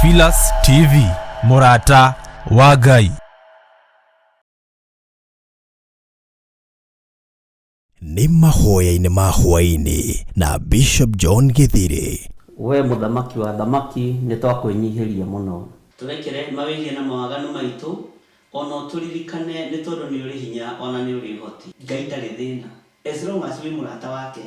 Theophilus TV, mũrata wa Ngai. Nĩ mahoya-inĩ ma hwaĩ-inĩ na Bishop John Gĩthirĩ. We mũthamaki wa athamaki, nĩtwakwĩnyihĩria mũno. Tũrekere mawĩhia na mawaganu maitũ, o na ũtũririkane, nĩ tondũ nĩ ũrĩ hinya o na nĩ ũrĩ ũhoti. Ngai ndarĩ thĩna as long as wĩ mũrata wake.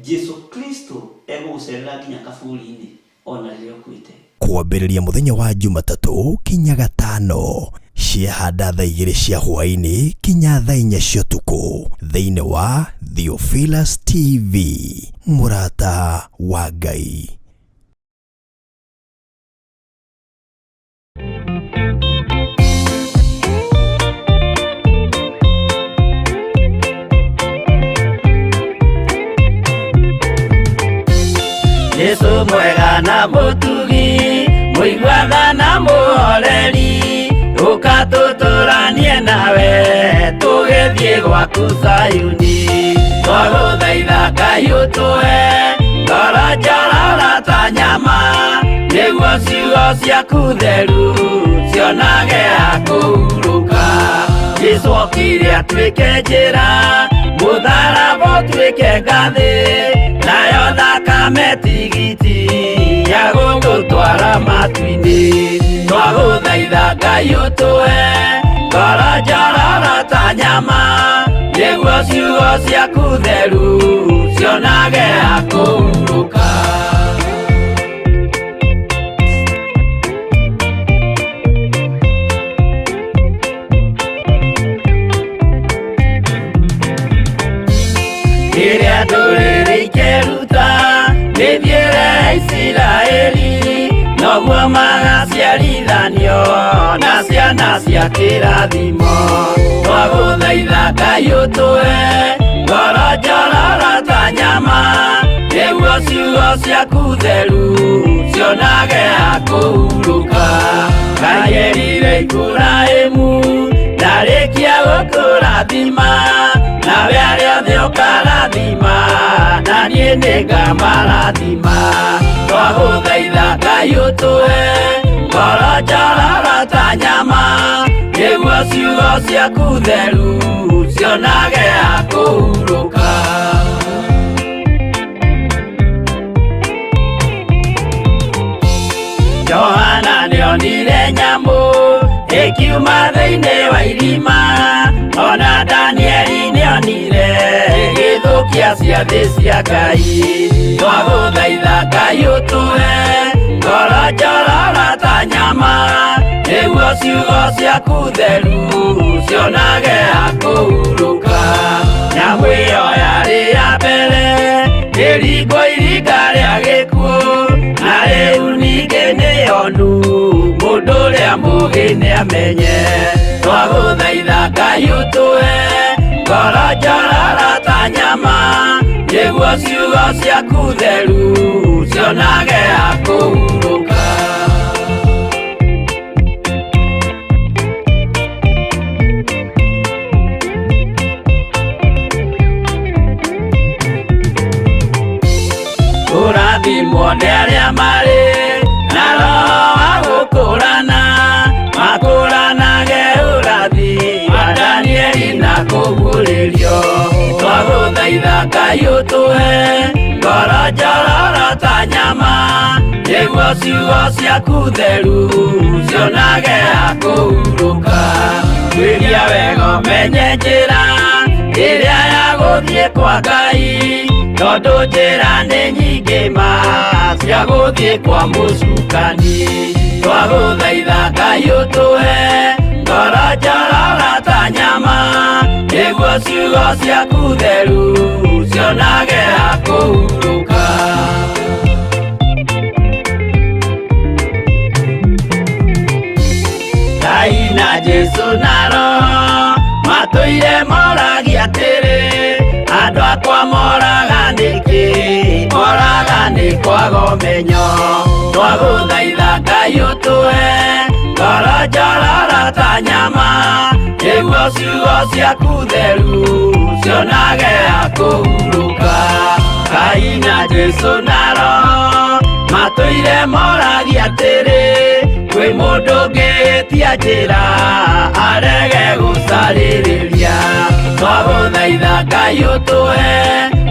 Jesu Kristo egũgũcerera nginya kaburi-inĩ o na rĩrĩa ũkuĩte. Kwambĩrĩria mũthenya wa Jumatatũ kinya Gatano, ciehanda thaa igĩrĩ cia hwaĩ-inĩ kinya thaa inya cia ũtukũ thĩinĩ wa Theophilus TV, mũrata wa Ngai. Jesu mwega na mũtugi, mũiguatha na mũhoreri, ũka tũtũranie nawe, tũgĩthiĩ gwaku Zayuni. Twagũthaitha Ngai ũtũhe ngoro njororo ta nyama, nĩguo ciugo ciaku theru cionage ha kũhurũka. Jesu okire atuĩke njĩra, mũtharaba ũtuĩke ngathĩ, nayo thakame tigiti ya gũgũtwara matu-inĩ. Twagũthaitha Ngai ũtũhe ngoro njororo ta nyama, nĩguo ciugo ciaku theru cionage ha kũhurũka. Rĩrĩa ndũrĩrĩ ikeruta mĩthiĩre ya Isiraeli, noguo magaciarithanio na ciana cia kĩrathimo. Twagũthaitha Ngai ũtũhe ngoro njororo ta nyama, nĩguo ciugo ciaku theru cionage ha kũhurũka. Ngai erire Iburahĩmu ndarĩkia gũkũrathima, nawe arĩa othe ũkarathima, na niĩ nĩngamarathima. Twagũthaitha Ngai ũtũhe ngoro njororo ta nyama, nĩguo ciugo ciaku theru cionage ha kũhurũka. Johana nĩonire nyamũ ĩkiuma thĩinĩ wa irima, ona Danieli nĩonire ĩgĩthũkia ciathĩ cia Ngai. Twagũthaitha Ngai ũtũhe ngoro njororo ta nyama, nĩguo ciugo ciaku theru cionage ha kũhurũka. Nyamũ ĩyo yarĩ ya mbere ĩringwo iringa rĩa gĩkuũ, na rĩu ningĩ nĩyonu mũndũ ũrĩa mũũgĩ nĩamenye. Twagũthaitha Ngai ũtũhe ngoro njororo ta nyama, nĩguo ciugo ciaku theru cionage ha kũhurũka. Kũrathimwo nĩ arĩa marĩ na roho wa gũkũrana, makũranage ũrathi wa Danieli na kũguũrĩrio. Twagũthaitha Ngai ũtũhe ngoro njororo ta nyama, nĩguo ciugo ciaku theru cionage ha kũhurũka. Tuĩria wega ũmenye njĩra ĩrĩa ya gũthiĩ kwa Ngai, tondũ njĩra nĩ nyingĩ ma cia gũthiĩ kwa mũcukani. Twagũthaitha Ngai ũtũhe ngoro njororo ta nyama, nĩguo ciugo ciaku theru cionage ha kũhurũka. Ngai na Jesu na Roho matũire moragia atĩrĩ, andũ akwa moraga nĩkĩ? Moraga nĩ kwaga ũmenyo. Twagũthaitha Ngai ũtũhe ngoro njororo ta nyama, nĩguo ciugo ciaku theru cionage ha kũhurũka. Ngai na Jesu na Roho matũire moragia atĩrĩ, Mũndũ ũngĩhĩtia njĩra arege gũcarĩrĩria. Twagũthaitha Ngai ũtũhe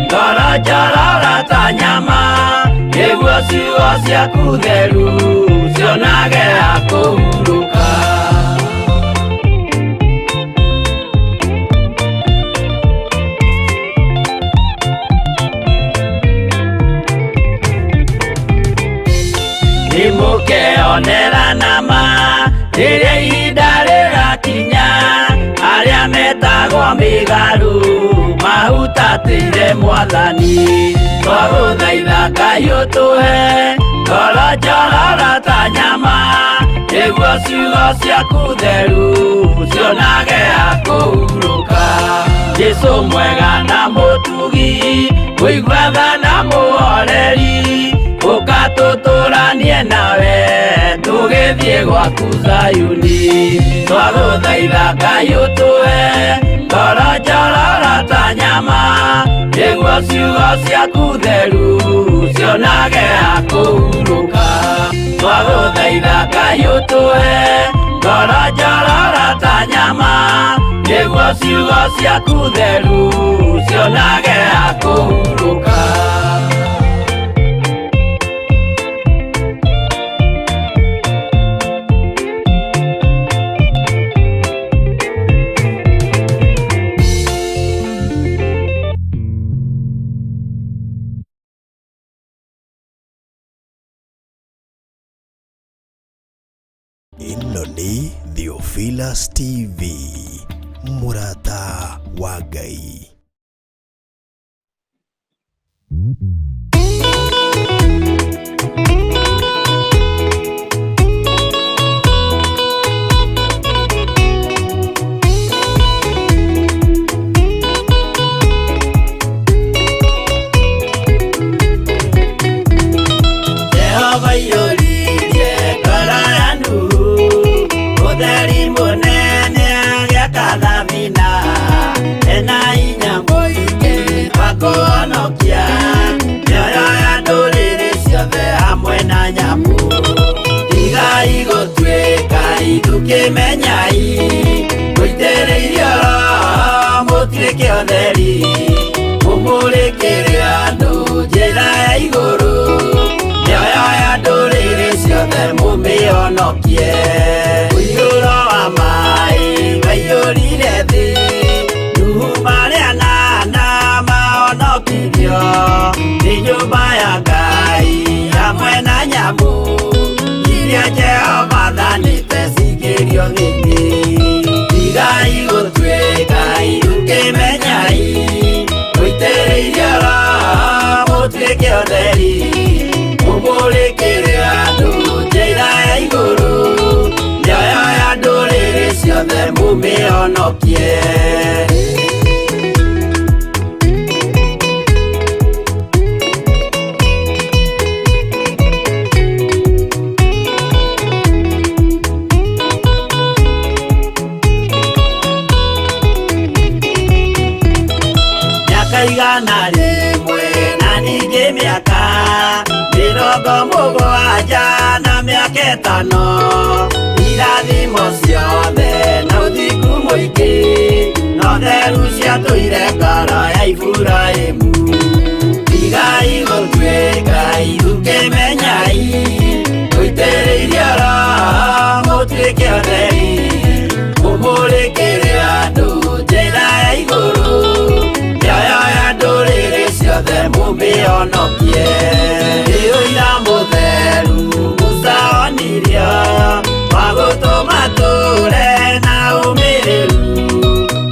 ngoro njororo ta nyama, nĩguo ciugo ciaku theru cionage ha kũhurũka. Nĩmũkeonera nama rĩrĩa ihinda rĩgakinya, arĩa metagwo mĩgarũ mahutatĩire Mwathani. Twagũthaitha Ngai ũtũhe ngoro njororo ta nyama, nĩguo ciugo ciaku theru cionage ha kũhurũka. Jesũ mwega na mũtugi, mũigua tha na mũhoreri, ũka tũtũranie nawe tũgĩthiĩ gwaku Zayuni. Twagũthaitha Ngai ũtũhe ngoro njororo ta nyama, nĩguo ciugo ciaku theru cionage ha kũhurũka. Twagũthaitha Ngai ũtũhe ngoro njororo ta nyama, nĩguo ciugo ciaku theru cionage ha kũhurũka. Ĩno nĩ Theophilus TV, mũrata wa Ngai. Jehova iyũririe ngoro ya Nuhu, ũtheri mũnene agĩaka thabina, ena hinya mũingĩ wa kũhonokia mĩoyo ya ndũrĩrĩ ciothe hamwe na nyamũ. Tigai gũtuĩka ithukĩmenyai, mũitĩrĩirio Roho mũtuĩke ũtheri, mũmũrĩkĩre andũ njĩra ya igũrũ, mĩoyo ya ndũrĩrĩ ciothe mũmĩhonokie. Ũiyũro wa maĩ waiyũrire thĩ, Nuhu marĩ anana mahonokirio nĩ nyũmba ya Ngai hamwe na nyamũ iria Jehova athanĩte cingĩrio thĩinĩ. Tigai gũtuĩka ithukĩmenyai, mũitĩrĩirio Roho mũtuĩke ũtheri, mũmũrĩkĩre andũ njĩra ya igũrũ, mĩoyo ya ndũrĩrĩ ciothe mũmĩhonokie. Mĩaka 100 na ningĩ mĩaka 70 na mĩaka 5, irathimo ciothe na ũthingu mũingĩ, no theru ciatũire ngoro ya Iburahĩmu. Tigai gũtuĩka ithukĩmenyai, mũitĩrĩirio Roho mũtuĩke ũtheri, mũmũrĩkĩre andũ njĩra ya igũrũ, mĩoyo ya ndũrĩrĩ ciothe mũmĩhonokie. Nĩ ũira mũtheru Musa onirio, wa gũtũma tũre na ũmĩrĩru.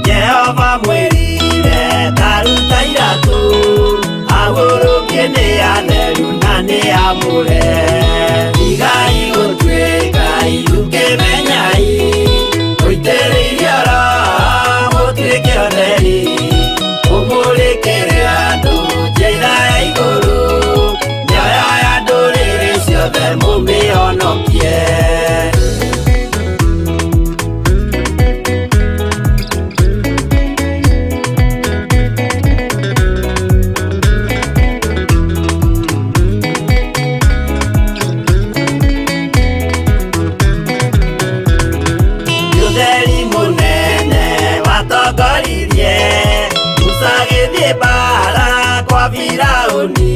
Jehova mwĩrire ta ruta iratũ, agũrũkie nĩ atheru na nĩ amũre. Tigai gũtuĩka ithukĩmenyai, mũitĩrĩirio Roho mũtuĩke ũtheri, mũmũrĩkĩre andũ njĩra ya igũrũ, mĩoyo ya ndũrĩrĩ ciothe mũmĩhonokie. Agĩthiĩ mbara kwa Firaũni,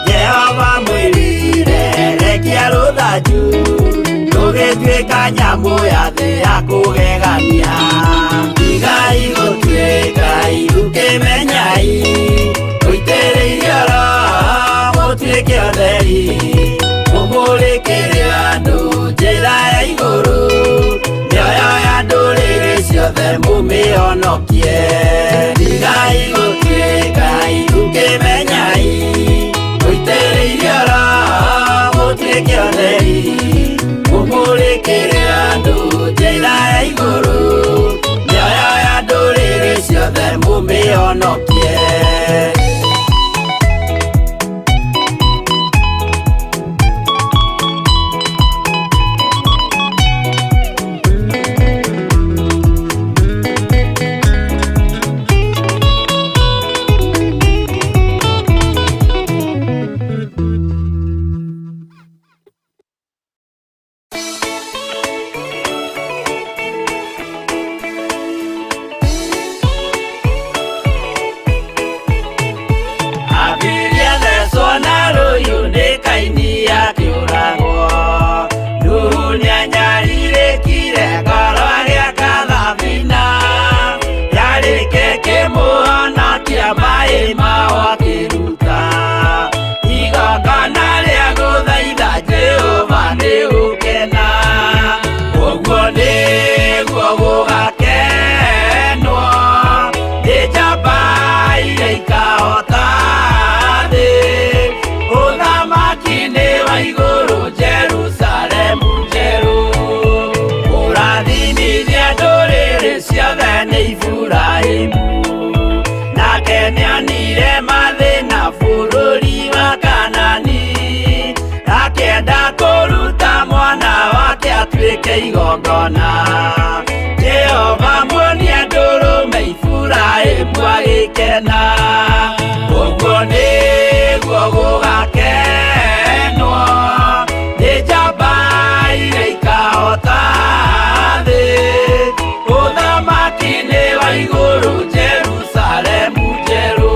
Jehova mwĩrire rekia rũthanju, rũgĩtuĩka nyamũ ya thĩ ya kũgegania. Tigai gũtuĩka irukĩmenyai, mũitĩrĩirio Roho mũtuĩke atheri, mũmũrĩkĩre andũ njĩra ya igũrũ, mĩoyo ya ndũrĩrĩ ciothe mũmĩhonokie. Tigai gũtuĩka irukĩmenyai, mũitĩrĩirio Roho mũtuĩke atheri, mũmũrĩkĩre andũ njĩra ya igũrũ, mĩoyo ya ndũrĩrĩ ciothe mũmĩhonokie. Abiria thecwo na rũhiũ nĩ Kaini akĩũragwo. Nuhu nĩanyarirĩkire ngoro agĩaka thabina, yarĩke kĩmũhonokia maĩ mao akĩruta. Igongona rĩa gũthaitha Jehova nĩ gũkena, ũguo nĩguo gũgakenwo nĩ njamba iria ikahota thĩ. Ũthamaki nĩ wa igũrũ Jerusalemu njerũ, kũrathimithia ndũrĩrĩ ciothe nĩ Iburahĩmu. Nake nĩonire mathĩna bũrũri wa Kanani, akĩenda kũruta mwana wake atuĩke igongona. Jehova muonia ndũrũme Iburahĩmu agĩkena, ũguo nĩguo gũgakenwo nĩ njamba iria ikahota thĩ. Ũthamaki nĩ wa igũrũ Jerusalemu njerũ.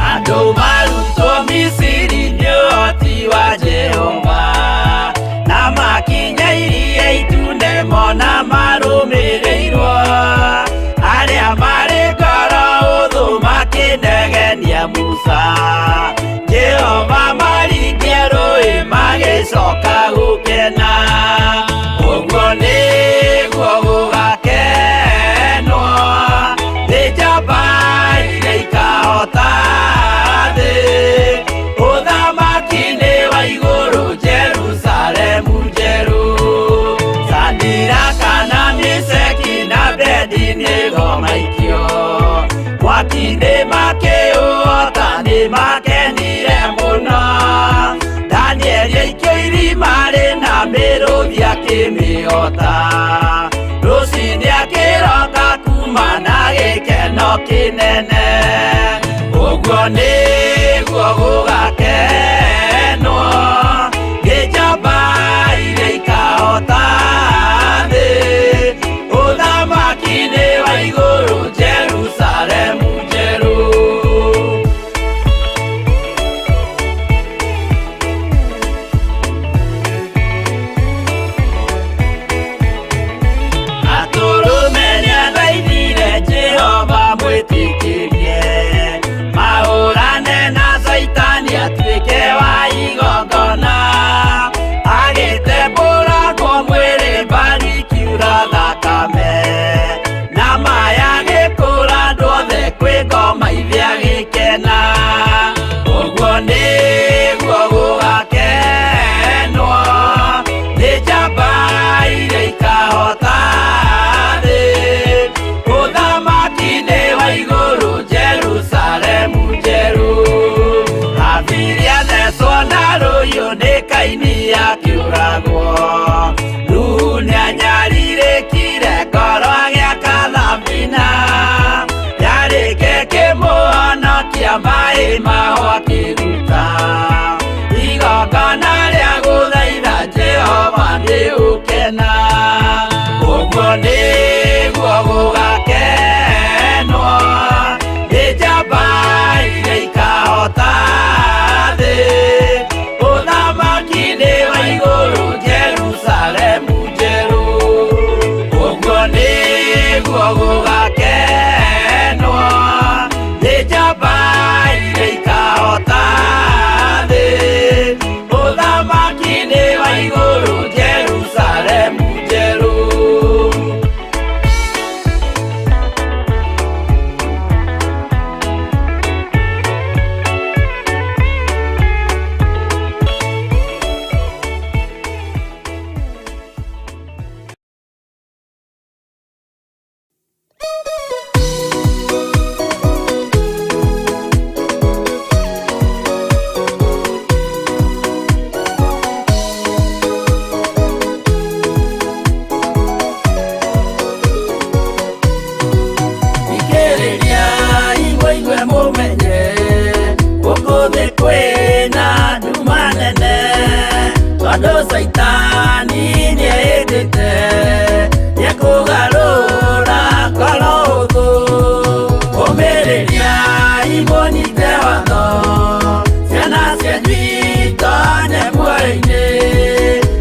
Andũ marutwo Misiri nĩ ũhoti wa Jehova, na makinya iria itune mona marũmĩrĩirwo. Arĩa marĩ ngoro ũthũ makĩnegenia Musa, Jehova maringia rũĩ magĩcoka gũkena. Ũguo nĩguo gũgakenwo nĩ njamba iria ikahota thĩ. Ũthamaki nĩ wa igũrũ Jerusalemu njerũ. Sadiraka na Meshaki na Abednego maikio mwaki-inĩ makĩũhota nĩ makenire mũno. Danieli aikio irima rĩna mĩrũthi akĩmĩhota, rũciinĩ akĩroka kuma na gĩkeno kĩnene. Ũguo nĩguo gũgakenwo nĩ njamba iria ikahota thĩ. Ũthamaki nĩ wa igũrũ Jerusalemu njerũ. Atũrũme nĩathaithire Jehova mwĩtĩkĩrie, mahũrane na Caitani atuĩke wa igongona. Agĩtembũrangwo mwĩrĩ mbari ikiura thakame, na maya agĩkũra andũ othe kwĩ ngoma ithe agĩkena. Ũguo nĩguo gũgakenwo nĩ njamba iria ikahota thĩ. Ũthamaki nĩ wa igũrũ Jerusalemu njerũ. Abiria thecwo na rũhiũ nĩ Kaini akĩũragwo. Nuhu nĩanyarirĩkire ngoro agĩaka thabina, yarĩke kĩmũhonokia maĩ mao akĩruta. Igongona rĩa Nĩũkena ũguo nĩguo gũgakenwo nĩ njamba iria ikahota thĩ ũthamaki-inĩ wa igũrũ Jerusalemu njerũ ũguo nĩguo gũgakenwo nĩ njamba iria ikahota thĩ ũthamaki-inĩ wa igũrũ Jerusalemu njerũ. Ikĩrĩria imũigue mũmenye gũkũ thĩ kwĩna nduma nene tondũ caitani nĩehĩtĩte nĩekũgarũra ngoro hũthũ ũmĩrĩria imũnyite watho ciana cianyu itonye muoyo-inĩ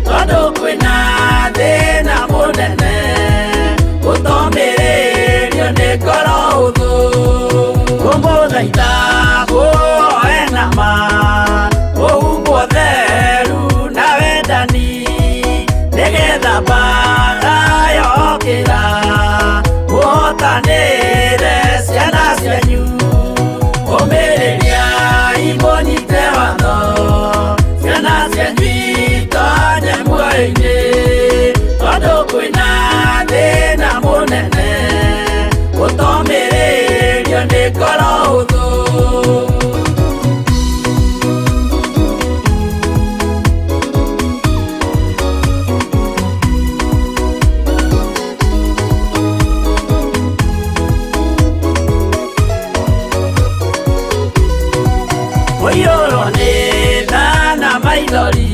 tondũ kwĩna thĩna mũnene gũtomĩrĩrio nĩ ngoro hũthũ kũmũthaitha mũhoe na ma mũhumbwo theru na wendani nĩgetha mbara yokĩra mũhotanĩre ciana cianyu ũmĩrĩria imũnyite watho ciana cianyu itonye muoyo-inĩ tondũ kwĩna thĩna mũnene gũtomĩrĩrio nĩ ngoro hũthũ. Kũiyũrwo nĩ tha na maithori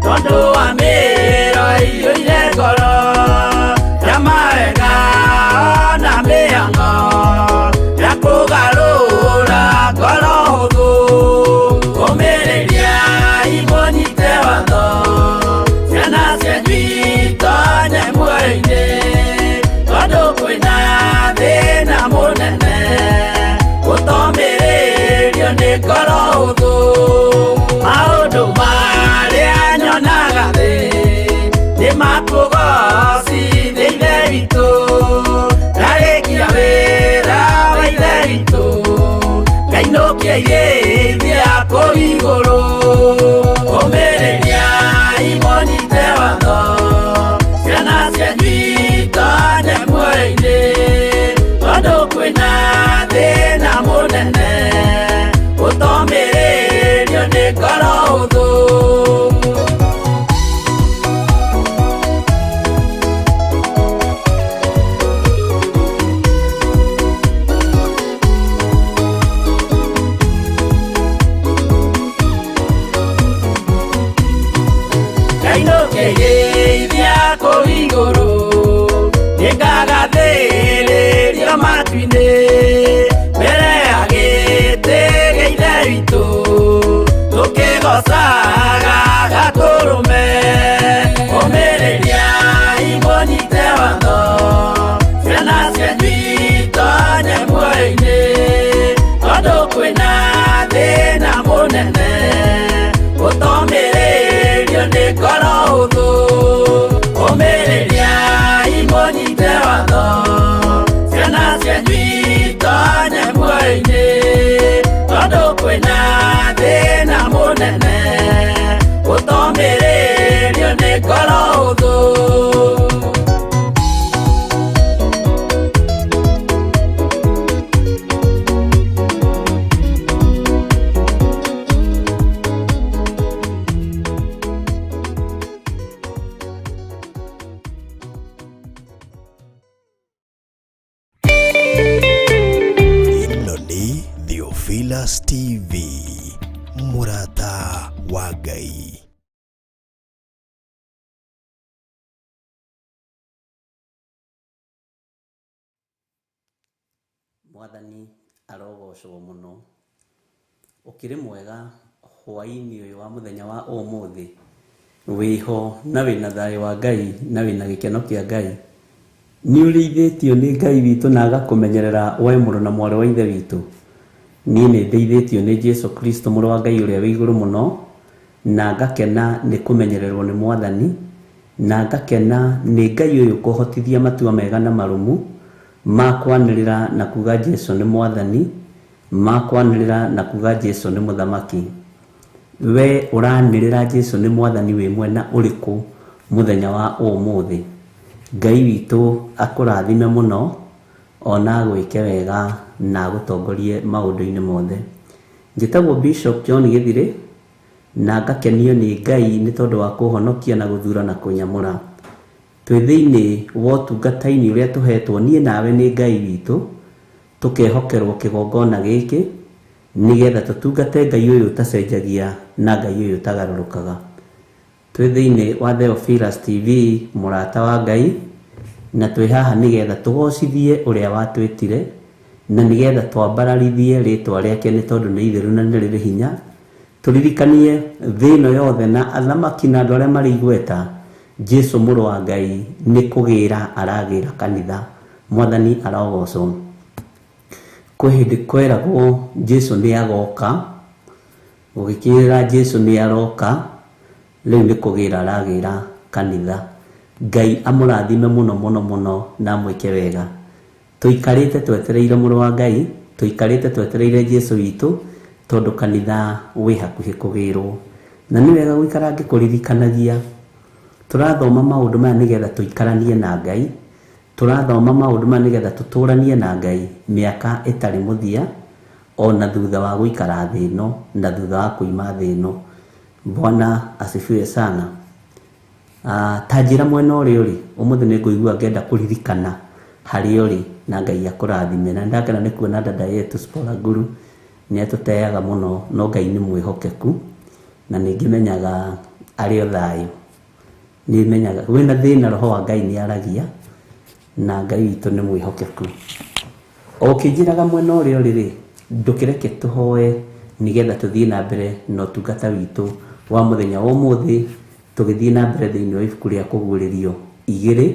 tondũ wa mĩro ĩiyũire ngoro ya mawega na mĩhang'o ya kũgarũra ngoro hũthũ ũmĩrĩria imũnyite watho ciana cianyu itonye muoyo-inĩ tondũ kwĩna thĩna mũnene gũtomĩrĩrio nĩ ngoro hũthũ maũndũ marĩa nyonaga thĩ nĩ makũgocithia Ithe witũ ndarĩkia wĩra wa Ithe witũ ngainũkia irĩithia kũu igũrũ ũmĩrĩria imũnyite watho ciana cianyu itonye muoyo-inĩ tondũ kwĩna thĩna mũnene gũtomĩrĩrio nĩ ngoro hũthũ. Ngainũkĩrĩithia kũu igũrũ nĩngagathĩrĩrio matu-inĩ mbere ya gĩtĩ gĩa Ithe witũ tũkĩgocaga Gatũrũme ũmĩrĩria imũnyite watho ciana cianyu itonye muoyo-inĩ tondũ kwĩna thĩna mũnene gũtomĩrĩrio nĩ ngoro hũthũ ũmĩrĩria imũnyite watho ciana cianyu itonye muoyo-inĩ tondũ kwĩna thĩna mũnene gũtomĩrĩrio nĩ ngoro hũthũ. Ĩno nĩ Theophilus TV, mũrata wa Ngai. Mwathani arogocwo mũno. Ũkĩrĩ mwega hwaĩ-inĩ ũyũ wa mũthenya wa ũmũthĩ, wĩho na wĩna thayũ wa Ngai na wĩna gĩkeno kĩa Ngai. Nĩ ũrĩithĩtio nĩ Ngai witũ na agakũmenyerera we mũrũ na mwarĩ wa ithe witũ. Niĩ nĩ ndeithĩtio nĩ Jesu Kristo mũrũ wa Ngai ũrĩa wĩ igũrũ mũno, na ngakena nĩ kũmenyererwo nĩ Mwathani, na ngakena nĩ Ngai ũyũ kũhotithia matua mega na marũmu ma kwanĩrĩra na kuga Jesu nĩ Mwathani, ma kwanĩrĩra na kuga Jesu nĩ Mũthamaki. We ũranĩrĩra Jesu nĩ Mwathani wĩ mwena ũrĩkũ mũthenya wa ũmũthĩ? Ngai witũ akũrathime mũno, ona agwĩke wega na agũtongorie maũndũ-inĩ mothe. Njĩtagwo Bishop John Gĩthirĩ, na ngakenio nĩ Ngai nĩ tondũ wa kũhonokia na gũthura na kũnyamũra. Twĩ thĩinĩ wa ũtungata-inĩ ũrĩa tũhetwo niĩ nawe nĩ Ngai witũ, tũkehokerwo kĩgongona gĩkĩ nĩgetha tũtungate Ngai ũyũ ũtacenjagia na Ngai ũyũ ũtagarũrũkaga. Twĩ thĩinĩ wa Theophilus TV, mũrata wa Ngai, na twĩ haha nĩgetha tũgocithie ũrĩa watwĩtire, na nĩgetha twambararithie rĩtwa rĩake nĩ tondũ nĩ itheru na nĩ rĩrĩ hinya. Tũririkanie thĩ ĩno yothe na athamaki na andũ arĩa marĩ igweta, Jesu mũrũ wa Ngai nĩ kũgĩra aragĩra kanitha. Mwathani arogocwo. Kwĩ hĩndĩ kweragwo Jesu nĩ agoka, gũgĩkĩrĩra Jesu nĩ aroka, rĩu nĩ kũgĩra aragĩra kanitha. Ngai amũrathime mũno mũno mũno na amwĩke wega. Tũikarĩte twetereire mũrũ wa Ngai, tũikarĩte twetereire Jesu witũ, tondũ kanitha wĩ hakuhĩ kũgĩrwo. Na nĩ wega gũikara ngĩkũririkanagia, tũrathoma maũndũ maya nĩgetha tũikaranie na Ngai, tũrathoma maũndũ maya nĩgetha tũtũranie na Ngai mĩaka ĩtarĩ mũthia, ona thutha wa gũikara thĩ ĩno na thutha wa kuuma thĩ ĩno. Bwana asifiwe sana. Ta njĩra mwena ũrĩa ũrĩ, ũmũthĩ nĩ ngũigua ngĩenda kũririkana harĩa ũrĩ na Ngai akũrathime. Na ndakena nĩ kuona dada yetu Spora Guru nĩ atũteaga mũno, no Ngai nĩ mwĩhokeku na nĩ ngĩmenyaga arĩ o thayũ. Nĩ menyaga wĩna thĩna roho wa Ngai nĩ aragia na Ngai witũ nĩ mwĩhokeku. O ũkĩnjĩraga mwena ũrĩa ũrĩ rĩ, ndũkĩreke tũhoe nĩgetha tũthiĩ na mbere na ũtungata witũ wa mũthenya wa ũmũthĩ, tũgĩthiĩ na mbere thĩinĩ wa ibuku rĩa kũguũrĩrio 2,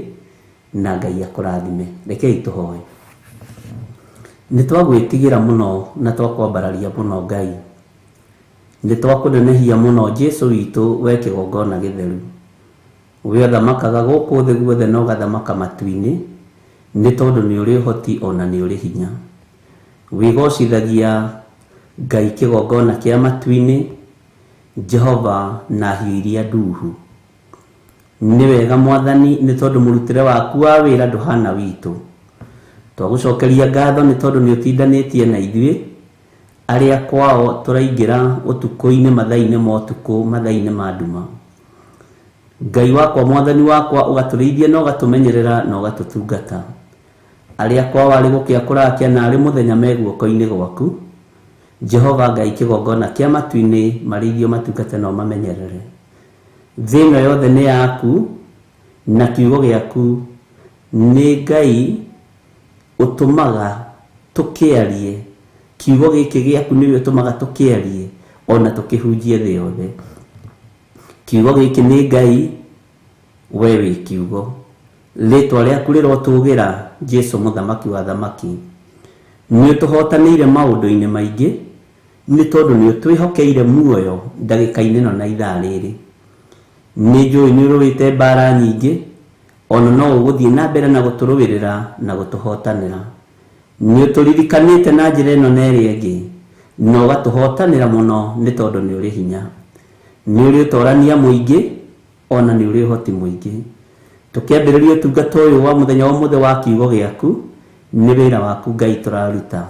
na Ngai akũrathime. Rekei tũhoe. Nĩ twagwĩtigĩra mũno na twakwambararia mũno Ngai, nĩ twakũnenehia mũno Jesu witũ we kĩgongona gĩtheru. We ũthamakaga gũkũ thĩ guothe na ũgathamaka matu-inĩ, nĩ tondũ nĩ ũrĩ ũhoti ona nĩ ũrĩ hinya. Wĩgocithagia Ngai kĩgongona kĩa matu-inĩ, Jehova na hiũ iria nduhu. Nĩ wega Mwathani nĩ tondũ mũrutĩre waku wa wĩra ndũhana witũ. Twagũcokeria ngatho nĩ tondũ nĩ ũtindanĩtie na ithuĩ, arĩa kwao tũraingĩra ũtukũ-inĩ mathaa-inĩ ma ũtukũ, mathaa-inĩ ma nduma. Ngai wakwa, Mwathani wakwa, ũgatũrĩithia na ũgatũmenyerera na ũgatũtungata. Arĩa kwao arĩ gũkĩa kũrakĩa na arĩ mũthenya me guoko-inĩ gwaku, Jehova Ngai kĩgongona kĩa matu-inĩ, marĩithio matungate na ũmamenyerere. Thĩ ĩno yothe nĩ yaku na kiugo gĩaku nĩ Ngai ũtũmaga tũkĩarie. Kiugo gĩkĩ gĩaku nĩwe ũtũmaga tũkĩarie ona tũkĩhunjie thĩ yothe. Kiugo gĩkĩ nĩ Ngai, we wĩ kiugo. Rĩtwa rĩaku rĩrotũgĩra, Jesu mũthamaki wa thamaki. Nĩ ũtũhotanĩire maũndũ-inĩ maingĩ, nĩ tondũ nĩ ũtwĩhokeire muoyo ndagĩka-inĩ ĩno na ithaa rĩrĩ. Nĩ njũĩ nĩ ũrũĩte mbara nyingĩ, ona no ũgũthiĩ na mbere na gũtũrũĩrĩra na gũtũhotanĩra. Nĩ ũtũririkanĩte na njĩra ĩno na ĩrĩa ĩngĩ, na ũgatũhotanĩra mũno nĩ tondũ nĩ ũrĩ hinya. Nĩ ũrĩ ũtorania mũingĩ, ona nĩ ũrĩ ũhoti mũingĩ. Tũkĩambĩrĩria ũtungata ũyũ wa mũthenya wa ũmũthĩ wa kiugo gĩaku, nĩ wĩra waku Ngai tũraruta.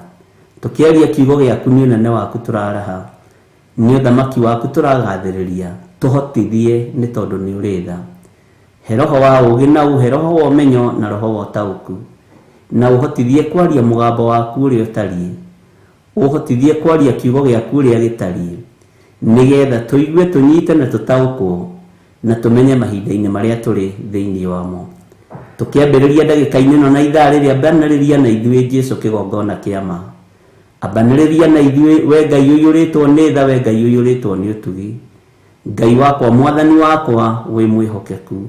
Tũkĩaria kiugo gĩaku nĩ ũnene waku tũraraha, nĩ ũthamaki waku tũragathĩrĩria, tũhotithie nĩ tondũ nĩ ũrĩ tha. He roho wa ũũgĩ na ũhe roho wa ũmenyo na roho wa ũtaũku, na ũhotithie kwaria mũgambo waku ũrĩa ũtariĩ, ũhotithie kwaria kiugo gĩaku ũrĩa gĩtariĩ, nĩgetha tũigue tũnyite na tũtaũkwo na tũmenye mahinda-inĩ marĩa tũrĩ thĩinĩ wamo. Tũkĩambĩrĩria ndagĩka-inĩ ĩno na ithaa rĩrĩ, ambanĩrĩria na ithuĩ Jesu kĩgongona kĩa ma. Ambanĩrĩria na ithuĩ we Ngai ũiyũrĩtwo nĩ tha, we Ngai ũiyũrĩtwo nĩ ũtugi. Ngai wakwa, mwathani wakwa, wĩ mwĩhokeku,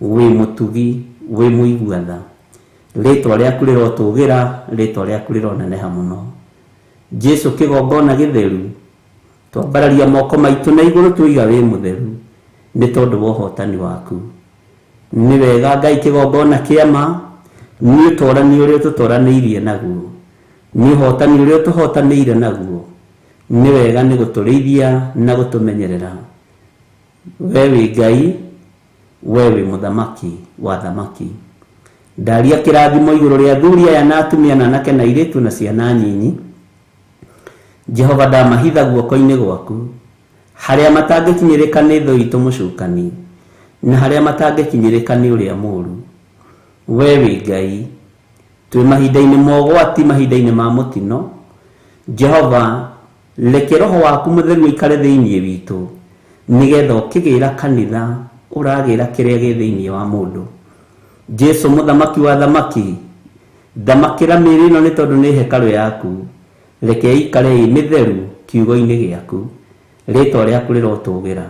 wĩ mũtugi, wĩ mũigua tha. Rĩtwa rĩaku rĩrotũgĩra, rĩtwa rĩaku rĩroneneha mũno. Jesu kĩgongona gĩtheru, twambararia moko maitũ na igũrũ twoiga wĩ mũtheru nĩ tondũ wa ũhotani waku. Nĩ wega Ngai kĩgongona kĩa ma, nĩ ũtorani ũrĩa ũtũtoranĩirie naguo, nĩ ũhotani ũrĩa ũtũhotanĩire naguo. Nĩ wega nĩ gũtũrĩithia na gũtũmenyerera. We wĩ Ngai, we wĩ mũthamaki wa thamaki. Ndaria kĩrathimo igũrũ rĩa athuri aya na atumia na anake na airĩtu na ciana nyinyi. Jehova ndamahitha guoko-inĩ gwaku, harĩa matangĩkinyĩrĩka nĩ thũ itũ mũcukani, na harĩa matangĩkinyĩrĩka nĩ ũrĩa mũũru. We wĩ Ngai, twĩ mahinda-inĩ ma ũgwati, mahinda-inĩ ma mũtino. Jehova, reke roho waku mũtheru ũikare thĩinĩ witũ, nĩgetha ũkĩgĩra kanitha ũragĩra kĩrĩa gĩ thĩinĩ wa mũndũ. Jesu mũthamaki wa thamaki, thamakĩra mĩĩrĩ ĩno nĩ tondũ nĩ hekarũ yaku. Reke ĩikare ĩ mĩtheru kiugo-inĩ gĩaku. Rĩtwa rĩaku rĩrotũgĩra.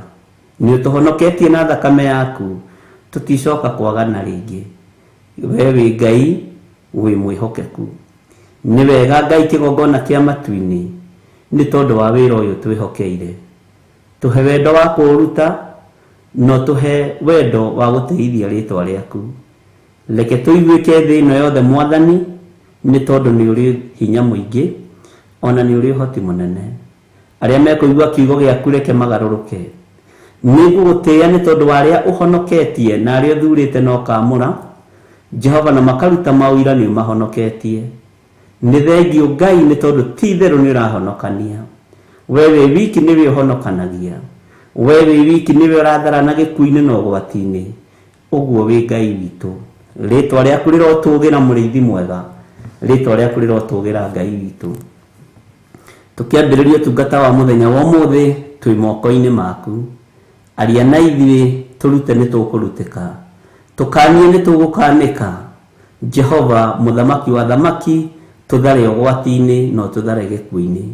Nĩ ũtũhonoketie na thakame yaku, tũticoka kwagana rĩngĩ. We wĩ Ngai, wĩ mwĩhokeku. Nĩ wega Ngai kĩgongona kĩa matu-inĩ, nĩ tondũ wa wĩra ũyũ twĩhokeire. Tũhe wendo wa kũũruta, no tũhe wendo wa gũtĩithia rĩtwa rĩaku. Reke tũiguĩke thĩ ĩno yothe mwathani, nĩ tondũ nĩ ũrĩ hinya mũingĩ, ona nĩ ũrĩ ũhoti mũnene. Arĩa mekũigua kiugo gĩaku reke magarũrũke. Nĩ ngũgũtĩĩa nĩ tondũ wa arĩa ũhonoketie na arĩa ũthurĩte na ũkaamũra, Jehova, na makaruta maũira nĩ ũmahonoketie. Nĩ thengio Ngai nĩ tondũ ti itherũ nĩ ũrahonokania. We wĩ wiki nĩwe ũhonokanagia. We wĩ wiki nĩwe ũratharana gĩkuũ-inĩ na ũgwati-inĩ. Ũguo wĩ Ngai witũ. Rĩtwa rĩaku rĩrotũgĩra mũrĩithi mwega. Rĩtwa rĩaku rĩrotũgĩra Ngai witũ. Tũkĩambĩrĩria ũtungata wa mũthenya wa ũmũthĩ, twĩ moko-inĩ maku. Aria na ithuĩ, tũrute nĩ tũkũrutĩka. Tũkanie nĩ tũgũkanĩka. Jehova mũthamaki wa thamaki, tũthare ũgwati-inĩ na ũtũthare gĩkuũ-inĩ.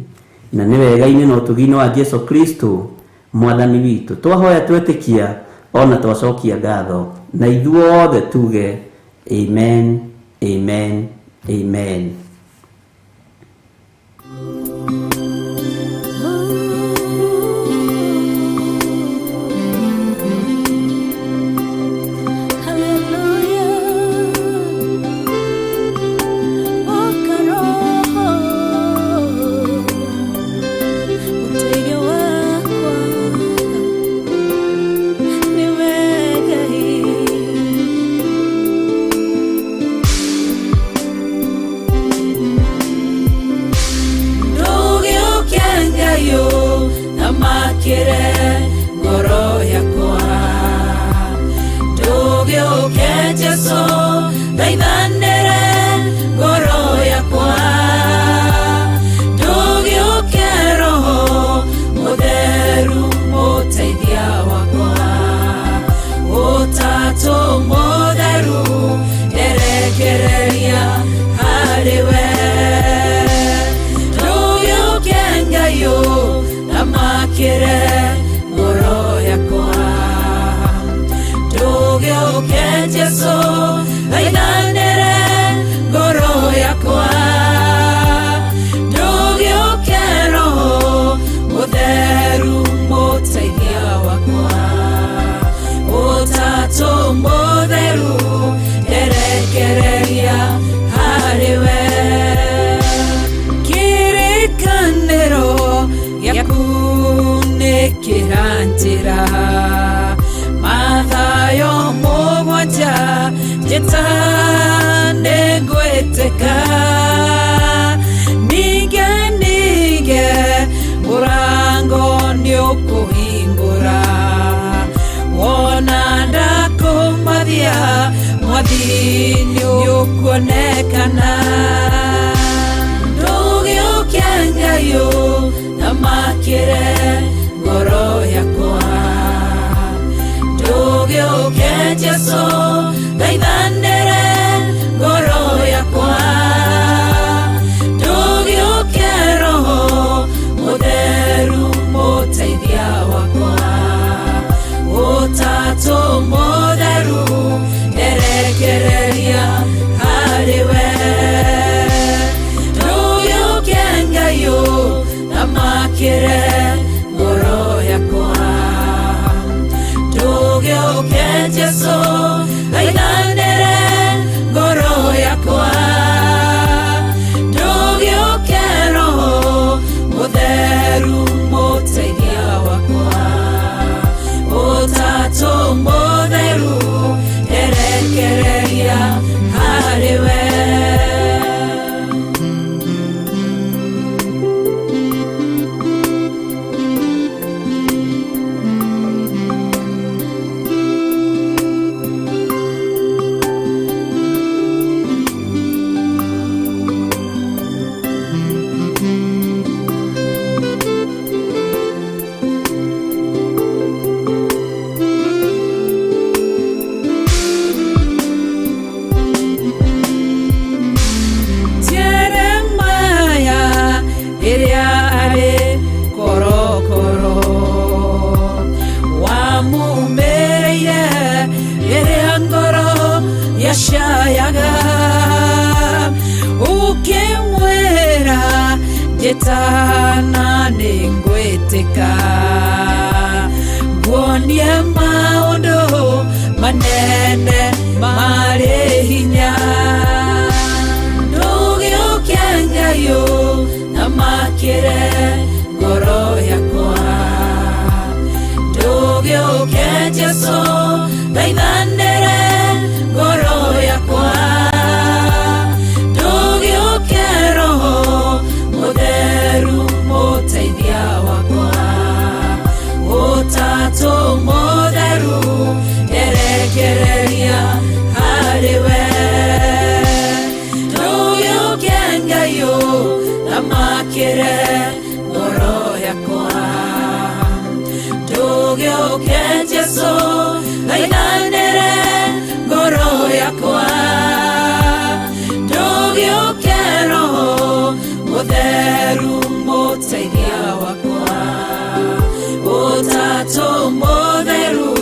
Na nĩ wega-inĩ na ũtugi-inĩ wa Jesu Kristo mwathani witũ. Twahoya twetĩkia ona twacokia ngatho, na ithuothe tuge amen, amen, amen. Jesu, thaithanĩre Ndũgĩũke Jesũ thaithanĩre ngoro yakwa. Ndũgĩũke Roho Mũtheru mũteithia wakwa. Ũtatũ Mũtheru erekereria harĩ we. Jeremiah ĩrĩa arĩ korokoro wamumĩrĩire rĩrĩa ngoro yacayaga ũkĩmwĩra njĩtana nĩngwĩtĩka nguonie maũndũ manene marĩ hinya. Ndũgĩũke Ngai ũthamakĩre ngoro yakwa. Ndũgĩũke Jesũ thaithanĩre ngoro yakwa. Ndũgĩũke Roho Mũtheru mũteithia wakwa. Ũtatũ Mũtheru erekereria harĩ we. Ndũgĩũke Ngai ũthamakĩre ngoro yakwa. Ndũgĩũke Jesũ thaithanĩre ngoro yakwa. Ndũgĩũke Roho Mũtheru mũteithia wakwa. Ũtatũ Mũtheru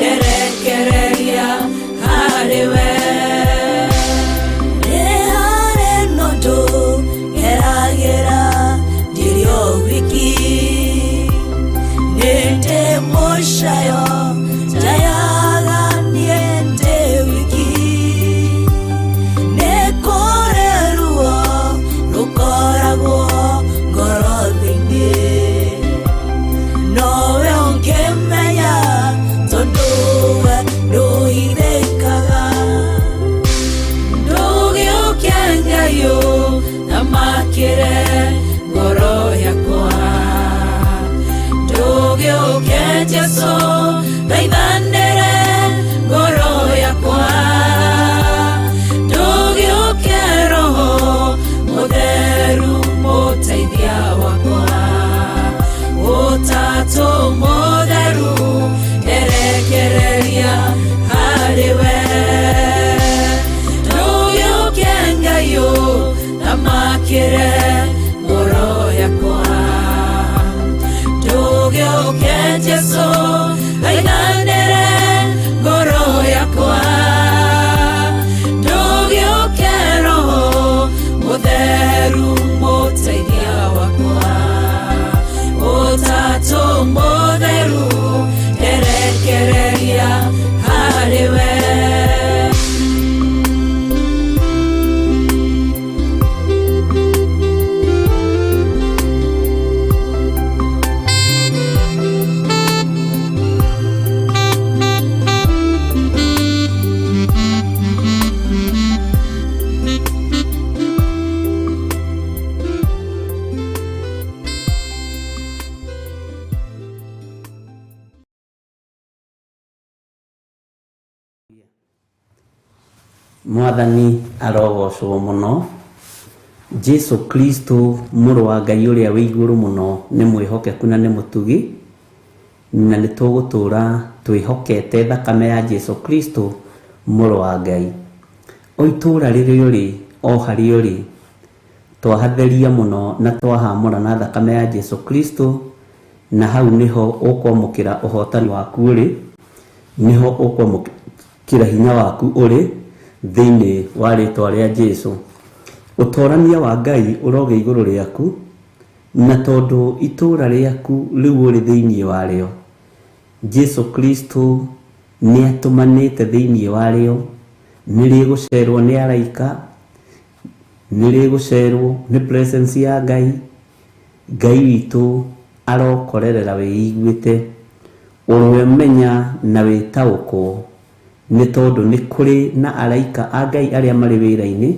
erekereria harĩ we. Nĩ harĩ na ũndũ ngeragĩra ndirĩ o wiki. Nĩ ndĩ mũcayo njayaga niĩ ndĩ wiki. Nĩ kũrĩ ruo rũkoragwo ngoro thĩinĩ. Nowe ũngĩmenya tondũ we ndũhithĩkaga. Ndũgĩũke Ngai ũthamakĩre ngoro yakwa. Ndũgĩũke Jesũ thaithanĩre ngoro yakwa. Ndũgĩũke Roho Mũtheru mũteithia wakwa. Ũtatũ Mũtheru erekereria harĩ we. Ndũgĩũke Ngai ũthamakĩre ngoro yakwa. Ndũgĩũke Jesũ thaithanĩre ngoro yakwa. Ndũgĩũke Roho Mũtheru mũteithia wakwa. Ũtatũ Mũtheru erekereria harĩ we. Mwathani arogocwo mũno. Jesu Kristo mũrũ wa Ngai ũrĩa wĩ igũrũ mũno nĩ mwĩhokeku na nĩ mũtugi, na nĩ tũgũtũra twĩhokete thakame ya Jesu Kristo mũrũ wa Ngai. O itũũra rĩrĩa ũrĩ, o harĩa ũrĩ, twahatheria mũno na twahamũra na thakame ya Jesu Kristo, na hau nĩho ũkwamũkĩra ũhotani waku ũrĩ, nĩho ũkwamũkĩra hinya waku ũrĩ thĩinĩ wa rĩtwa rĩa Jesu. Ũtorania wa Ngai ũrogĩa igũrũ rĩaku, na tondũ itũũra rĩaku rĩu ũrĩ thĩinĩ warĩo, Jesu Kristo Nĩ atũmanĩte thĩinĩ warĩo, nĩ rĩgũcerwo nĩ araika, nĩ rĩgũcerwo nĩ presence ya Ngai. Ngai witũ arokorerera wĩiguĩte, ũromenya na wĩtaũkwo, nĩ tondũ nĩ kũrĩ na araika a Ngai arĩa marĩ wĩra-inĩ,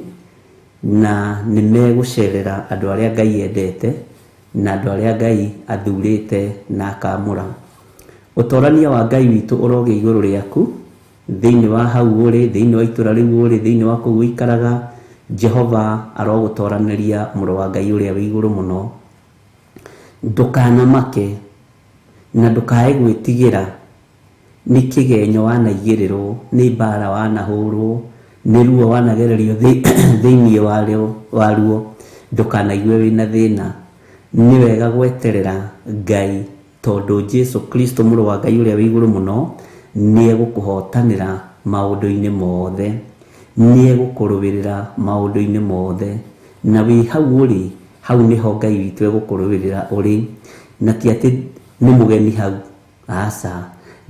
na nĩ megũcerera andũ arĩa Ngai endete na andũ arĩa Ngai athurĩte na akamũra. Ũtorania wa Ngai witũ ũrogĩa igũrũ rĩaku, thĩinĩ wa hau ũrĩ, thĩinĩ wa itũra rĩu ũrĩ, thĩinĩ wa kũu ũikaraga. Jehova arogũtoranĩria mũrũ wa Ngai ũrĩa wĩ igũrũ mũno. Ndũkanamake na ndũkae gwĩtigĩra nĩ kĩgenyo wanaigĩrĩrwo, nĩ mbara wanahũrwo, nĩ ruo wanagererio thĩinĩ waruo. Ndũkanaigue wĩna thĩna. Nĩ wega gweterera Ngai, tondũ Jesu Kristo mũrũ wa Ngai ũrĩa wĩ igũrũ mũno nĩ egũkũhotanĩra maũndũ-inĩ mothe, nĩ egũkũrũĩrĩra maũndũ-inĩ mothe. Na wĩ hau ũrĩ, hau nĩho Ngai witũ egũkũrũĩrĩra ũrĩ, na ti atĩ nĩ mũgeni hau. Aca,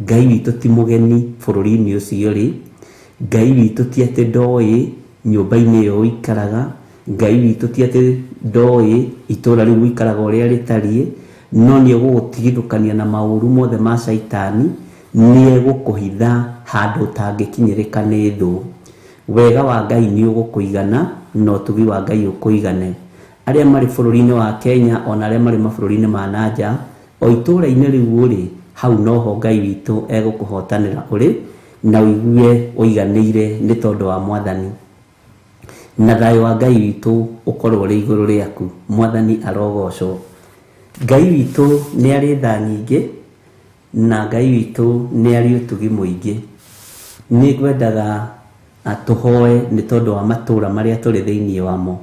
Ngai witũ ti mũgeni bũrũri-inĩ ũcio ũrĩ. Ngai witũ ti atĩ ndoĩ nyũmba-inĩ ĩyo ũikaraga. Ngai witũ ti atĩ ndoĩ itũũra rĩu ũikaraga ũrĩa rĩtariĩ, no nĩ egũgũtigithũkania na maũru mothe ma caitani, nĩ egũkũhitha handũ ũtangĩkinyĩrĩka nĩ thũ. Wega wa Ngai nĩ ũgũkũigana na ũtugi wa Ngai ũkũigane. Arĩa marĩ bũrũri-inĩ wa Kenya ona arĩa marĩ mabũrũri-inĩ ma na nja, o itũũra-inĩ rĩu ũrĩ, hau noho Ngai witũ egũkũhotanĩra ũrĩ, na ũigue ũiganĩire nĩ tondũ wa Mwathani. Na thayũ wa Ngai witũ ũkorwo ũrĩ igũrũ rĩaku. Mwathani arogocwo. Ngai witũ nĩ arĩ tha nyingĩ, na Ngai witũ nĩ arĩ ũtugi mũingĩ. Nĩ ngwendaga tũhoe nĩ tondũ wa matũũra marĩa tũrĩ thĩinĩ wamo,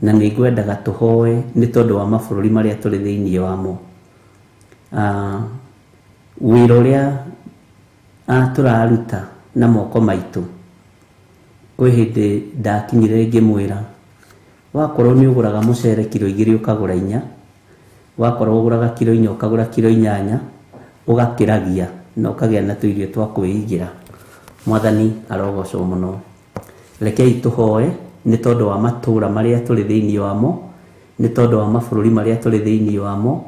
na nĩ ngwendaga tũhoe nĩ tondũ wa mabũrũri marĩa tũrĩ thĩinĩ wamo. Wĩra ũrĩa tũraruta na moko maitũ, kwĩ hĩndĩ ndakinyire ngĩmwĩra, wakorwo nĩ ũgũraga mũcere kiro 2 ũkagũra 4, wakorwo ũgũraga kiro 4 ũkagũra kiro 8, ũgakĩragia na ũkagĩa na tũirio twa kwĩigĩra. Mwathani arogocwo mũno. Rekei tũhoe nĩ tondũ wa matũũra marĩa tũrĩ thĩinĩ wamo, nĩ tondũ wa mabũrũri marĩa tũrĩ thĩinĩ wamo,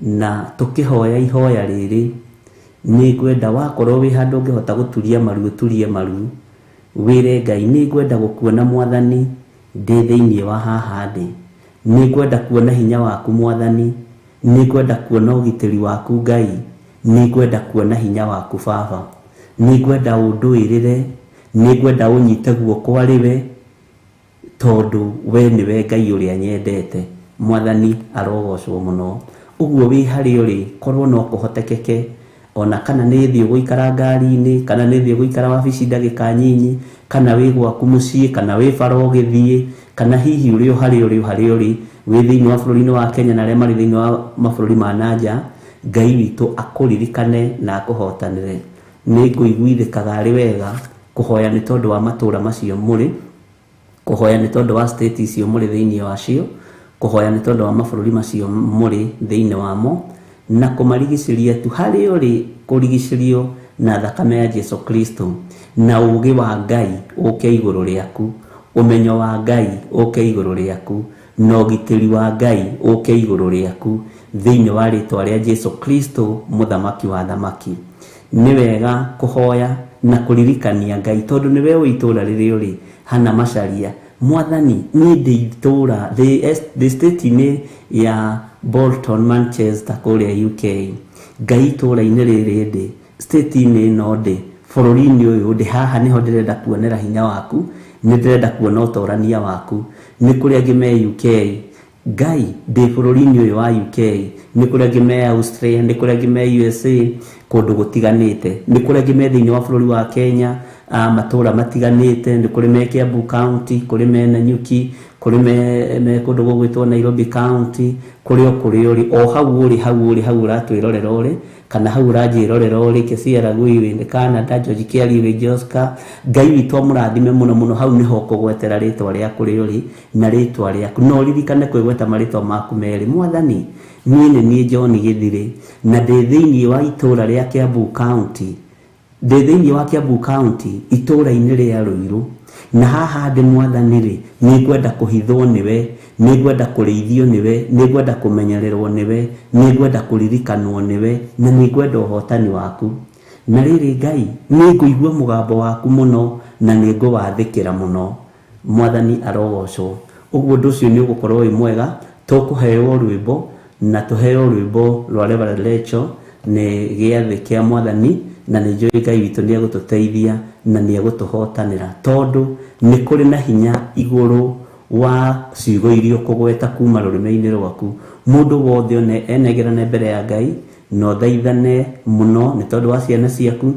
na tũkĩhoya ihoya rĩrĩ, nĩ ngwenda wakorwo wĩ handũ ũngĩhota gũturia maru, ũturie maru, wĩre Ngai, nĩ ngwenda gũkuona Mwathani ndĩ thĩinĩ wa haha ndĩ, nĩ ngwenda kuona hinya waku Mwathani, nĩ ngwenda kuona ũgitĩri waku Ngai, nĩ ngwenda kuona hinya waku Baba, nĩ ngwenda ũndũĩrĩre, nĩ ngwenda ũnyite guoko arĩ we, tondũ we nĩwe Ngai ũrĩa nyendete. Mwathani arogocwo mũno. Ũguo wĩ harĩa ũrĩ, korwo no kũhotekeke, ona kana nĩ thiĩ gũikara ngari-inĩ, kana nĩ thiĩ gũikara wabici ndagĩka nyinyi, kana wĩ gwaku mũciĩ, kana wĩ bara ũgĩthiĩ, kana hihi ũrĩ o harĩa ũrĩ, harĩa ũrĩ, wĩ thĩinĩ wa bũrũri-inĩ wa Kenya na arĩa marĩ thĩinĩ wa mabũrũri ma na nja, Ngai witũ akũririkane na akũhotanĩre. Nĩ ngũiguithĩkaga arĩ wega kũhoya nĩ tondũ wa matũũra macio mũrĩ, kũhoya nĩ tondũ wa state icio mũrĩ thĩinĩ wacio, kũhoya nĩ tondũ wa mabũrũri macio mũrĩ thĩinĩ wamo, na kũmarigicĩria tu harĩa ũrĩ, kũrigicĩrio na thakame ya Jesu Kristo, na ũũgĩ wa Ngai ũke igũrũ rĩaku, ũmenyo wa Ngai ũke igũrũ rĩaku, na ũgitĩri wa Ngai ũke igũrũ rĩaku, thĩinĩ wa rĩtwa rĩa Jesu Kristo mũthamaki wa thamaki. Nĩ wega kũhoya na kũririkania Ngai, tondũ nĩwe ũĩ itũũra rĩrĩa ũrĩ. Hana Macharia, Mwathani, niĩ ndĩ itũũra, ndĩ state-inĩ ya Bolton, Manchester kũrĩa UK. Ngai itũũra-inĩ rĩrĩ ndĩ, state-inĩ ĩno ndĩ, bũrũri-inĩ ũyũ ndĩ, haha nĩho ndĩrenda kuonera hinya waku, nĩ ndĩrenda kuona ũtorania waku. Nĩ kũrĩ angĩ me UK, Ngai ndĩ bũrũri-inĩ ũyũ wa UK, nĩ kũrĩ angĩ me Australia, nĩ kũrĩ angĩ me USA, kũndũ gũtiganĩte, nĩ kũrĩ angĩ me thĩinĩ wa bũrũri wa Kenya, matũũra matiganĩte, nĩ kũrĩ me Kiambu County, kũrĩ me Nanyuki, kũrĩ me kũndũ gũgwĩtwo Nairobi County, kũrĩ o kũrĩ ũrĩ, o hau ũrĩ, hau ũrĩ, hau ũratwĩrorera ũrĩ, kana hau ũranjĩrorera ũrĩ, Kesia Ragui wĩ Canada, George Kiari wĩ Joska. Ngai witũ amũrathime mũno mũno. Hau nĩho ũkũgwetera rĩtwa rĩaku rĩ ũrĩ na rĩtwa rĩaku, no ũririkane kwĩgweta marĩtwa maku merĩ. Mwathani, niĩ nĩ niĩ John Gĩthirĩ, na ndĩ thĩinĩ wa itũũra rĩa Kiambu County, Ndĩ thĩinĩ wa Kiambu County, itũũra-inĩ rĩa Ruiru, na haha ndĩ Mwathani rĩ, nĩ ngwenda kũhithwo nĩwe, nĩ ngwenda kũrĩithio nĩwe, nĩ ngwenda kũmenyererwo nĩwe, nĩ ngwenda kũririkanwo nĩwe, na nĩ ngwenda ũhotani waku. Na rĩrĩ Ngai, nĩ ngũigua mũgambo waku mũno na nĩ ngũwathĩkĩra mũno. Mwathani arogocwo. Ũguo ũndũ ũcio nĩ ũgũkorwo wĩ mwega, tũkũheo rwĩmbo na tũheo rwĩmbo rwa Reverend Rachel nĩ gĩathĩ kĩa Mwathani, na nĩ njũĩ Ngai witũ nĩ egũtũteithia na nĩ egũtũhotanĩra, tondũ nĩ kũrĩ na hinya igũrũ wa ciugo iria ũkũgweta kuma rũrĩmĩ-inĩ rwaku. Mũndũ wothe one enegerane mbere ya Ngai na ũthaithane mũno nĩ tondũ wa ciana ciaku,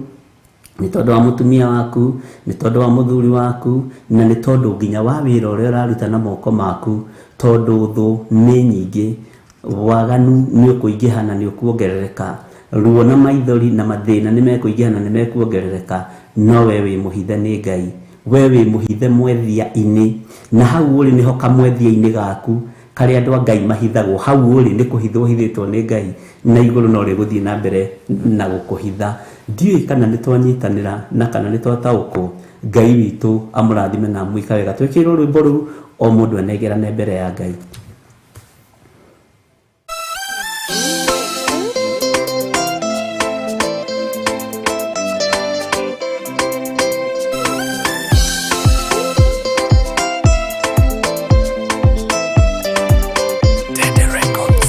nĩ tondũ wa mũtumia waku, nĩ tondũ wa mũthuri waku, na nĩ tondũ nginya wa wĩra ũrĩa ũraruta na moko maku, tondũ thũ nĩ nyingĩ, waganu nĩ ũkũingĩha na nĩ ũkuongerereka, ruo na maithori na mathĩna nĩ mekũingĩha na nĩ mekuongerereka, no we wĩ mũhithe nĩ Ngai, we wĩ mũhithe mwethia-inĩ, na hau ũrĩ nĩho kamwethia-inĩ gaku karĩa andũ a Ngai mahithagwo, hau ũrĩ nĩ kũhithwo ũhithĩtwo nĩ Ngai, na igũrũ no rĩgũthiĩ na mbere na gũkũhitha. Ndiũĩ kana nĩ twanyitanĩra na kana nĩ twataũkwo. Ngai witũ amũrathime na amwĩka wega. Twĩkĩrwo rwĩmbo rũu o mũndũ anengerane mbere ya Ngai.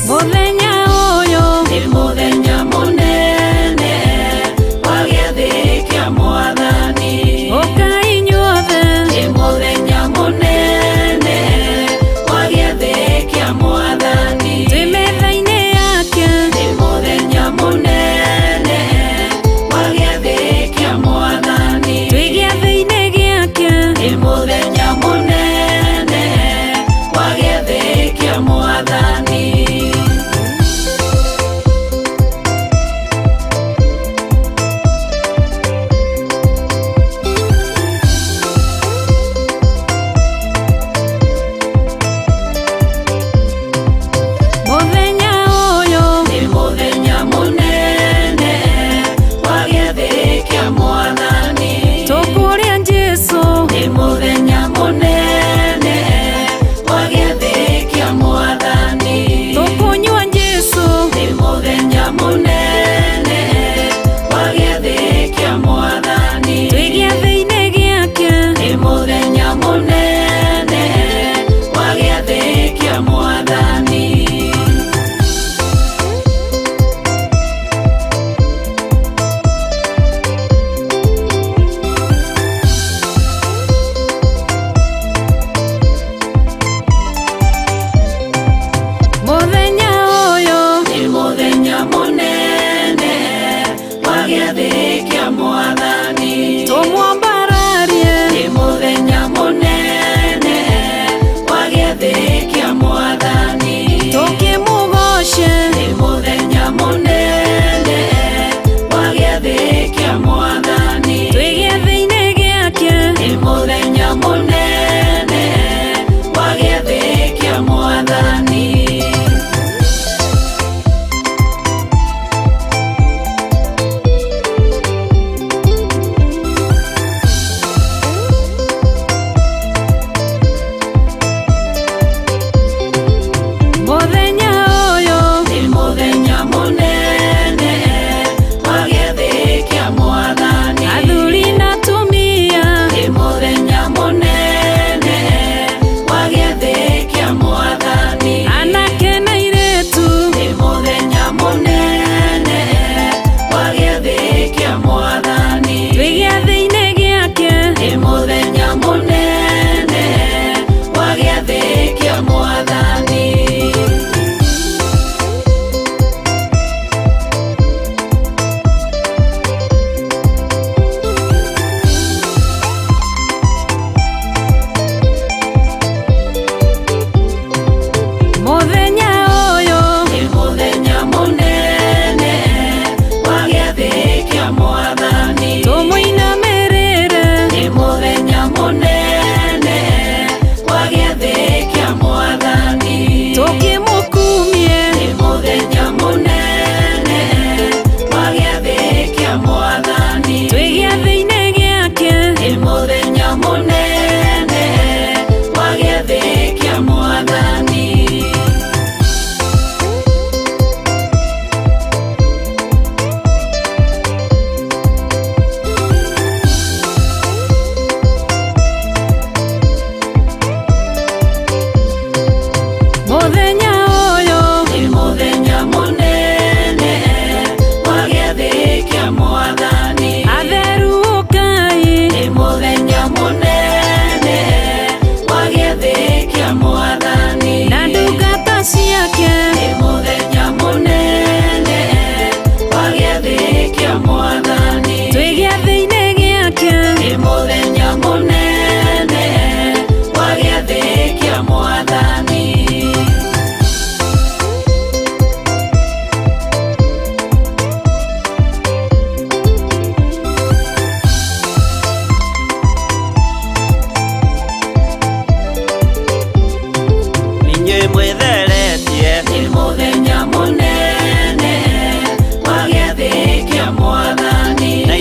Mũthenya ũyũ nĩ mũthenya mũnene wa gĩathĩ kĩa Mwathani. Ũkai inyuothe, nĩ mũthenya mũnene wa gĩathĩ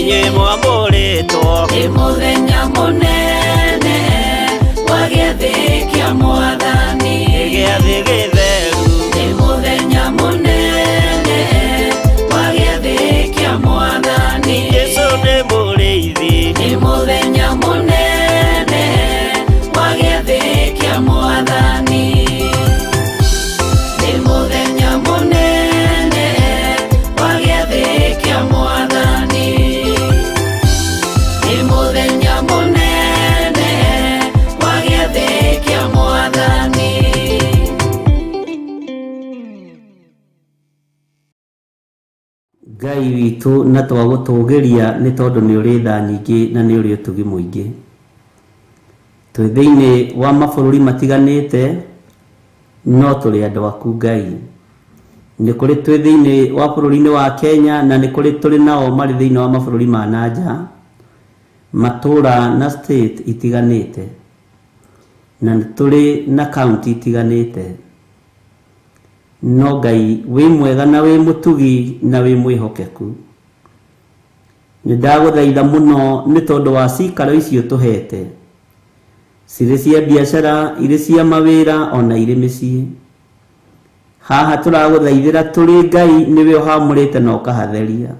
Inyuĩ mwamũrĩtwo. Nĩ mũthenya mũnene wa gĩathĩ kĩa Mwathani. Gĩathĩ gĩtheru. Nĩ mũthenya mũnene wa gĩathĩ kĩa Mwathani. Jesũ nĩ mũrĩithi. Nĩ mũthenya mũnene wa gĩathĩ kĩa Mwathani. Nĩ mũthenya mũnene wa gĩathĩ kĩa Mwathani. Nĩ mũthenya mũnene wa gĩathĩ kĩa Mwathani. Ngai witũ na twagũtũgĩria nĩ tondũ nĩ ũrĩ tha nyingĩ na nĩ ũrĩ ũtugi mũingĩ. Twĩ thĩinĩ wa mabũrũri matiganĩte no tũrĩ andũ aku Ngai. Nĩ kũrĩ twĩ thĩinĩ wa bũrũri-inĩ wa Kenya na nĩ kũrĩ tũrĩ nao marĩ thĩinĩ wa mabũrũri ma na nja, matũra na state itiganĩte, na nĩ tũrĩ na county itiganĩte. No Ngai wĩ mwega na wĩ mũtugi na wĩ mwĩhokeku. Nĩ ndagũthaitha mũno nĩ tondũ wa cikaro icio tũhete, cirĩ cia biacara, irĩ cia mawĩra ona irĩ mĩciĩ. Haha tũragũthaithĩra tũrĩ Ngai nĩwe ũhamũrĩte na ũkahatheria.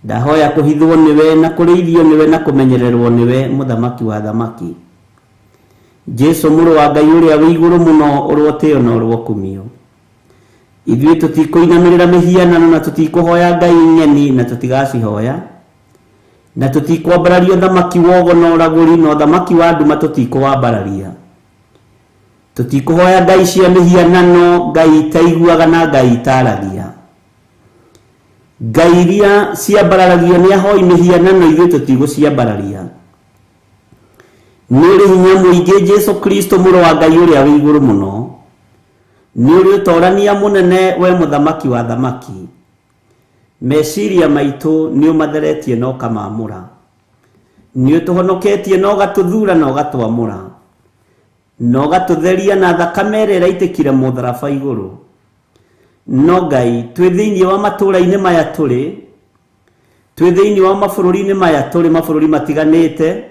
Ndahoya kũhithwo nĩwe na kũrĩithio nĩwe na kũmenyererwo nĩwe mũthamaki wa thamaki. Jesu mũrũ wa Ngai ũrĩa wĩ igũrũ mũno ũrotĩo na ũrokumio. Ithuĩ tũtikũinamĩrĩra mĩhianano na tũtikũhoya Ngai ng'eni na tũtigacihoya, na tũtikwambararia ũthamaki wogo na ũragũri na ũthamaki wa nduma tũtikũwambararia. Tũtikũhoya Ngai cia mĩhianano, Ngai itaiguaga na Ngai itaragia. Ngai iria ciambararagio nĩ ahoi mĩhianano ithuĩ tũtigũciambararia. Nĩ ũrĩ hinya mũingĩ Jesu Kristo mũrũ wa Ngai ũrĩa wĩ igũrũ mũno. Nĩ ũrĩ ũtorania mũnene we mũthamaki wa thamaki. Meciria maitũ nĩ ũmatheretie na ũkamamũra. Nĩ ũtũhonoketie na ũgatũthura na ũgatwamũra, na ũgatũtheria na thakame ĩrĩa ĩraitĩkire mũtharaba igũrũ. No Ngai twĩ thĩinĩ wa matũũra-inĩ maya tũrĩ, twĩ thĩinĩ wa mabũrũri-inĩ maya tũrĩ, mabũrũri matiganĩte,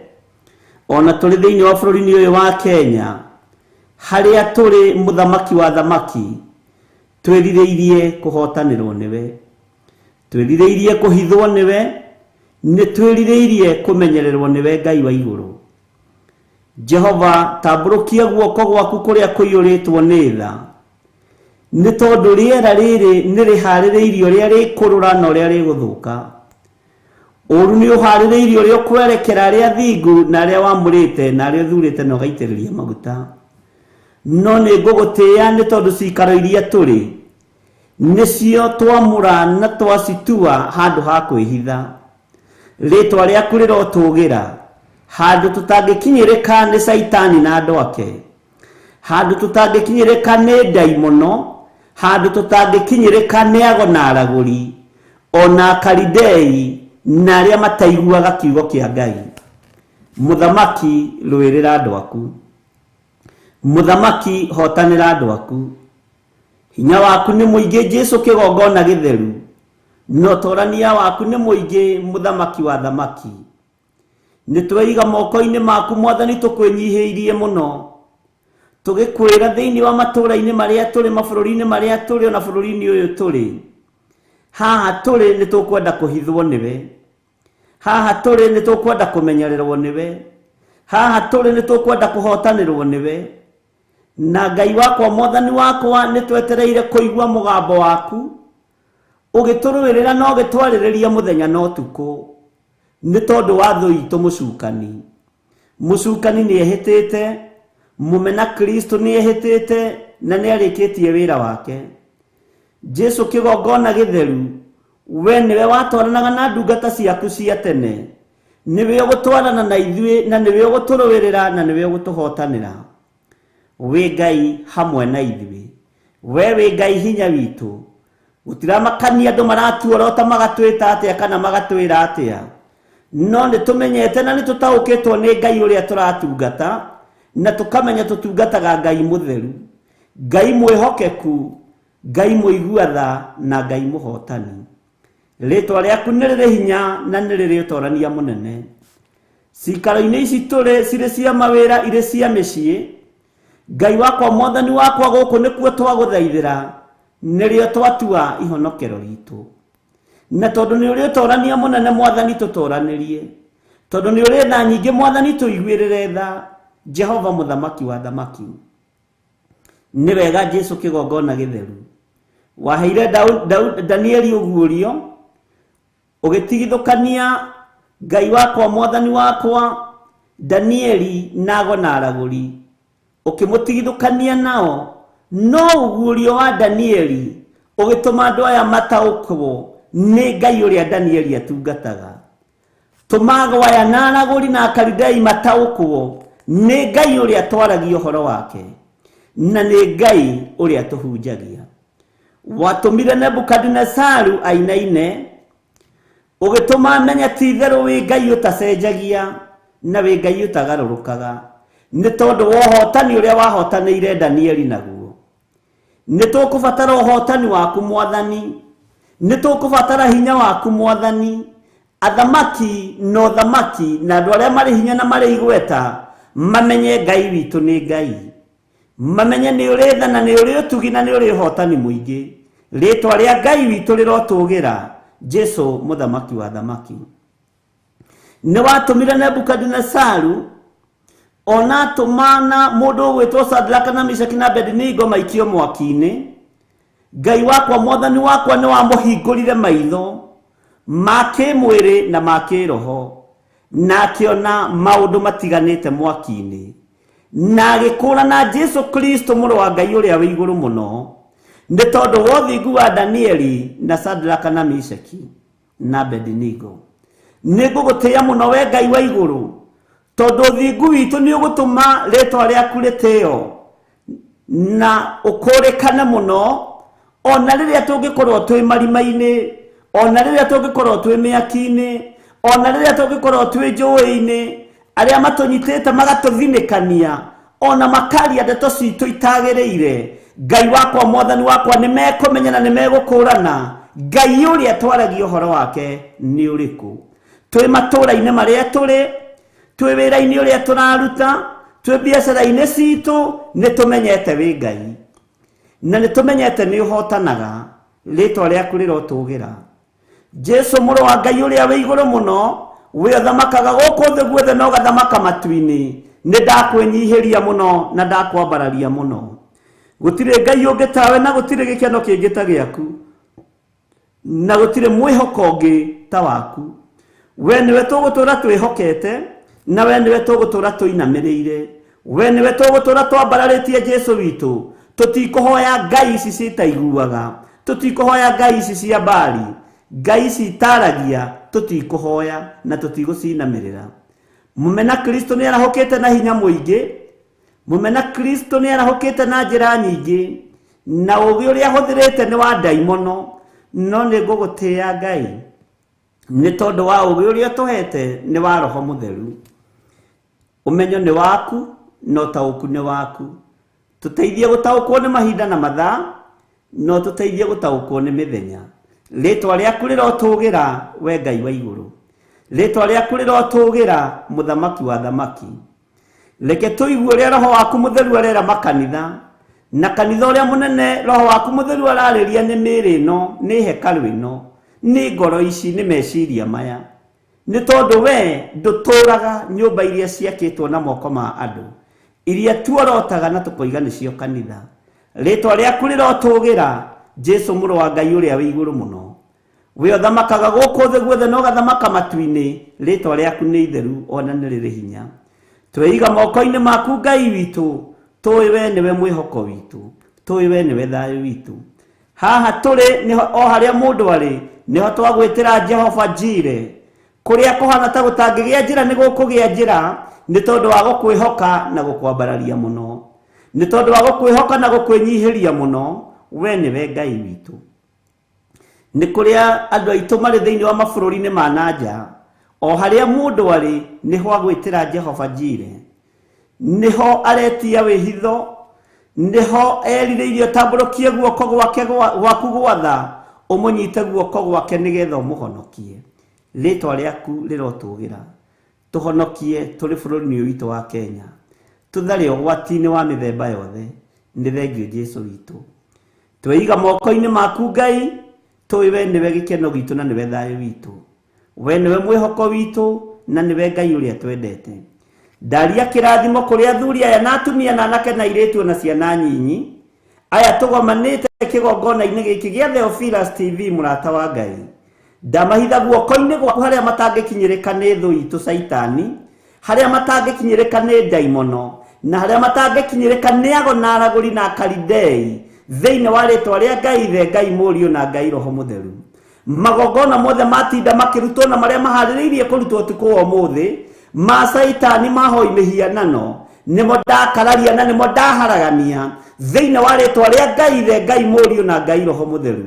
ona tũrĩ thĩinĩ wa bũrũri-inĩ ũyũ wa Kenya, harĩa tũrĩ mũthamaki wa thamaki, twĩrirĩirie kũhotanĩrwo nĩwe, twĩrirĩirie kũhithwo nĩwe, nĩ twĩrirĩirie kũmenyererwo nĩwe Ngai wa igũrũ. Jehova tambũrũkia guoko gwaku kũrĩa kũiyũrĩtwo nĩ tha, nĩ tondũ rĩera rĩrĩ nĩ rĩharĩrĩirio ũrĩa rĩkũrũra na ũrĩa rĩgũthũka. Ũru nĩ ũharĩrĩirio ũrĩa ũkwerekera arĩa athingu na arĩa wamũrĩte na arĩa ũthurĩte na ũgaitĩrĩria maguta. No nĩ ngũgũtĩĩa nĩ tondũ cikaro iria tũrĩ nĩcio twamũra na twacitua handũ ha kwĩhitha. Rĩtwa rĩaku rĩrotũgĩra handũ tũtangĩkinyĩrĩka nĩ Caitani na andũ ake, handũ tũtangĩkinyĩrĩka nĩ ndaimono, handũ tũtangĩkinyĩrĩka nĩ ago na aragũri ona akaridei na arĩa mataiguaga kiugo kĩa Ngai. Mũthamaki rũĩrĩra andũ aku, mũthamaki hotanĩra andũ aku. Hinya waku nĩ mũingĩ Jesu kĩgongona gĩtheru, na ũtorania waku nĩ mũingĩ mũthamaki wa thamaki. Nĩ tweiga moko-inĩ maku Mwathani tũkwĩnyihĩirie mũno, tũgĩkwĩra thĩinĩ wa matũũra-inĩ marĩa tũrĩ, mabũrũri-inĩ marĩa tũrĩ, ona bũrũri-inĩ ũyũ tũrĩ. Haha tũrĩ nĩ tũkwenda kũhithwo nĩwe, haha tũrĩ nĩ tũkwenda kũmenyererwo nĩwe, haha tũrĩ nĩ tũkwenda kũhotanĩrwo nĩwe. Na Ngai wakwa Mwathani wakwa nĩ twetereire kũigua mũgambo waku ũgĩtũrũĩrĩra na ũgĩtwarĩrĩria mũthenya na ũtukũ, nĩ tondũ wa thũ itũ mũcukani. Mũcukani nĩ ehĩtĩte, mũmena Kristo nĩ ehĩtĩte na nĩ arĩkĩtie wĩra wake. Jesu kĩgongona gĩtheru, we nĩwe watwaranaga na ndungata ciaku cia tene, nĩwe ũgũtwarana na ithuĩ na nĩwe ũgũtũrũĩrĩra na nĩwe ũgũtũhotanĩra. Wĩ Ngai hamwe na ithuĩ, we wĩ Ngai hinya witũ. Gũtiramakania andũ maratuorota magatwĩta atĩa kana magatwĩra atĩa, no nĩ tũmenyete na nĩ tũtaũkĩtwo nĩ Ngai ũrĩa tũratungata, na tũkamenya tũtungataga Ngai mũtheru, Ngai mwĩhokeku, Ngai mũigua tha na Ngai mũhotani. Rĩtwa rĩaku nĩ rĩrĩ hinya na nĩ rĩrĩ ũtorania mũnene. Cikaro-inĩ ici tũrĩ cirĩ cia mawĩra irĩ cia mĩciĩ, Ngai wakwa mwathani wakwa gũkũ nĩkuo twagũthaithĩra, nĩrĩo twatua ihonokero ritũ. Na tondũ nĩ ũrĩ ũtorania mũnene mwathani tũtoranĩrie, tondũ nĩ ũrĩ tha nyingĩ mwathani tũiguĩrĩre tha, Jehova mũthamaki wa thamaki. Nĩ wega Jesu kĩgongona gĩtheru. Waheire Danieli ũguũrio, ũgĩtigithũkania Ngai wakwa mwathani wakwa Danieli nago na aragũri, ũkĩmũtigithũkania nao, no ũguũrio wa Danieli ũgĩtũma andũ aya mataũkwo nĩ Ngai ũrĩa Danieli atungataga. Tũmago aya na aragũri na Akalidei mataũkwo nĩ Ngai ũrĩa twaragia ũhoro wake, na nĩ Ngai ũrĩa tũhunjagia. Watũmire Nebukadinesaru ainaine, ũgĩtũma amenye ti itherũ wĩ Ngai ũtacenjagia na wĩ Ngai ũtagarũrũkaga, nĩ tondũ wa ũhotani ũrĩa wahotanĩire Danieli naguo. Nĩ tũkũbatara ũhotani waku mwathani, nĩ tũkũbatara hinya waku mwathani. Athamaki na ũthamaki na andũ arĩa marĩ hinya na marĩ igweta mamenye Ngai witũ nĩ Ngai, mamenye nĩ ũrĩ tha na nĩ ũrĩ ũtugi na nĩ ũrĩ ũhotani mũingĩ. Rĩtwa rĩa Ngai witũ rĩrotũgĩra, Jesu mũthamaki wa thamaki. Nĩ watũmire Nebukadinesaru ona atũmana mũndũ ũgwĩtwo Sadraka na Meshaki na Abednego maikio mwaki-inĩ. Ngai wakwa mwathani wakwa nĩ wamũhingũrire maitho ma kĩmwĩrĩ na ma kĩroho, na akĩona maũndũ matiganĩte mwaki-inĩ, na agĩkũũrana Jesu Kristo mũrũ wa Ngai ũrĩa wĩ igũrũ mũno, nĩ tondũ wa ũthingu wa Danieli na Sadraka na Meshaki na Abednego. Nĩ ngũgũtĩĩa mũno we Ngai wa igũrũ, tondũ ũthingu witũ nĩ ũgũtũma rĩtwa rĩaku rĩtĩo na ũkũrĩkane mũno, ona rĩrĩa tũngĩkorwo twĩ marima-inĩ, ona rĩrĩa tũngĩkorwo twĩ mĩaki-inĩ, ona rĩrĩa tũngĩkorwo twĩ njũĩ-inĩ, arĩa matũnyitĩte magatũthinĩkania, ona makaria ndeto citũ itagĩrĩire, Ngai wakwa mwathani wakwa nĩ mekũmenya na nĩ megũkũrana Ngai ũrĩa twaragia ũhoro wake nĩ ũrĩkũ. Twĩ matũũra-inĩ marĩa tũrĩ, twĩ wĩra-inĩ ũrĩa tũraruta, twĩ biacara-inĩ citũ, nĩ tũmenyete wĩ Ngai na nĩ tũmenyete nĩ ũhotanaga. Rĩtwa rĩaku rĩrotũgĩra, Jesu mũrũ wa Ngai ũrĩa wĩ igũrũ mũno, we ũthamakaga gũkũ thĩ guothe na ũgathamaka matu-inĩ. Nĩ ndakwĩnyihĩria mũno na ndakwambararia mũno. Gũtirĩ Ngai ũngĩ tawe na gũtirĩ gĩkeno kĩngĩ ta gĩaku, na gũtirĩ mwĩhoko ũngĩ ta waku. We nĩwe tũgũtũũra twĩhokete, na we nĩwe tũgũtũũra tũinamĩrĩire, we nĩwe tũgũtũũra twambararĩtie Jesu witũ. Tũtikũhoya ngai ici citaiguaga, tũtikũhoya ngai ici cia Baali, ngai ici itaragia, tũtikũhoya na tũtigũcinamĩrĩra. Mũmena Kristo nĩ arahũkĩte na hinya mũingĩ, mũmena Kristo nĩ arahũkĩte na njĩra nyingĩ, na ũũgĩ ũrĩa ahũthĩrĩte nĩ wa ndaimono, no nĩ ngũgũtĩĩa Ngai nĩ tondũ wa ũũgĩ ũrĩa ũtũhete nĩ wa Roho Mũtheru. Ũmenyo nĩ waku na ũtaũku nĩ waku. Tũteithie gũtaũkwo nĩ mahinda na mathaa, no tũteithie gũtaũkwo nĩ mĩthenya. Rĩtwa rĩaku rĩrotũgĩra, we Ngai wa igũrũ. Rĩtwa rĩaku rĩrotũgĩra, mũthamaki wa thamaki. Reke tũigue ũrĩa Roho waku Mũtheru arera makanitha, na kanitha ũrĩa mũnene Roho waku Mũtheru ararĩria nĩ mĩĩrĩ ĩno, nĩ hekarũ ĩno, nĩ ngoro ici, nĩ meciria maya. Nĩ tondũ we ndũtũũraga nyũmba iria ciakĩtwo na moko ma andũ, iria tuorotaga na tũkoiga nĩcio kanitha. Rĩtwa rĩaku rĩrotũgĩra, Jesu mũrũ wa Ngai ũrĩa wĩ igũrũ mũno. We ũthamakaga gũkũ thĩ guothe na ũgathamaka matu-inĩ, rĩtwa rĩaku nĩ itheru ona nĩ rĩrĩ hinya. Tweiga moko-inĩ maku Ngai witũ, tũĩ we nĩwe mwĩhoko witũ, tũĩ we nĩwe thayũ witũ. Haha tũrĩ nĩho o harĩa mũndũ arĩ, nĩho twagwĩtĩra Jehova Jire. Kũrĩa kũhana ta gũtangĩgĩa njĩra nĩ gũkũgĩa njĩra, nĩ tondũ wa gũkwĩhoka na gũkwambararia mũno, nĩ tondũ wa gũkwĩhoka na gũkwĩnyihĩria mũno, we nĩwe Ngai witũ. Nĩ kũrĩa andũ aitũ marĩ thĩinĩ wa mabũrũri-inĩ ma na nja, o harĩa mũndũ arĩ nĩho agwĩtĩra Jehova Jire, nĩho aretia wĩhitho, nĩho erirĩirie ũtambũrũkie guoko gwake gwaku gwatha, Ũmũnyite guoko gwake nĩgetha ũmũhonokie. Rĩtwa rĩaku rĩrotũgĩra. Tũhonokie tũrĩ bũrũri-inĩ ũyũ witũ wa Kenya. Tũthare ũgwati-inĩ wa mĩthemba yothe. Nĩ thengio Jesu witũ. Tweiga moko-inĩ maku Ngai, tũĩ we nĩwe gĩkeno gitũ na nĩwe thayũ witũ. We nĩwe mwĩhoko witũ na nĩwe Ngai ũrĩa twendete. Ndaria kĩrathimo kũrĩ athuri aya na atumia na anake na airĩtu na ciana nyinyi. Aya tũgomanĩte kĩgongona-inĩ gĩkĩ gĩa Theophilus TV mũrata wa Ngai. Ndamahitha guoko-inĩ gwaku harĩa matangĩkinyĩrĩka nĩ thũ itũ Caitani, harĩa matangĩkinyĩrĩka nĩ ndaimono, na harĩa matangĩkinyĩrĩka nĩ ago na aragũri na akaridei, thĩinĩ wa rĩtwa rĩa Ngai Ithe, Ngai Mũriũ na Ngai Roho Mũtheru. Magongona mothe matinda makĩrutwo na marĩa maharĩrĩirie kũrutwo ũtukũ wa ũmũthĩ ma Caitani mahoi mĩhianano, nĩmo ndakararia na nĩmo ndaharagania thĩinĩ wa rĩtwa rĩa Ngai Ithe, Ngai Mũriũ na Ngai Roho Mũtheru.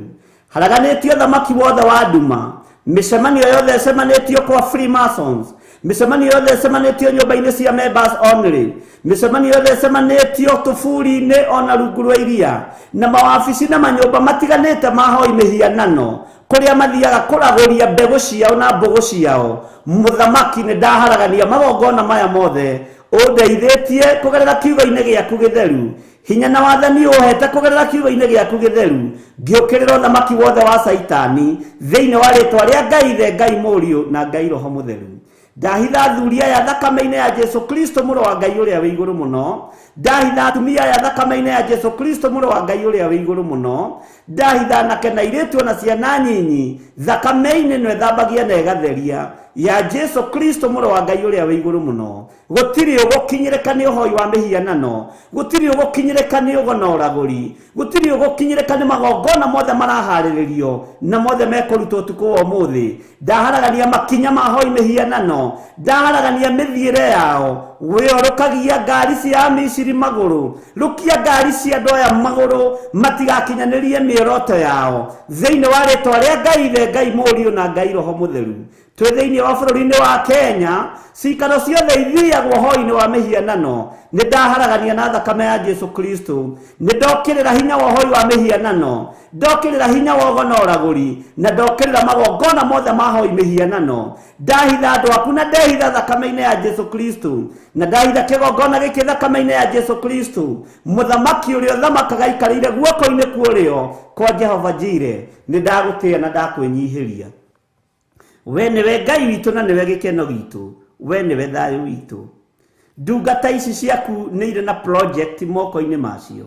Haraganĩtio thamaki wothe wa nduma, mĩcemanio yothe ĩcemanĩtio kwa Freemasons, mĩcemanio yothe ĩcemanĩtio nyũmba-inĩ cia members only, mĩcemanio yothe ĩcemanĩtio tũburi-inĩ ona rungu rwa iria, na mawabici na manyũmba matiganĩte mahoi mĩhianano, kũrĩa mathiaga kũragũria mbegũ ciao na mbũgũ ciao. Mũthamaki nĩ ndaharagania magongona maya mothe ũndeithĩtie kũgerera kiugo-inĩ gĩaku gĩtheru. Hinya na wathani ũhete kũgerera kiugo-inĩ gĩaku gĩtheru, ngĩũkĩrĩra ũthamaki wothe wa Caitani thĩinĩ wa rĩtwa rĩa Ngai Ithe, Ngai Mũriũ na Ngai Roho Mũtheru. Ndahitha athuri aya thakame-inĩ ya Jesu Kristo mũrũ wa Ngai ũrĩa wĩ igũrũ mũno. Ndahitha atumia aya thakame-inĩ ya Jesu Kristo mũrũ wa Ngai ũrĩa wĩ igũrũ mũno. Ndahitha anake na airĩtu ona ciana nyinyi thakame-inĩ ĩno ĩthambagia na ĩgatheria ya Jesu Kristo mũrũ wa Ngai ũrĩa wĩ igũrũ mũno. Gũtirĩ ũgũkinyĩrĩka nĩ ũhoi wa mĩhianano, gũtirĩ ũgũkinyĩrĩka nĩ ũgo na ũragũri, gũtirĩ ũgũkinyĩrĩka nĩ magongona mothe maraharĩrĩrio na mothe mekũrutwo ũtukũ wa ũmũthĩ. Ndaharagania makinya ma hoi mĩhianano, ndaharagania mĩthiĩre yao. Wĩorũkagia ngari cia Amisiri magũrũ, rũkia ngari cia andũ aya magũrũ, matigakinyanĩrie mĩoroto yao thĩinĩ wa rĩtwa rĩa Ngai Ithe, Ngai Mũriũ na Ngai Roho Mũtheru. Twĩ thĩinĩ wa bũrũri-inĩ wa Kenya, cikaro ciothe ithiagwo hoi-inĩ wa mĩhianano, nĩ ndaharagania na thakame ya Jesu Kristo. Nĩ ndokĩrĩra hinya wa ũhoi wa mĩhianano, ndokĩrĩra hinya wa ũgo na ũragũri, na ndokĩrĩra magongona mothe ma hoi mĩhianano. Ndahitha andũ aku na ndehitha thakame-inĩ ya Jesu Kristo, na ndahitha kĩgongona gĩkĩ thakame-inĩ ya Jesu Kristo. Mũthamaki ũrĩa ũthamakaga aikarĩire guoko-inĩ kwa ũrĩo kwa Jehova Jire, nĩ ndagũtĩĩa na ndakwĩnyihĩria. We nĩwe Ngai witũ na nĩwe gĩkeno gitũ, we nĩwe thayũ witũ. Ndungata ici ciaku nĩ irĩ na project moko-inĩ macio.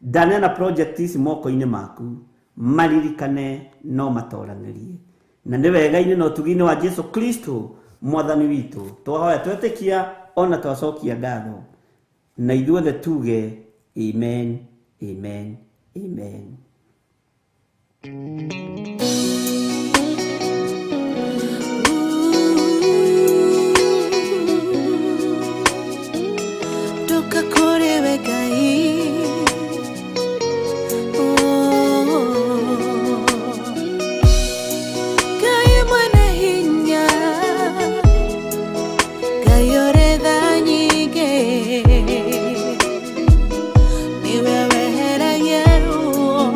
Ndaneana project ici moko-inĩ maku, maririkane no matoranĩrie. Na nĩ wega-inĩ na ũtugi-inĩ wa Jesu Kristo mwathani witũ. Twahoya twetĩkia ona twacokia ngatho. Na ithuothe tuge amen, amen, amen. Ndoka kũrĩ we Ngai. Ngai mwene hinya, Ngai ũrĩ tha nyingĩ, nĩwe weheragia ruo.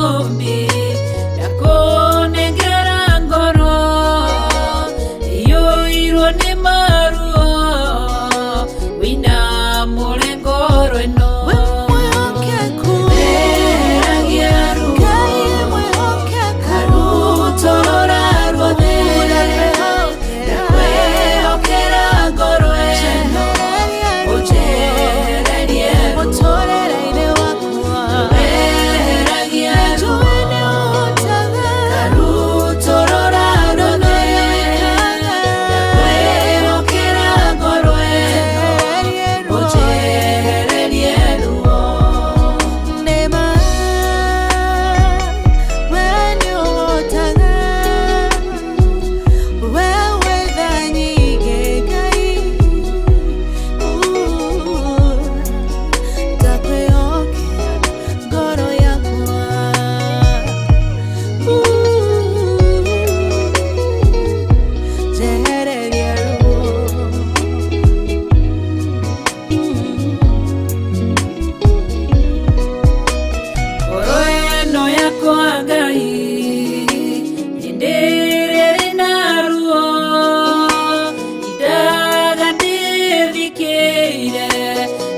Mũmbi ndakũnengera ngoro iyũirwo nĩ maruo wĩna mũrengoro ĩno. We mwĩhokeku, Weheragia ruo, Ngai mwĩhokeku, karutorora ruothe, ndakwĩhokera ngoro ĩno, ũnjehererie ruo. Mũtũrĩre-inĩ wakwa, Weheragia ruo, njũĩ nĩ ũhotaga, karutorora ruothe, ndakwĩhokera ngoro ĩno, njehererie ruo. ũnjehererie ruo. Nĩma, we nĩ ũhotaga, we wĩ tha nyingĩ Ngai. Ndakwĩhokera ngoro yakwa. Njehererie ruo. Ngoro ĩno yakwa Ngai hĩndĩ ĩrĩa ĩrĩ na ruo indaga ndĩthikĩire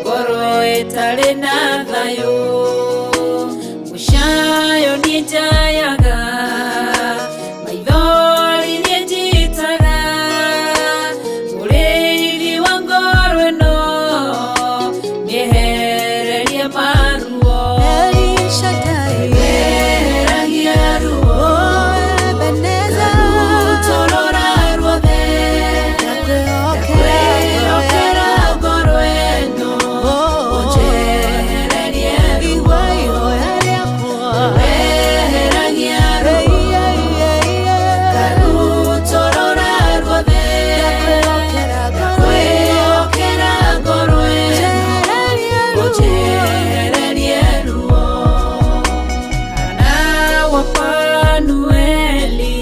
ngoro ĩtarĩ na thayũ mũcayo niĩ njayaga maithori niĩ njitaga mũrĩithi wa ngoro ĩno mĩehererie maruo. El Shaddai, Weheragia ruo, oh Ebenezer, karutorora ruothe, ndakwĩhokera ngoro ĩno, ũnjehererie ruo. Igua ihoya rĩakwa. Weheragia ruo, karutorora ruothe, ndakwĩhokera ngoro ĩno, ũnjehererie ruo. Hana wa Fanueli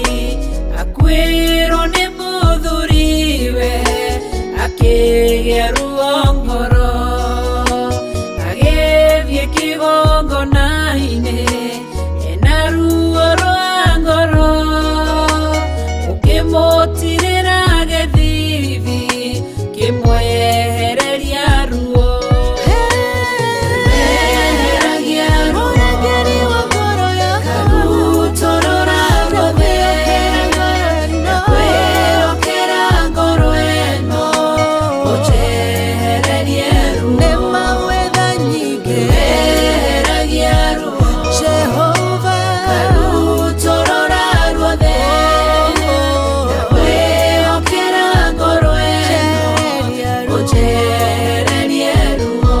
akuĩrwo nĩ mũthuriwe akĩgĩa ruo ngoro agĩthiĩ kĩgongona-inĩ ena ruo rwa ngoro ũkĩmũtirĩra gĩthithi kĩmwehereria ruo. Weheragia ruo, karutorora ruothe, ndakwĩhokera ngoro ĩno, ũnjehererie ruo. Weheragia ruo, karutorora ruothe, ndakwĩhokera ngoro ĩno, ũnjehererie ruo.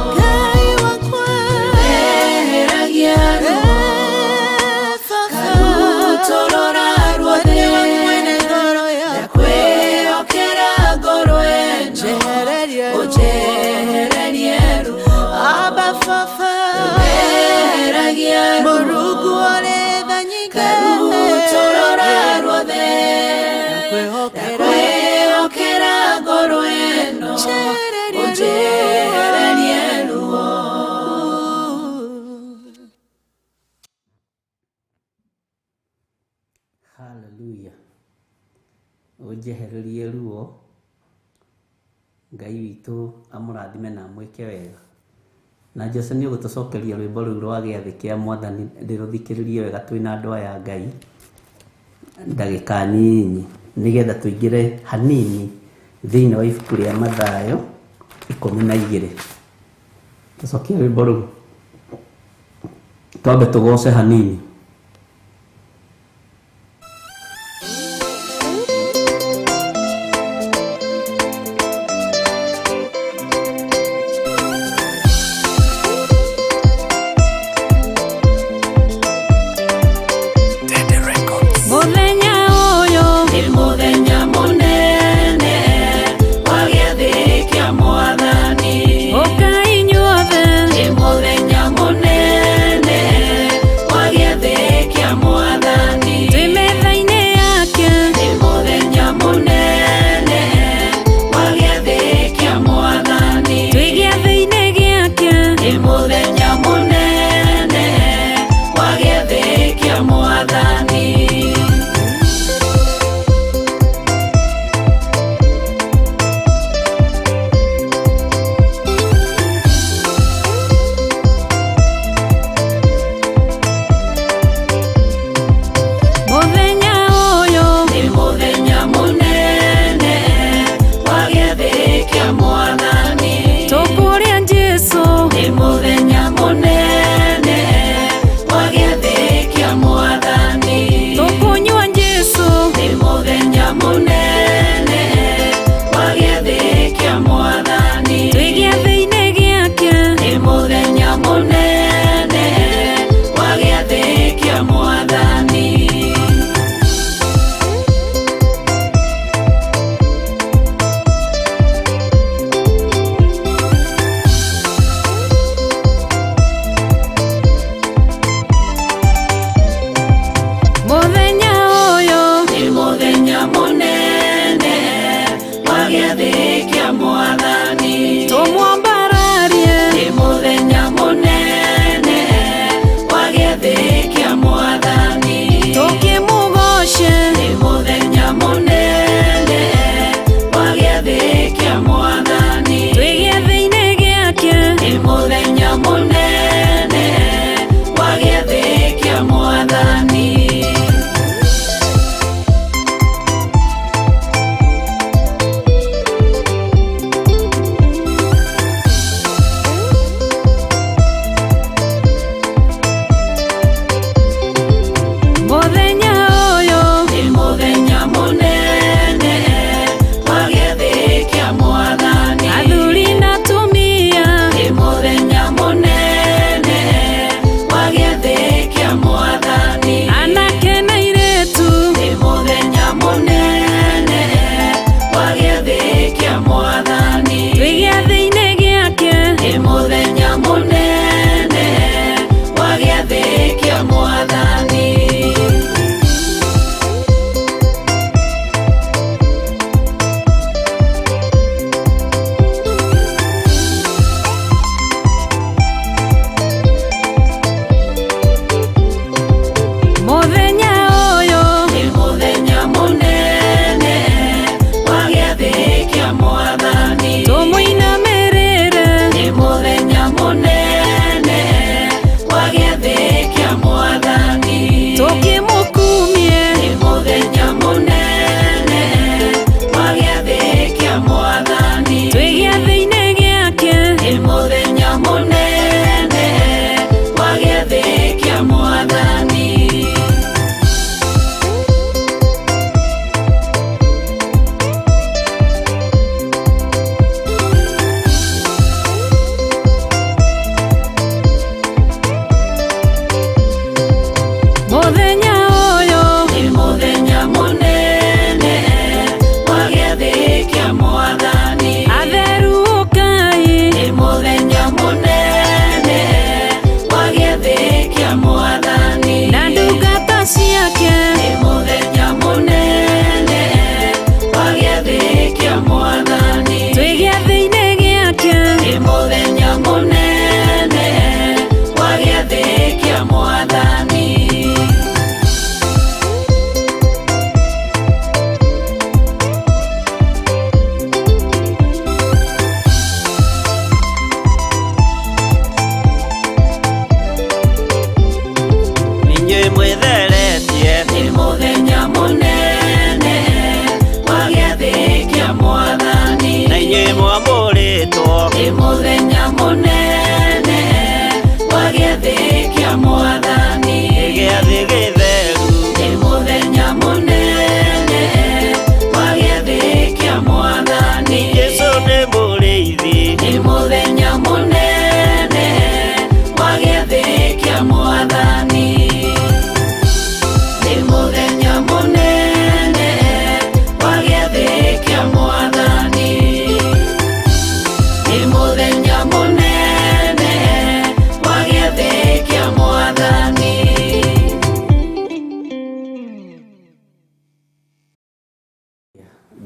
Weheragia ruo, karutorora ruothe, ndakwĩhokera ngoro ĩno, ũnjehererie ruo. Abba Fafa, Weheragia ruo, Mũrungu ũrĩ tha nyingĩ, karutorora ruothe, ndakwĩhokera ngoro ĩno, ũnjehererie ruo. Haleluya. Ũnjehererie ruo. Ngai witũ amũrathime na amwĩke wega. Na Jose nĩ ũgũtũcokeria rwĩmbo rũu rwa gĩathĩ kĩa mwathani ndĩrũthikĩrĩrie wega twĩna andũ aya a Ngai ndagĩka nyinyi nĩgetha tũingĩre hanini thĩinĩ wa ibuku rĩa Mathayo 12. Tũcokie rwĩmbo rũu twambe tũgoce hanini. Mũthenya ũyũ Nĩ mũthenya mũnene wa gĩathĩ kĩa Mwathani. ũkai inyuothe Nĩ mũthenya mũnene wa gĩathĩ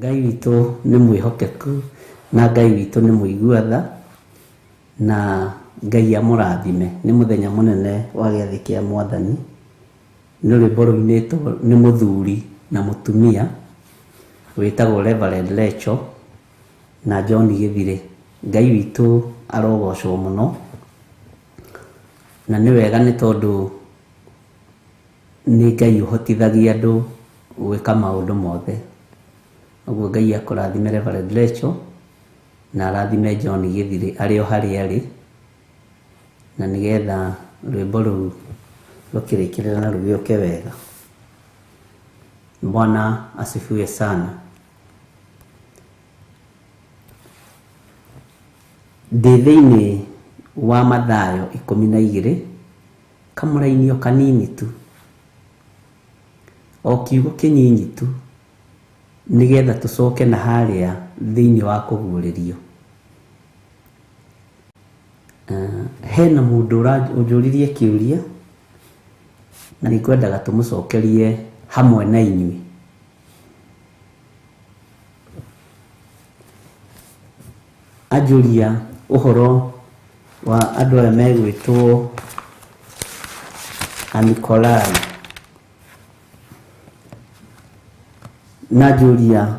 Ngai witũ nĩ mwĩhokeku na Ngai witũ nĩ mũigua tha na Ngai amũrathime. Nĩ mũthenya mũnene wa gĩathĩ kĩa Mwathani. Nĩ rwĩmbo rũinĩtwo nĩ mũthuri na mũtumia wĩtagwo Reverend Lecho na John Gĩthirĩ. Ngai witũ arogocwo mũno na nĩ wega nĩ tondũ nĩ Ngai ũhotithagia andũ gwĩka maũndũ mothe. Ũguo Ngai akũrathime Reverend Lecho na arathime John Gĩthirĩ arĩ o harĩa arĩ, na nĩgetha rwĩmbo rũu rũkĩrĩkĩrĩra na rũgĩũke wega. Bwana asifiwe sana. Ndĩ thĩinĩ wa Mathayo 12 kamũrainio kanini tu, o kiugo kĩnyinyi tu, nĩgetha tũcoke na harĩa thĩinĩ wa kũguũrĩrio. Hena mũndũ ũnjũririe kĩũria na nĩngwendaga tũmũcokerie hamwe na inyuĩ. Anjũria ũhoro wa andũ aya megwĩtwo Anikolai, na anjũria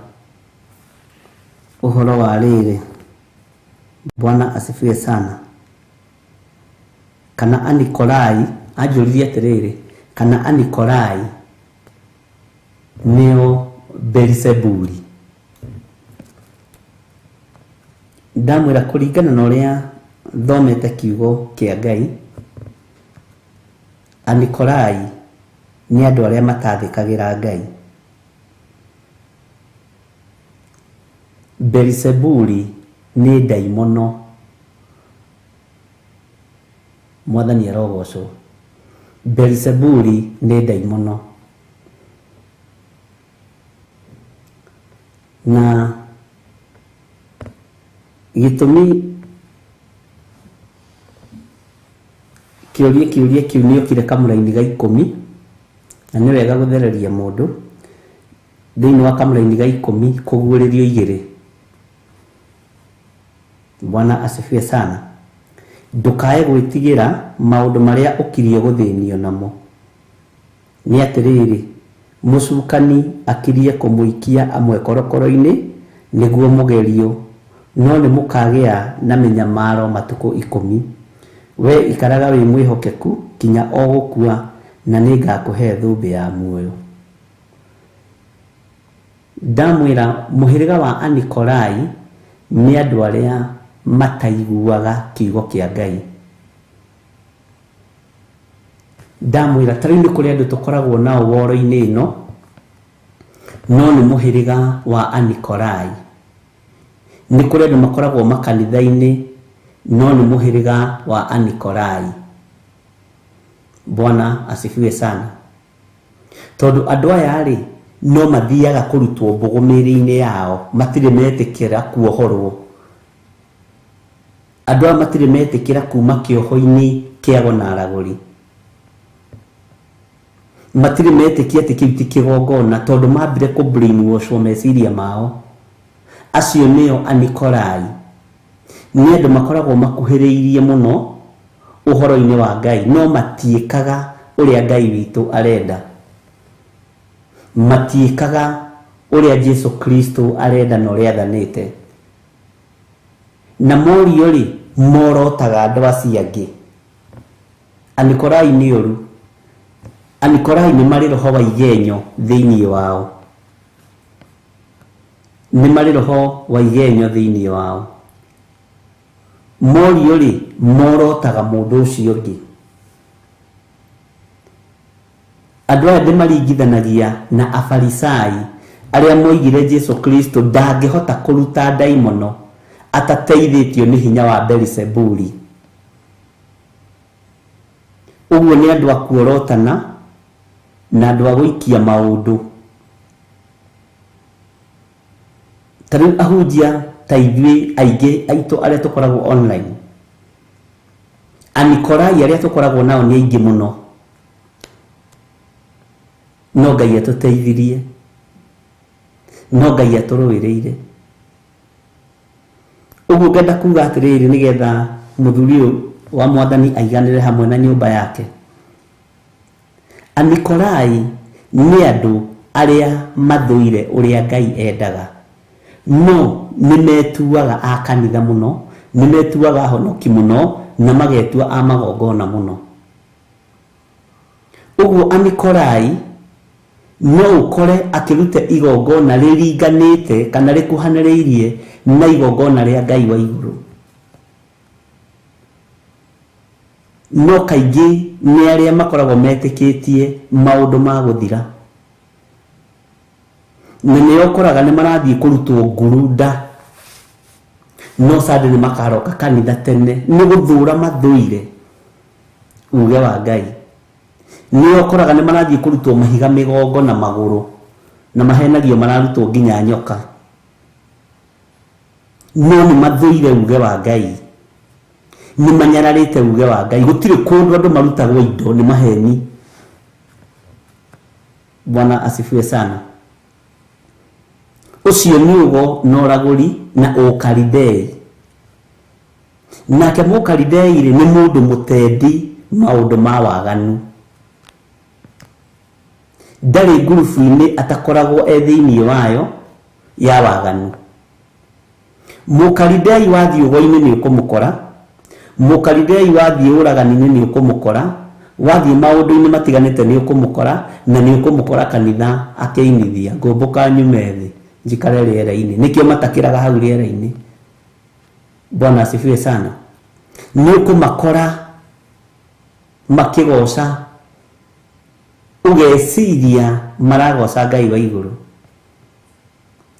ũhoro wa rĩrĩ, Bwana asifiwe sana, kana Anikolai, anjũririe atĩrĩrĩ, kana Anikolai nĩo Beelizebuli. Ndamwĩra kũringana na ũrĩa thomete kiugo kĩa Ngai, Anikolai nĩ andũ arĩa matathĩkagĩra Ngai. Beelizebuli nĩ ndaimono. Mwathani arogocwo. Beelizebuli nĩ ndaimono. Na gĩtũmi kĩũria kĩu nĩokire kamũraini ga 10, na nĩ wega gũthereria mũndũ thĩinĩ wa kamũraini ga 10 kũguũrĩrio 2. Bwana asifiwe sana. Ndũkae gwĩtigĩra maũndũ marĩa ũkirie gũthĩnio namo. Nĩ atĩrĩrĩ, mũcukani akirie kũmũikia amwe korokoro-inĩ nĩguo mũgerio, no nĩ mũkagĩa na mĩnyamaro matukũ 10. We ikaraga wĩ mwĩhokeku kinya o gũkua, na nĩngakũhe thũmbĩ ya muoyo. Ndamwĩra mũhĩrĩga wa Anikolai nĩ andũ arĩa mataiguaga kiugo kĩa Ngai. Ndamwĩra ta rĩu nĩ kũrĩ andũ tũkoragwo nao woro-inĩ ĩno, no nĩ mũhĩrĩga wa Anikolai. Nĩ kũrĩ andũ makoragwo makanitha-inĩ, no nĩ mũhĩrĩga wa Anikolai. Bwana asifiwe sana. Tondũ andũ aya rĩ, no mathiaga kũrutwo mbũgũ mĩĩrĩ-inĩ yao, matirĩ metĩkĩra kuohorwo. Andũ aya matirĩ metĩkĩra kuma kĩoho-inĩ kĩa na aragũri. Matirĩ metĩkia atĩ kĩu ti kĩgongona, tondũ mambire kũ brainwashwo meciria mao. Acio nĩo Anikolai. Nĩ andũ makoragwo makuhĩrĩirie mũno ũhoro-inĩ wa Ngai, no matiĩkaga ũrĩa Ngai witũ arenda. Matiĩkaga ũrĩa Jesu Kristo arenda na ũrĩa athanĩte. Na morio rĩ, morotaga andũ acio angĩ. Anikolai nĩ ũru. Anikolai nĩ marĩ roho wa igenyo thĩinĩ wao. Nĩ marĩ roho wa igenyo thĩinĩ wao. Morio rĩ, morotaga mũndũ ũcio ũngĩ. Andũ aya ndĩmaringithanagia na Afarisai arĩa moigire Jesu Kristo ndangĩhota kũruta ndaimono atateithĩtio nĩ hinya wa Beelizebuli. Ũguo nĩ andũ a kuorotana na andũ a gũikia maũndũ. Ta rĩu ahunjia ta ithuĩ aingĩ aitũ arĩa tũkoragwo online, Anikolai arĩa tũkoragwo nao nĩ aingĩ mũno, no Ngai atũteithirie. No Ngai atũrũĩrĩire. Ũguo ngenda kuga atĩrĩrĩ, nĩgetha mũthuri ũyũ wa Mwathani aiganĩre hamwe na nyũmba yake. Anikolai nĩ andũ arĩa mathũire ũrĩa Ngai endaga, no nĩ metuaga a kanitha mũno, nĩ metuaga ahonoki mũno, na magetua a magongona mũno. Ũguo Anikolai no ũkore akĩruta igongona rĩringanĩte kana rĩkuhanĩrĩirie na igongona rĩa Ngai wa igũrũ, no kaingĩ nĩ arĩa makoragwo metĩkĩtie maũndũ ma gũthira, na nĩo ũkoraga nĩ marathiĩ kũrutwo ngurunda, no Sunday nĩ makaroka kanitha tene nĩ gũthũra mathũire uge wa Ngai. Nĩo ũkoraga nĩ marathiĩ kũrutwo mahiga mĩgongo na magũrũ, na mahenagio mararutwo nginya nyoka, no nĩ mathũire uge wa Ngai, nĩ manyararĩte uge wa Ngai. Gũtirĩ kũndũ andũ marutagwo indo nĩ maheni. Bwana asifiwe sana. Ũcio nĩ ũgo na ũragũri na ũkalidei. Nake mũkalidei rĩ, nĩ mũndũ mũtendi maũndũ ma waganu, ndarĩ ngurubu-inĩ atakoragwo e thĩinĩ wayo ya waganu. Mũkalidei wathiĩ ũgo-inĩ nĩ ũkũmũkora, mũkalidei wathiĩ ũragani-inĩ nĩ ũkũmũkora, wathiĩ maũndũ-inĩ matiganĩte nĩ ũkũmũkora, na nĩ ũkũmũkora kanitha akĩinithia ngũmbũka nyume thĩ njikare rĩera-inĩ. Nĩkĩo matakĩraga hau rĩera-inĩ. Bwana asifiwe sana. Nĩ ũkũmakora makĩgoca, ũgeciria maragoca Ngai wa igũrũ.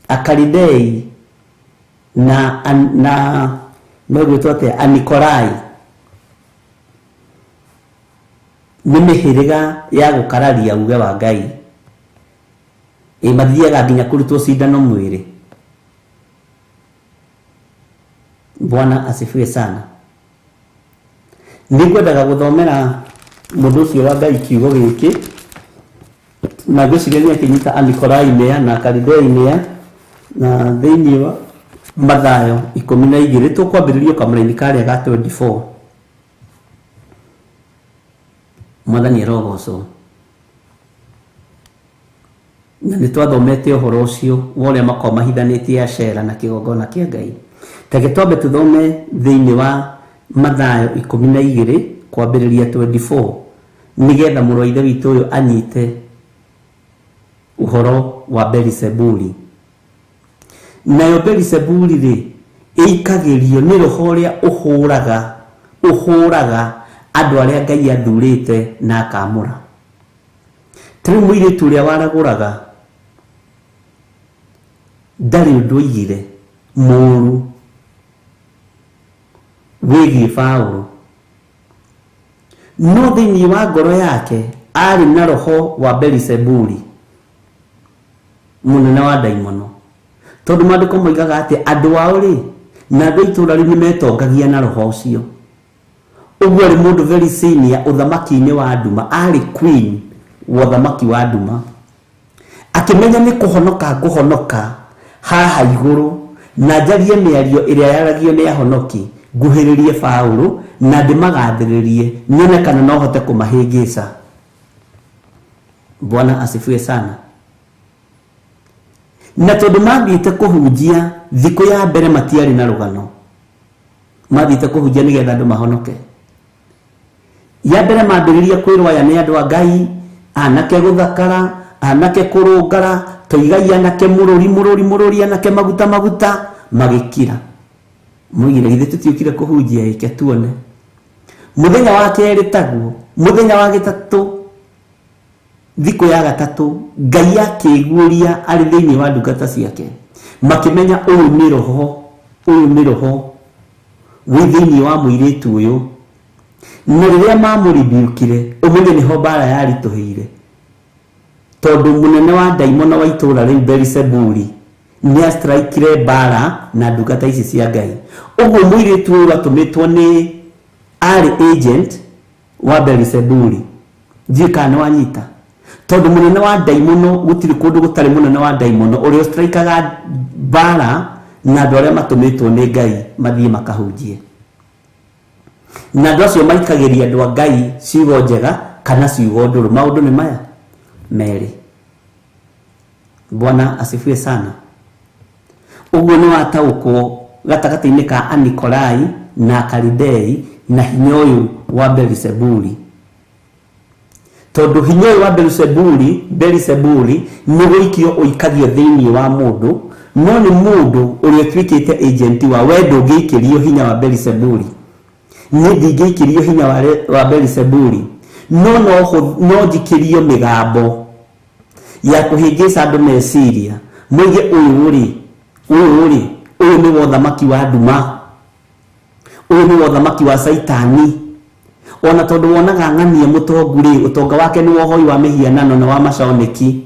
Akalidei na megwĩtwo atĩa, Anikolai nĩ mĩhĩrĩga ya gũkararia uge wa Ngai. Ĩ mathiaga nginya kũrutwo cindano mwĩrĩ. Bwana asifiwe sana. Nĩ ngwendaga gũthomera mũndũ ũcio wa Ngai kiugo gĩkĩ, na ngwĩciria nĩ akĩnyita Anikolai nĩa na Akalidei nĩa, na thĩinĩ wa Mathayo 12 tũkwambĩrĩria kamũraini karĩa ga 24. Mwathani arogocwo. Na nĩ twathomete ũhoro ũcio wa ũrĩa makoragwo mahithanĩtie Ashera na kĩgongona kĩa Ngai. Reke twambe tũthome thĩinĩ wa Mathayo 12 kwambĩrĩria 24, nĩgetha mũrũ wa Ithe witũ ũyũ anyite ũhoro wa Belisebuli. Nayo Belisebuli rĩ, ĩikagĩrio nĩ roho ũrĩa ũhũraga andũ arĩa Ngai athurĩte na akamũra. Ta rĩu mũirĩtu ũrĩa waragũraga ndarĩ ũndũ oigire mũũru wĩgiĩ Paũlũ, no thĩinĩ wa ngoro yake arĩ na roho wa Belisebuli, mũnene wa ndaimono. Tondũ maandĩko moigaga atĩ andũ ao rĩ na andũ a itũũra rĩu nĩmetongagia na roho ũcio. Ũguo arĩ mũndũ very senior ũthamaki-inĩ wa nduma, arĩ queen wa ũthamaki wa nduma. Akĩmenya nĩ kũhonoka ngũhonoka haha igũrũ, na njarie mĩario ĩrĩa yaragio nĩ ahonoki, nguhĩrĩrie Paũlũ na ndĩmagathĩrĩrie nyone kana no hote kũmahĩngĩca. Bwana asifiwe sana. Na tondũ mathiĩte kũhunjia thikũ ya mbere matiarĩ na rũgano, mathiĩte kũhunjia nĩgetha andũ mahonoke. Ya mbere mambĩrĩria kwĩrwo aya nĩ andũ a Ngai, anake gũthakara, anake kũrũngara, toigai anake mũrũri mũrũri mũrũri, anake maguta maguta, magĩkira. Moigire githĩ tũtiũkire kũhunjia, ĩke tuone. Mũthenya wa kerĩ taguo, mũthenya wa gatatũ, thikũ ya gatatũ, Ngai akĩguũria arĩ thĩinĩ wa ndungata ciake, makĩmenya ũyũ nĩ roho, ũyũ nĩ roho wĩ thĩinĩ wa mũirĩtu ũyũ. Na rĩrĩa mamũribiũkire, ũmenye nĩho mbara yaritũhĩire, tondũ mũnene wa ndaimono wa itũũra rĩu Belisebuli nĩ astrikire mbara na ndungata ici cia Ngai. Ũguo mũirĩtu ũyũ atũmĩtwo nĩ arĩ agent wa Belisebuli. Ndiũĩ kana nĩ wanyita. Tondũ mũnene wa ndaimono gũtirĩ kũndũ gũtarĩ mũnene wa ndaimono ũrĩa ũstrikaga mbara na andũ arĩa matũmĩtwo nĩ Ngai mathiĩ makahunjie. Na andũ acio maikagĩria andũ a Ngai ciugo njega kana ciugo ndũrũ. Maũndũ nĩ maya merĩ. Bwana asifiwe sana. Ũguo nĩ wataũkwo gatagatĩ-inĩ ka Anikolai na Akalidei na hinya ũyũ wa Beelzebuli. Tondũ hinya ũyũ wa Beelzebuli nĩ gũikio ũikagio thĩinĩ wa mũndũ, no nĩ mũndũ ũrĩa ũtuĩkĩte agent wa we. Ndũngĩikĩrio hinya wa Beelzebuli, niĩ ndingĩikĩrio hinya wa Beelzebuli, no njikĩrio mĩgambo ya kũhĩngĩca andũ meciria moige ũyũ rĩ, ũyũ nĩ wa ũthamaki wa nduma, ũyũ nĩ wa ũthamaki wa Caitani. Ona tondũ wonaga ng'ania mũtongu rĩ, ũtonga wake nĩ wa ũhoi wa mĩhianano na wa maconeki,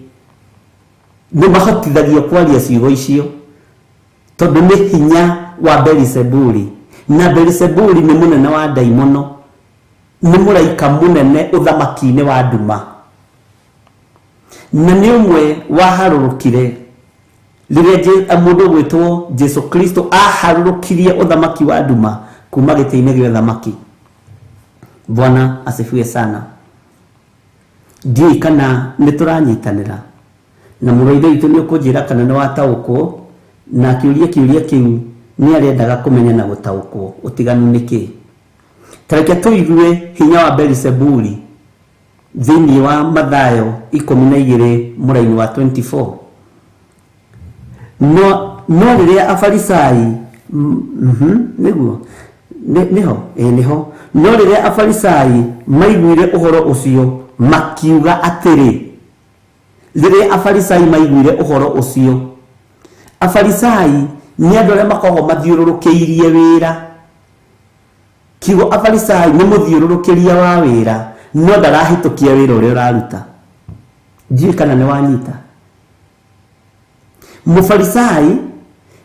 nĩ mahotithagio kwaria ciugo icio tondũ nĩ hinya wa Beelzebuli. Na Beelzebuli nĩ mũnene wa ndaimono, nĩ mũraika mũnene ũthamaki-inĩ wa nduma, na nĩ ũmwe waharũrũkire rĩrĩa mũndũ ũgwĩtwo Jesu Kristo aharũrũkirie ũthamaki wa nduma kuma gĩtĩ-inĩ gĩa ũthamaki. Bwana asifiwe sana. Ndiũĩ kana nĩ tũranyitanĩra na mũrũ wa ithe witũ nĩ ũkũnjĩra kana nĩ wataũkwo, na akĩũria kĩũria kĩu nĩ arendaga kũmenya na gũtaũkwo ũtiganu nĩ kĩ. Ta reke tũigue hinya wa Beelzebuli thĩinĩ wa Mathayo 12 mũraini wa 24. No rĩrĩa Afarisai nĩguo nĩho nĩho no rĩrĩa Afarisai maiguire ũhoro ũcio makiuga atĩrĩ. Rĩrĩa Afarisai maiguire ũhoro ũcio, Afarisai nĩ andũ arĩa makoragwo mathiũrũrũkĩirie wĩra. Kiugo Afarisai nĩ mũthiũrũrũkĩria wa wĩra, no ndarahĩtũkia wĩra ũrĩa ũraruta. Ndiũĩ kana nĩ wanyita. Mũfarisai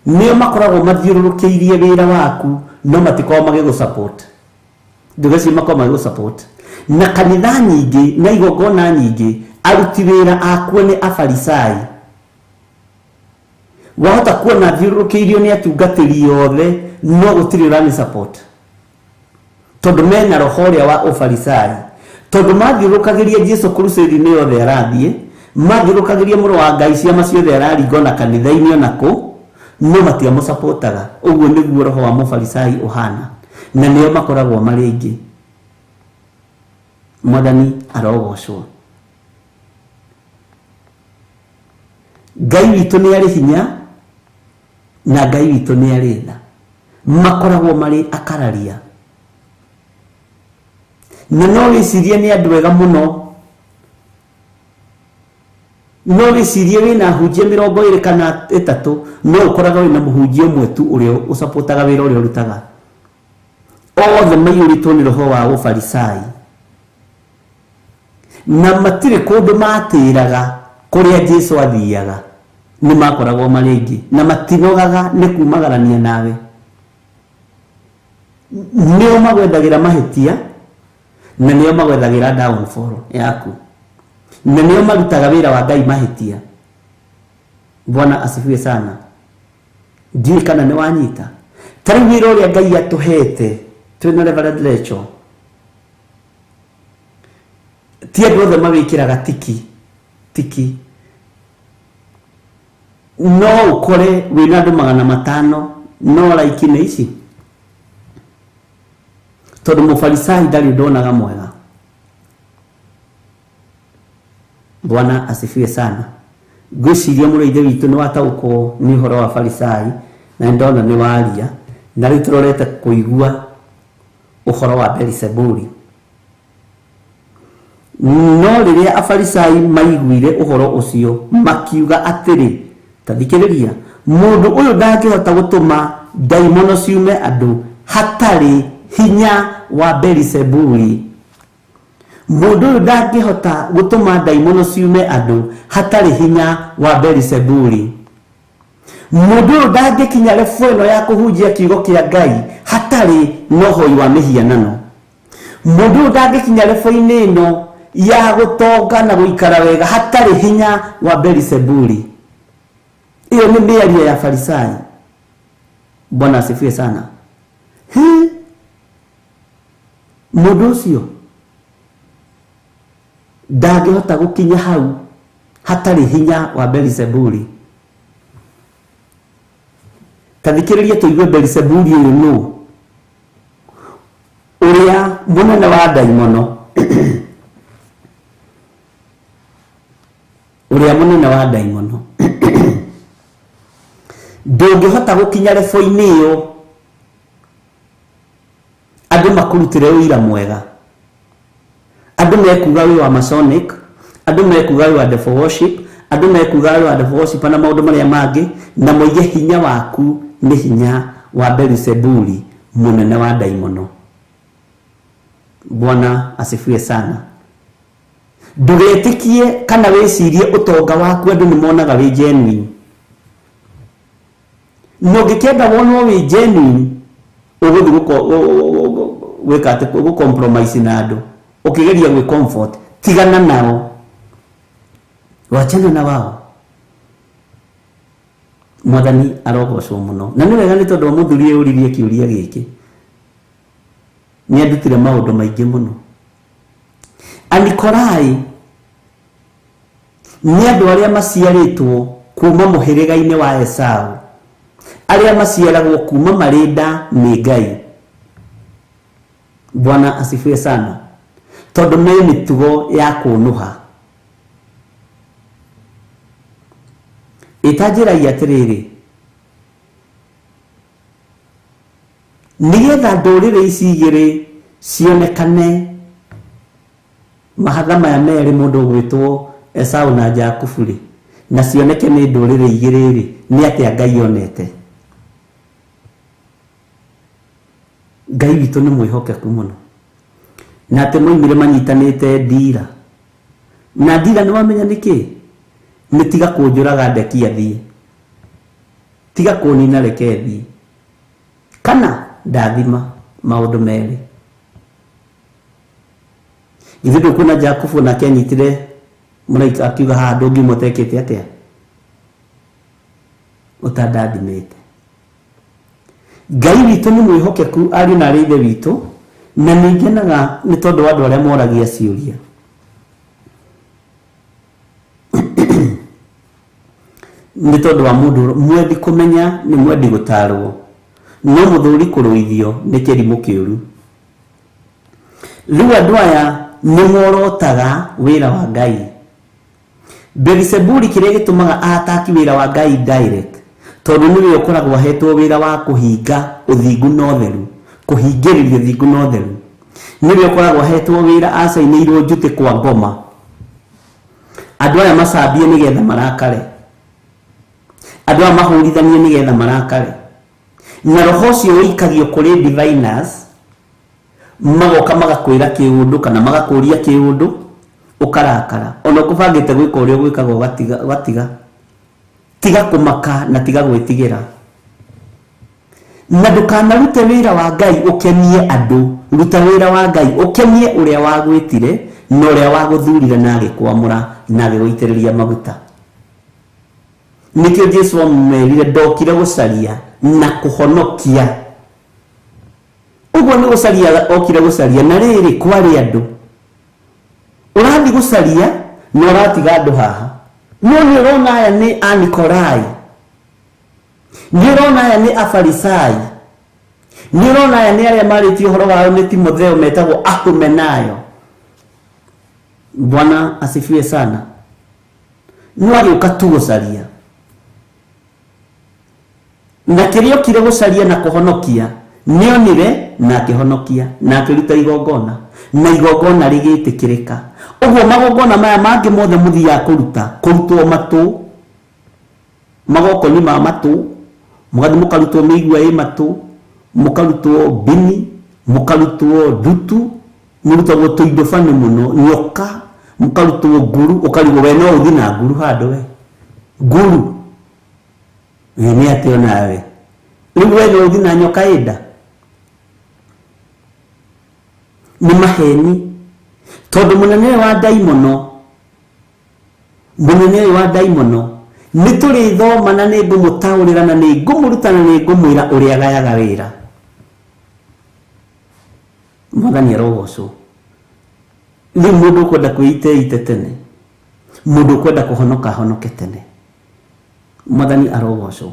nĩo makoragwo mathiũrũrũkĩirie wĩra waku, no matikoragwo magĩgũ support. Ndũgecirie makoragwo magĩgũ support. Na kanitha nyingĩ na igongona nyingĩ aruti wĩra akuo nĩ Afarisai. Wahota kuona thiũrũrũkĩirio nĩ atungatĩri othe, no gũtirĩ ũrani support, tondũ mena roho ũrĩa wa ũfarisai. Tondũ mathiũrũrũkagĩria Jesu crusade-inĩ yothe arathiĩ, mathiũrũrũkagĩria mũrũ wa Ngai ciama ciothe araringa ona kanitha-inĩ ona kũ, no matiamũcapotaga. Ũguo nĩguo roho wa mũfarisai ũhana, na nĩo makoragwo marĩ aingĩ. Mwathani arogocwo. Ngai witũ nĩ arĩ hinya na Ngai witũ nĩ arĩ tha. Makoragwo marĩ akararia, na no wĩcirie nĩ andũ ega mũno, no wĩcirie wĩna ahunjia 23 kana 3, no ũkoraga wĩna mũhunjia ũmwe tu ũrĩa ũcapotaga wĩra ũrĩa ũrutaga. Othe maiyũrĩtwo nĩ roho wa ũfarisai, na matirĩ kũndũ matĩraga kũrĩa Jesu athiaga, nĩ makoragwo marĩ aingĩ na matinogaga nĩ kumagarania nawe. Nĩo magwethagĩra mahĩtia, na nĩo magwethagĩra downfall yaku, na nĩo marutaga wĩra wa Ngai mahĩtia. Bwana asifiwe sana. Ndiũĩ kana nĩ wanyita. Ta rĩu wĩra ũrĩa Ngai atũhete twĩna Reverend Rachel, ti andũ othe mawĩkĩraga tiki tiki. No ũkore wĩna andũ 500 no laiki nĩ ici, tondũ mũfarisai ndarĩ ũndũ onaga mwega. Bwana asifiwe sana. Ngwĩciria mũrũ wa ithe witũ nĩ wataũkwo nĩ ũhoro wa Farisai, na nĩ ndona nĩ waria, na rĩu tũrorete kũigua ũhoro wa Beelzebuli. No rĩrĩa Afarisai maiguire ũhoro ũcio makiuga atĩrĩ, ta thikĩrĩria, mũndũ ũyũ ndangĩhota gũtũma ndaimono ciume andũ hatarĩ hinya wa Beelzebuli. Mũndũ ũyũ ndangĩhota gũtũma ndaimono ciume andũ hatarĩ hinya wa Beelzebuli. Mũndũ ũyũ ndangĩkinya level ĩno ya kũhunjia kiugo kĩa Ngai hatarĩ na ũhoi wa mĩhianano. Mũndũ ũyũ ndangĩkinya level-inĩ ĩno Ya gũtonga na gũikara wega hatarĩ hinya wa Beelzebuli. Iyo nĩ mĩario ya Farisai. Bwana asifiwe sana. He mũndũ ũcio ndangĩhota gũkinya hau hatarĩ hinya wa Beelzebuli. Ta thikĩrĩria tũigue Beelzebuli ũyũ nũ, ũrĩa mũnene wa ndaimono. Ũrĩa mũnene wa ndaimono. Ndũngĩhota gũkinya rebo-inĩ ĩyo andũ makũrutĩre ũira mwega. Andũ mekuga wĩ wa Masonic, andũ mekuga wĩ wa Devil Worship, andũ mekuga wĩ wa Devil Worship na maũndũ marĩa mangĩ, na moige hinya waku nĩ hinya wa Beelzebuli mũnene wa ndaimono. Bwana asifiwe sana. Ndũgetĩkie kana wĩcirie ũtonga waku andũ nĩ monaga wĩ genuine. Na ũngĩkĩenda wonwo wĩ genuine, ũgũthiĩ gwĩka atĩ gũ compromise na andũ, ũkĩgeria gwĩ comfort, tigana nao, wachana na wao. Mwathani arogocwo mũno. Na nĩ wega nĩ tondũ wa mũthuri ũyũ ũririe kĩũria gĩkĩ, nĩ andutire maũndũ maingĩ mũno. Anikolai nĩ andũ arĩa maciarĩtwo kuma mũhĩrĩga-inĩ wa Esau, arĩa maciaragwo kuma marĩ nda nĩ Ngai. Bwana asifiwe sana. Tondũ me mĩtugo ya kũnũha. Ĩtanjĩragia atĩrĩrĩ, nĩgetha ndũrĩrĩ ici igĩrĩ cionekane mahatha maya merĩ mũndũ ũgwĩtwo Esau na Jakubu rĩ, na cioneke nĩ ndũrĩrĩ igĩrĩ rĩ, nĩ atĩa Ngai onete? Ngai witũ nĩ mwĩhokeku mũno. Na atĩ moimire manyitanĩte ndira. Na ndira nĩ wamenya nĩkĩ? Nĩ tiga kũnjũraga ndekia thiĩ, tiga kũnina reke thiĩ, kana ndathima maũndũ merĩ. Githĩ ndũkuona Jakubu nake anyitire mũraika akiuga haha ndũngiuma ũtekĩte atĩa, ũtandathimĩte. Ngai witũ nĩ mwĩhokeku ariũ na arĩ ithe witũ, na nĩ ngenaga nĩ tondũ wa andũ arĩa moragia ciũria. Nĩ tondũ wa mũndũ mwendi kũmenya nĩ mwendi gũtarwo, no mũthuri kũrũithio nĩ kĩrimũ kĩũru. Rĩu andũ aya nĩ morotaga wĩra wa Ngai. Beelzebuli kĩrĩa gĩtũmaga ataki wĩra wa Ngai direct, tondũ nĩwe ũkoragwo ahetwo wĩra wa kũhinga ũthingu na ũtheru, kũhingĩrĩria ũthingu na ũtheru. Nĩwe ũkoragwo ahetwo wĩra acainĩirwo njutĩ kwa ngoma, andũ aya macambie nĩgetha marakare, andũ aya mahũrithanie nĩgetha marakare. Na roho ũcio ũikagio kũrĩ diviners, magoka magakwĩra kĩũndũ kana magakũria kĩũndũ, ũkarakara. Ona ũkũbangĩte gwĩka ũrĩa ũgwĩkaga ũgatiga, ũgatiga. Tiga kũmaka na tiga gwĩtigĩra. Na ndũkanarute wĩra wa Ngai ũkenie andũ, ruta wĩra wa Ngai ũkenie ũrĩa wagwĩtire na ũrĩa wagũthurire na agĩkwamũra na agĩgũitĩrĩria maguta. Nĩkĩo Jesũ amerire ndokire gũcaria na kũhonokia. Ũguo nĩ gũcaria okire gũcaria, na rĩrĩ kwarĩ andũ. Ũrathiĩ gũcaria na ũratiga andũ haha. No nĩ ũrona aya nĩ Anikolai, nĩ ũrona aya nĩ Afarisai, nĩ ũrona aya nĩ arĩa marĩtie ũhoro wao nĩ Timotheo metagwo Ahumenayo. Bwana asifiwe sana. No agĩũka tu gũcaria, na kĩrĩa okire gũcaria na kũhonokia nĩonire na akĩhonokia na akĩruta igongona, na igongona rĩgĩtĩkĩrĩka. Ũguo magongona maya mangĩ mothe mũthiaga kũruta, kũrutwo matũ, magokoni ma matũ, mũgathiĩ mũkarutwo mĩigua ĩ matũ, mũkarutwo mbini, mũkarutwo ndutu, mũrutagwo tũindo bani mũno, nyoka, mũkarutwo nguru, ũkarigwo we no ũthiĩ na nguru handũ we. Nguru. Ĩ nĩ atĩa onawe? Rĩu we no ũthiĩ na nyoka ĩ nda? Nĩ maheni. Tondu munene wa ndaimono, munene wa ndaimono nĩ tũrĩthoma na nĩ ngũmũtaũrĩra na nĩ ngũmũruta na nĩ ngũmwĩra ũrĩa gayaga wĩra. Mwathani arogocwo. Rĩu mũndũ ũkwenda kwĩite ite tene, mũndũ ũkwenda kũhonoka ahonoke tene. Mwathani arogocwo.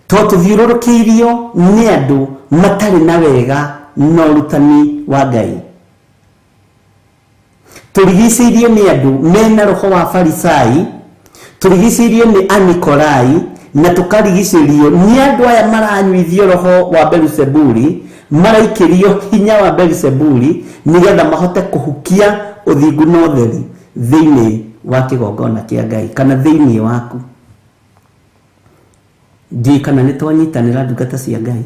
To tũthiũrũrũkĩirio nĩ andũ matarĩ na wega na ũrutani wa Ngai. Tũrigicĩirio nĩ andũ mena roho wa Farisai, tũrigicĩirio nĩ Anikolai, na tũkarigicĩrio nĩ andũ aya maranyuithio roho wa Beelzebuli, maraikĩrio hinya wa Beelzebuli nĩgetha mahote kũhukia ũthingu na ũtheri thĩinĩ wa kĩgongona kĩa Ngai kana thĩinĩ waku. Ndiũĩ kana nĩ twanyitanĩra ndungata cia Ngai.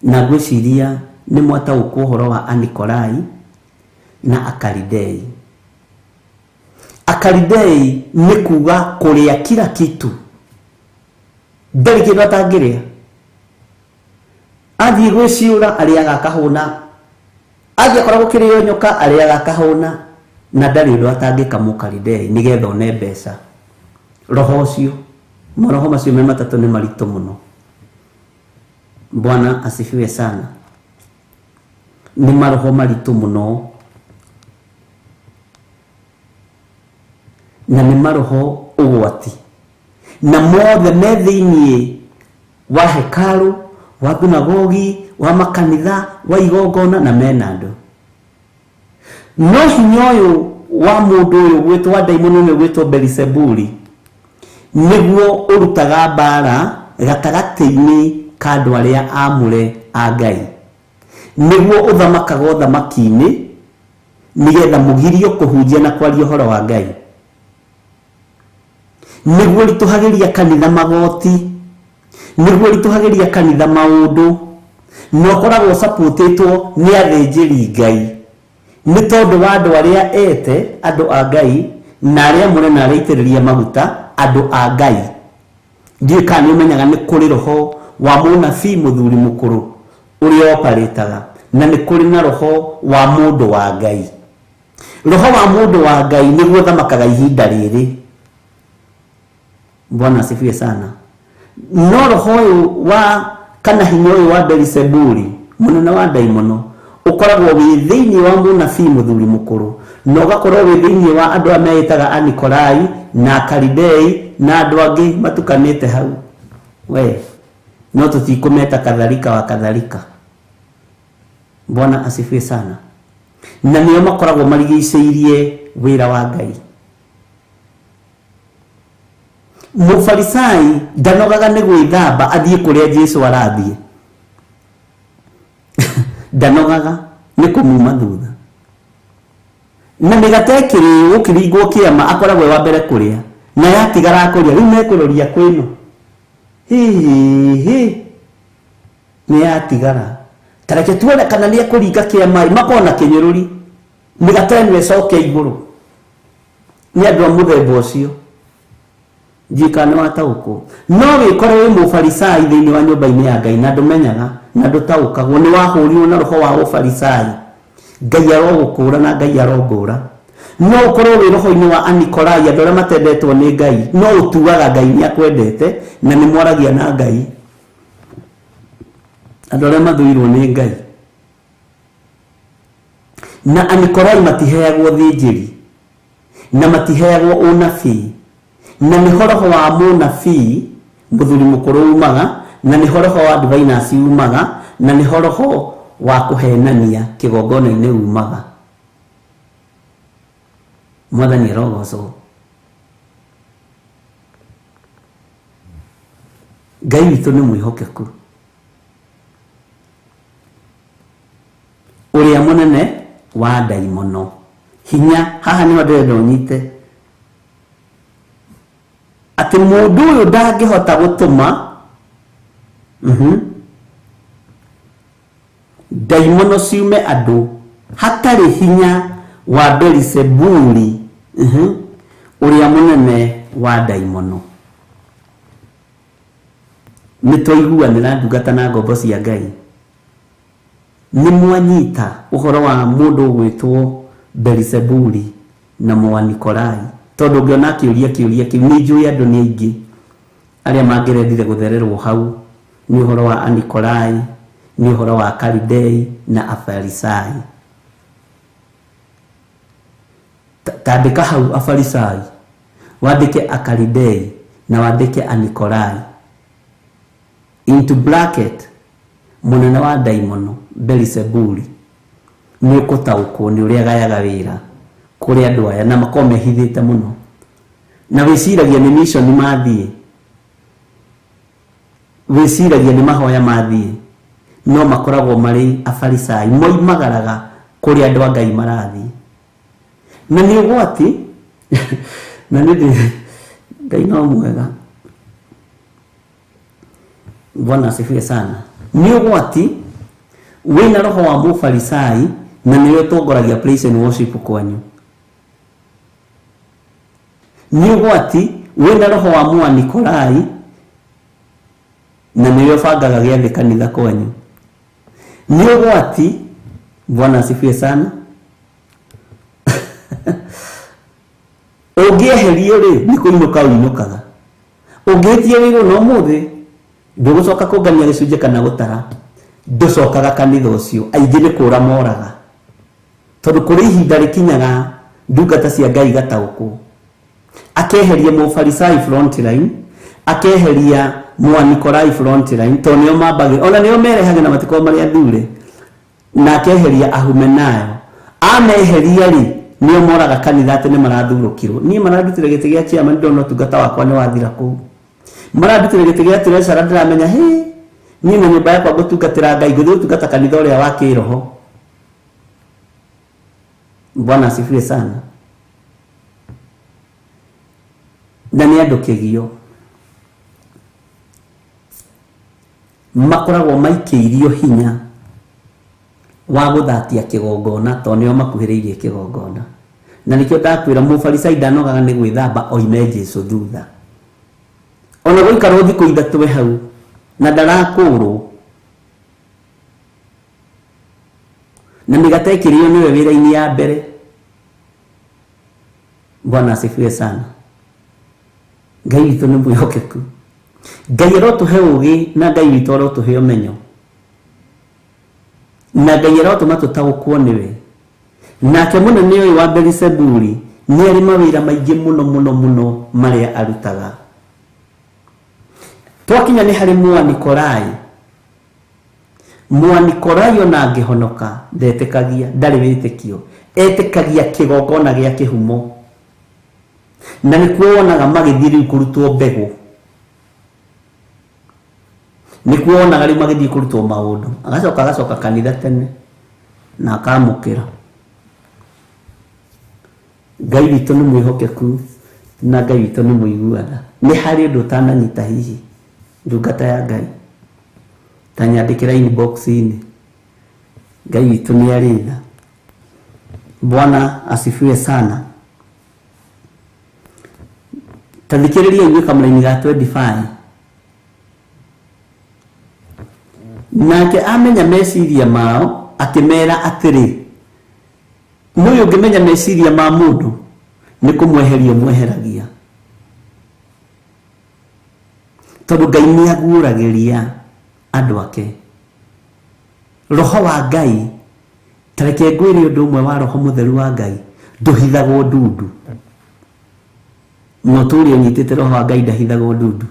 Na ngwĩciria nĩ mwataũkwo ũhoro wa Anikolai na Akalidei. Akalidei nĩ kuga kũrĩa kila kitu, ndarĩ kĩndũ atangĩrĩa. Athiĩ gwĩciũra arĩaga akahũna, athiĩ akora gũkĩrĩo nyoka arĩaga akahũna, na ndarĩ ũndũ atangĩka mũkalidei nĩgetha one mbeca. Roho ũcio, maroho macio me matatũ nĩ maritũ mũno. Bwana asifiwe sana. Nĩ maroho maritũ mũno na nĩ maroho ũgwati, na mothe me thĩinĩ wa hekaru, wa thunagogi, wa makanitha, wa igongona na mena andũ. No hinya ũyũ wa mũndũ ũyũ gwĩtwo ndaimono ũyũ gwĩtwo Beelzebuli nĩguo ũrutaga mbara gatagatĩ-inĩ ka andũ arĩa aamũre a Ngai, nĩguo ũthamakaga ũthamaki-inĩ nĩgetha mũgirio kũhunjia na kwaria ũhoro wa Ngai, nĩguo ritũhagĩria kanitha magoti, nĩguo ritũhagĩria kanitha maũndũ, na ũkoragwo ũcapũtĩtwo nĩ athĩnjĩri Ngai nĩ tondũ wa andũ arĩa ete andũ a Ngai na arĩa amũre na arĩa aitĩrĩrie maguta andũ a Ngai. Ndiũĩ kana nĩ ũmenyaga nĩ kũrĩ roho wa mũnabii mũthuri mũkũrũ ũrĩa oparĩtaga, na nĩ kũrĩ na roho wa mũndũ wa Ngai. Roho wa mũndũ wa Ngai nĩguo ũthamakaga ihinda rĩrĩ. Bwana asifiwe sana. No roho ũyũ wa kana hinya ũyũ wa Beelzebuli mũnene wa ndaimono ũkoragwo wĩ thĩinĩ wa mũnabii mũthuri mũkũrũ, na ũgakorwo wĩ thĩinĩ wa andũ arĩa meĩtaga Anikolai na Akalidei na andũ angĩ matukanĩte hau. We no tũtikũmeta kadhalika wa kadhalika. Bwana asifiwe sana. Na nĩo makoragwo marigicĩirie wĩra wa Ngai. Mũfarisai ndanogaga nĩ gwĩthamba athiĩ kũrĩa Jesũ arathiĩ, ndanogaga nĩ kũmuma thutha. Na mĩgate ĩkĩrĩo gũkĩringwo kĩama akoragwo e wa mbere kũrĩa, na yatigara kũrĩa rĩu mekũroria kwĩno, hihi nĩ yatigara, ta reke tuone kana nĩ ekũringa kĩama, makona kĩnyũrũri, mĩgate ĩno ĩcoke igũrũ. Nĩ andũ a mũthemba ũcio. Ndiũĩ kana nĩ wataũkwo. No wĩkore wĩ mũfarisai thĩinĩ wa nyũmba-inĩ ya Ngai na ndũmenyaga na ndũtaũkagwo, nĩ wahũrirwo na roho wa ũfarisai. Ngai arogũkũra na Ngai arongũra. No ũkorwo wĩ roho-inĩ wa Anikolai, andũ arĩa matendetwo nĩ Ngai, no ũtuaga Ngai nĩ akwendete na nĩ mwaragia na Ngai. Andũ arĩa mathũirwo nĩ Ngai. Na Anikolai matiheagwo thĩnjĩri na matiheagwo ũnabii, na nĩho roho wa mũnabii mũthuri mũkũrũ umaga, na nĩho roho wa diviners umaga, na nĩho roho wa kũhenania kĩgongona-inĩ umaga. Mwathani arogocwo. Ngai witũ nĩ mwĩhokeku, ũrĩa mũnene wa ndaimono. Hinya haha nĩho ndĩrenda ũnyite atĩ mũndũ ũyũ ndangĩhota gũtũma ndaimono ciume andũ hatarĩ hinya wa Beelzebuli ũrĩa mũnene wa ndaimono. Nĩ twaiguanĩra ndungata na ngombo cia Ngai. Nĩ mwanyita ũhoro wa mũndũ ũgwĩtwo Beelzebuli na Mwanikolai, tondũ ũngĩona kĩũria kĩũria kĩu nĩ njũĩ andũ nĩ aingĩ arĩa mangĩrendire gũthererwo hau nĩ ũhoro wa Anikolai, nĩ ũhoro wa Kalidei na Afarisai. Tandĩka hau Afarisai, wandĩke Akalidei na wandĩke Anikolai, into bracket mũnene wa ndaimono Beelzebuli. Nĩ ũgũtaũkwo nĩ ũrĩa gayaga wĩra kũrĩ andũ aya na makoragwo mehithĩte mũno, na wĩciragia nĩ mission mathiĩ, wĩciragia nĩ mahoya mathiĩ, no makoragwo marĩ Afarisai, moimagaraga kũrĩ andũ a Ngai marathiĩ. Na nĩ ũgwati na nĩ Ngai no mwega, Bwana asifiwe sana. Nĩ ũgwati wĩna roho wa mũfarisai na nĩwe ũtongoragia praise and worship kwanyu. Nĩ ũgwati wĩna roho wa Mwanikolai na nĩwe ũbangaga gĩathĩ kanitha kwanyu. Nĩ ũgwati, Bwana asifiwe sana. Ũngĩeherio rĩ, nĩ kũinũka ũinũkaga. Ũngĩhĩtia wĩrwo na ũmũthĩ ndũgũcoka kũngania gĩcunjĩ kana gũtara, ndũcokaga kanitha ũcio. Aingĩ nĩ kũra moraga, tondũ kũrĩ ihinda rĩkinyaga ndungata cia Ngai igataũkwo. Akeheria mũfarisai front line, akeheria Mwanikolai front line, tondũ nĩo mambagĩra, ona nĩo merehage na matikoragwo marĩ athure, na akeheria Ahumenayo. Ameheria rĩ, nĩo moraga kanitha atĩ nĩ marathurũkirwo. Niĩ marandutire gĩtĩ gĩa chairman, ndona ũtungata wakwa nĩ wathira kũu. Marandutire gĩtĩ gĩa treasurer, ndĩramenya hĩ, niĩ na nyũmba yakwa ngũtungatĩra Ngai, ngũthiĩ gũtungata kanitha ũrĩa wa kĩroho. Bwana asifiwe sana. Na nĩ andũ kĩgio makoragwo maikĩirio hinya wa gũthatia kĩgongona, tondũ nĩo makuhĩrĩirie kĩgongona. Na nĩkĩo ndakwĩra mũfarisai ndanogaga nĩ gwĩthamba oime Jesũ thutha. Ona gũikarwo thikũ ithatũ we hau na ndarakũrwo, na mĩgate ĩkĩrĩo nĩwe wĩra-inĩ ya mbere. Bwana asifiwe sana. Ngai witũ nĩ mwĩhokeku. Ngai arotũhe ũũgĩ na Ngai witũ arotũhe ũmenyo, na Ngai arotũma tũtaũkwo nĩwe. Nake mũnene ũyũ wa Beelzebuli nĩ arĩ mawĩra maingĩ mũno mũno mũno marĩa arutaga. Twakinya nĩ harĩ Mwanikolai. Mwanikolai ona angĩhonoka ndetĩkagia, ndarĩ wĩtĩkio, etĩkagia kĩgongona gĩa kĩhumo. Na nĩkuo wonaga magĩthiĩ rĩu kũrutwo mbegũ, nĩkuo wonaga rĩu magĩthiĩ kũrutwo maũndũ, agacoka agacoka kanitha tene na akamũkĩra. Ngai witũ nĩ mwĩhokeku na Ngai witũ nĩ mũiguana. Nĩ harĩ ũndũ ũtananyita hihi ndungata ya Ngai, ta nyandĩkĩra inbox-inĩ. Ngai witũ nĩ arĩ tha. Bwana asifiwe sana. Ta thikĩrĩria inyuĩ kamũraini ga 25. Nake amenya meciria mao akĩmera atĩrĩ, mũyũ ũngĩmenya meciria ma mũndũ nĩ kũmweheria ũmweheragia, tondũ Ngai nĩ aguũragĩria andũ ake. Roho wa Ngai, ta reke ngwĩre ũndũ ũmwe wa Roho Mũtheru wa Ngai, ndũhithagwo ndundu. No tũrĩa ũnyitĩte Roho wa Ngai ndahithagwo ndundu.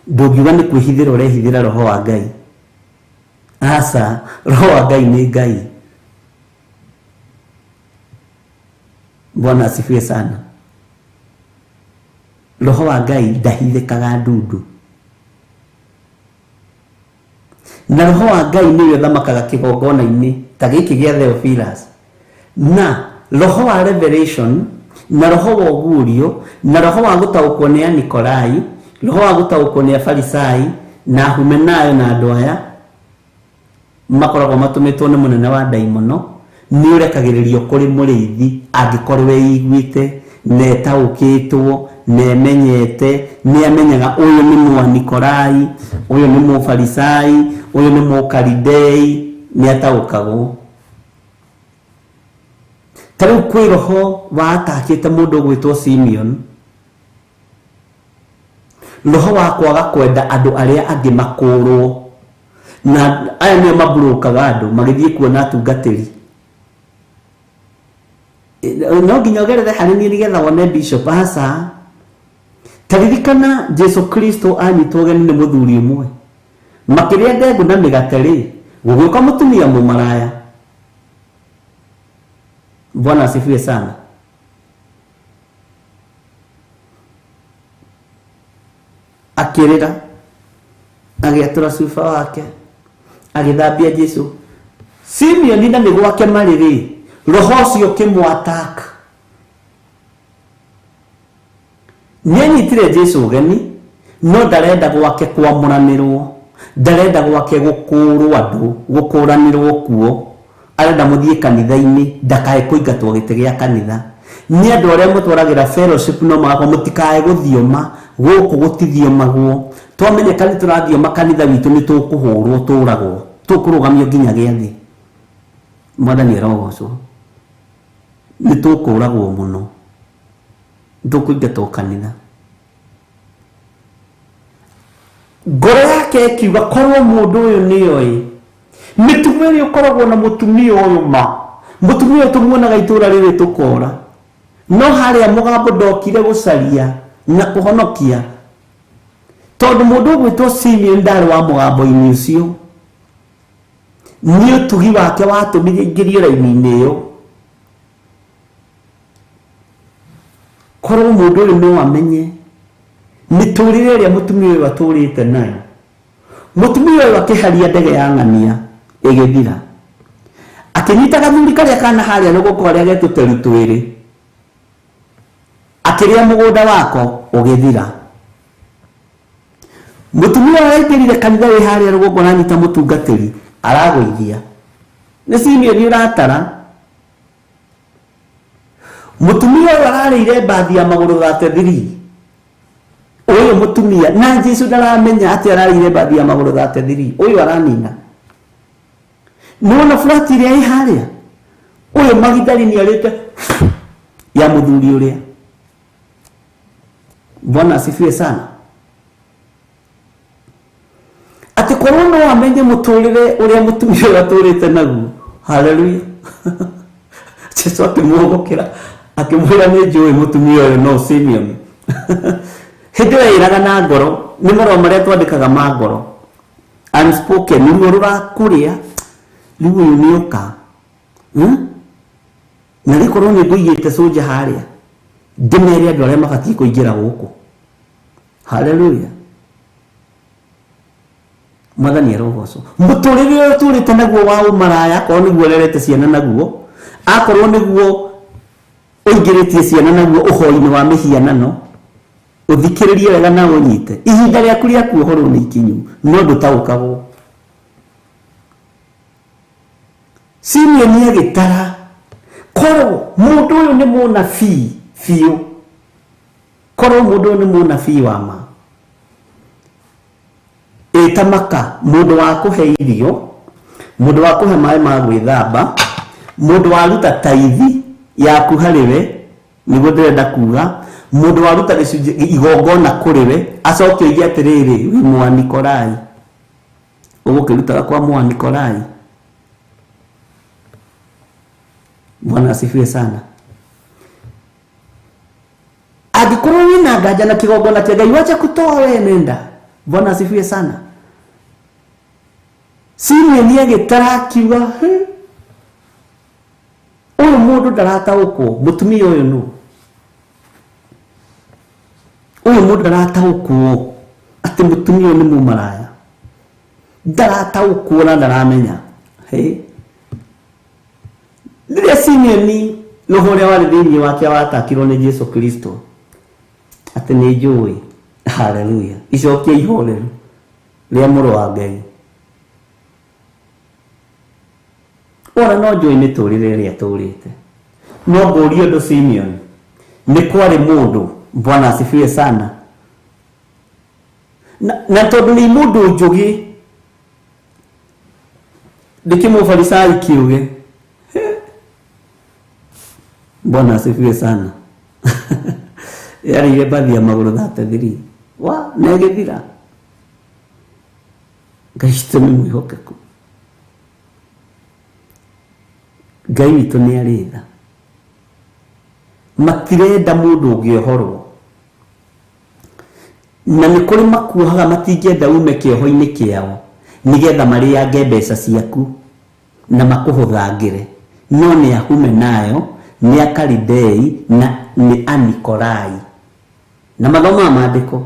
Ndũngiuga nĩ kwĩhithĩra ũrehithĩra Roho wa Ngai. Aca, Roho wa Ngai nĩ Ngai. Bwana asifiwe sana. Roho wa Ngai ndahithĩkaga ndundu. Na Roho wa Ngai nĩwe ũthamakaga kĩgongona-inĩ ta gĩkĩ gĩa Theophilus. Na roho wa revelation, na roho wa ũguũrio, na roho wa gũtaũkwo nĩ Anikolai, roho wa gũtaũkwo nĩ Afarisai, na Ahumenayo na andũ aya makoragwo matũmĩtwo nĩ mũnene wa ndaimono, nĩ ũrekagĩrĩrio kũrĩ mũrĩithi angĩkorwo eiguĩte na etaũkĩtwo Nĩemenyete, nĩamenyaga ũyũ nĩ Mũnikorai, ũyũ nĩ Mũfarisai, ũyũ nĩ Mũkalidei, nĩataũkagwo. Ta rĩu kwĩ roho watakĩte mũndũ ũgwĩtwo Simeon, roho wa kwaga kwenda andũ arĩa angĩ makũrwo, na aya nĩo maburũkaga andũ magĩthiĩ kuona atungatĩri. No nginya ũgerere harĩ niĩ nĩgetha wone bishop. Aca, taririkana Jesu Kristo anyitwo ũgeni nĩ mũthuri ũmwe, makĩrĩa ndengũ na mĩgate rĩ, gũgĩũka mũtumia mũmaraya. Bwana asifiwe sana. Akĩrĩra, agĩatũra cuba wake, agĩthambia Jesu. Simeoni na nĩ gwake marĩ rĩ, roho ũcio ũkĩmwataka. Nĩanyitire Jesu ũgeni, no ndarenda gwake kwamũranĩrwo, ndarenda gwake gũkũrwo andũ, gũkũranĩrwo kuo. Arenda mũthiĩ kanitha-inĩ, ndakae kũingatwo gĩtĩ gĩa kanitha. Nĩ andũ arĩa mũtwaragĩra fellowship no magakorwo mũtikae gũthioma, gũkũ gũtithiomagwo. Twamenyeka nĩ tũrathioma kanitha witũ nĩ tũkũhũrwo, tũragwo, tũkũrũgamio nginya gĩathĩ. Mwathani arogocwo. Nĩ tũkũragwo mũno, tũkũingatwo kanitha. Ngoro yake ĩkiuga korwo mũndũ ũyũ nĩoĩ mĩtugo ĩrĩa ũkoragwo na mũtumia ũyũ ma, mũtumia ũyũ tũmuonaga itũra rĩrĩ tũkora, no harĩa mũgambo ndokire gũcaria na kũhonokia, tondũ mũndũ ũgwĩtwo Simeon ndarĩ wa mũgambo-inĩ ũcio. Nĩ ũtugi wake watũmire aingĩrio raini-inĩ ĩyo. Korwo mũndũ ũyũ no amenye mĩtũrĩre ĩrĩa mũtumia ũyũ atũrĩte nayo. Mũtumia ũyũ akĩharia ndege ya ng'ania ĩgĩthira, akĩnyita gathuri karĩa kana harĩa rũgongo karĩa getũteru twĩrĩ, akĩrĩa mũgũnda wako ũgĩthira. Mũtumia ũyũ aingĩrire kanitha wĩ harĩa rũgongo aranyita mũtungatĩri aragũithia. Nĩ Simeoni ũratara. Mũtumia ũyũ ararĩire mbathi ya magũrũ 33. Ũyũ mũtumia na Jesu ndaramenya atĩ ararĩire mbathi ya magũrũ 33. Ũyũ aranina. Nĩwona flat ĩrĩa ĩ harĩa, ũyũ Magidali nĩarĩte ya mũthuri ũrĩa. Bwana asifiwe sana. Atĩ korwo no amenye mũtũrĩre ũrĩa mũtumia ũyũ atũrĩte naguo. Haleluya. Jesu akĩmũgũkĩra akĩmwĩra nĩ njũĩ mũtumia ũyũ no Simeon. Hĩndĩ ĩyo ĩraga na ngoro, nĩ marũa marĩa twandĩkaga ma ngoro, unspoken, nĩruo rũrakũrĩa, rĩu ũyũ nĩũka. Na rĩkorwo nĩ ngũigĩte cũnja harĩa, ndĩmere andũ arĩa mabatiĩ kũingĩra gũkũ. Haleluya. Mwathani arogocwo. Mũtũrĩre ũyũ ũtũrĩte naguo wa ũmaraya, akorwo nĩguo ũrerete ciana naguo, akorwo nĩguo ũingĩrĩtie ciana naguo ũhoi-inĩ wa mĩhianano, ũthikĩrĩrie wega na ũnyite. Ihinda rĩaku rĩa kuohorwo nĩ ikinyu, no ndũtaũkagwo. Simeoni agĩtara, korwo mũndũ ũyũ nĩ mũnabii biũ, korwo mũndũ ũyũ nĩ mũnabii wa ma, ĩtamaka mũndũ wa kũhe irio, mũndũ wa kũhe maĩ ma gwĩthamba, mũndũ waruta taithi yaku harĩ we, nĩguo ndĩrenda kuga, mũndũ waruta gĩcunjĩ igongona kũrĩ we, acoke oige atĩrĩrĩ, wĩ Mũnikorai, ũgũkĩrutaga kwa Mũnikorai. Bwana asifiwe sana. Angĩkorwo wĩna nganja na kĩgongona kĩa Ngai, wacha kutoa we, nenda. Bwana asifiwe sana. Simeoni agĩtara akiuga, ũyũ mũndũ ndarataũkwo, mũtumia ũyũ nũ? Ũyũ mũndũ ndarataũkwo atĩ mũtumia ũyũ nĩ mũmaraya. Ndarataũkwo na ndaramenya. Rĩrĩa Simeoni roho ũrĩa warĩ thĩinĩ wake watakirwo nĩ Jesu Kristo, atĩ nĩ njũĩ, haleluya, icokia ihoreru rĩa mũrũ wa Ngai. Ona no njũĩ mĩtũrĩre ĩrĩa tũrĩte, no ngũrie ũndũ Simeon, nĩ kwarĩ mũndũ Bwana asifiwe sana. Na tondu ni mundu njugi ndikimũfarisai kiuge. Bwana asifiwe sana. Yarĩire mbathi ya magũrũ 33 wa na ĩgĩthira. Ngai witũ nĩ mwĩhokeku, Ngai witũ nĩ arĩ tha. Matirenda mũndũ ũngĩohorwo, na nĩ kũrĩ makuohaga matingĩenda ume kĩoho-inĩ kĩao nĩgetha marĩange mbeca ciaku na makũhũthangĩre. No nĩ Ahumenayo, nĩ Akaridei na nĩ Anikorai, na mathomaga maandĩko.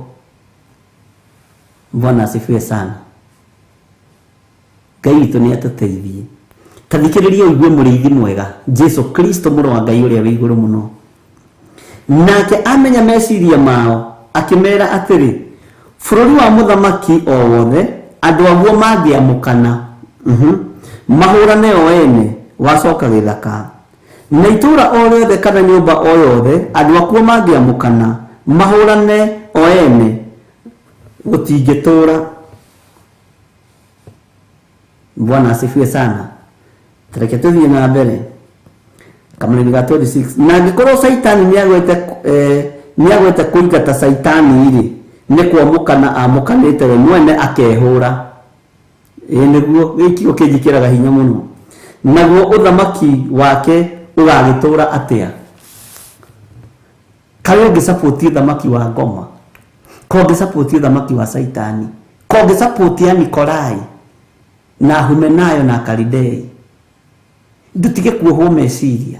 Bwana asifiwe sana. Ngai witũ nĩ atũteithie. Ta thikĩrĩria ũigue mũrĩithi mwega, Jesu Kristo mũrũ wa Ngai ũrĩa wĩ igũrũ mũno. Nake amenya meciria mao, akĩmera atĩrĩ, bũrũri wa mũthamaki o wothe andũ aguo mangĩamũkana mahũrane o ene, wacoka gĩthaka. Na itũũra o rĩothe kana nyũmba o yothe andũ akuo mangĩamũkana mahũrane o ene, gũtingĩtũũra. Bwana asifiwe sana. Tareke tũthiĩ na mbere kamũrĩmi ga 26. Na angĩkorwo Caitani nĩagwete kũingata Caitani rĩ, nĩ kwamũkana amũkanĩte we mwene akehũra. Ĩĩ nĩguo gĩkĩ kĩnjĩkĩraga hinya mũno. Naguo ũthamaki wake ũgagĩtũũra atĩa? Kaĩ ũngĩcapoti ũthamaki wa ngoma, ko ũngĩcapoti ũthamaki wa Caitani, ko ũngĩcapoti Anikorai na Humenayo na Akaridei, ndutige kuohwo meciria.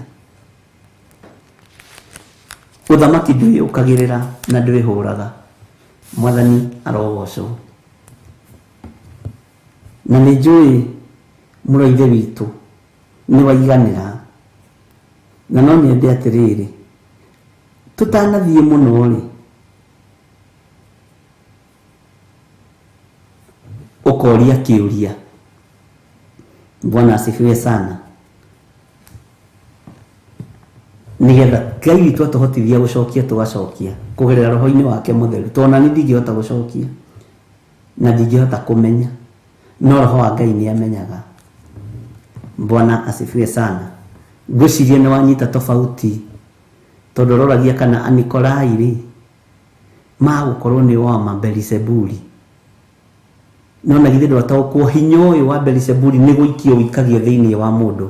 Ũthamaki ndwĩyũkagĩrĩra na ndwĩhũraga. Mwathani arogocwo. Na nĩ njũĩ mũrũ ithe witũ nĩ waiganĩra, na no nyende atĩrĩrĩ, tũtanathiĩ mũno rĩ, ũkoria kĩũria. Bwana asifiwe sana. Nĩgetha Ngai witũ atũhotithia gũcokia tũgacokia kũgerera roho-inĩ wake mũtheru, tondũ ona niĩ ndingĩhota gũcokia na ndingĩhota kũmenya, no roho wa Ngai nĩ amenyaga. Bwana asifiwe sana. Ngwĩciria nĩ wanyita tofauti, tondũ ũroragia kana Anikorai rĩ magũkorwo nĩ wa Beelizebuli. No na githĩ ndwataũkwo hinya ũyũ wa Beelizebuli nĩ gũikio ũikagio thĩinĩ wa mũndũ.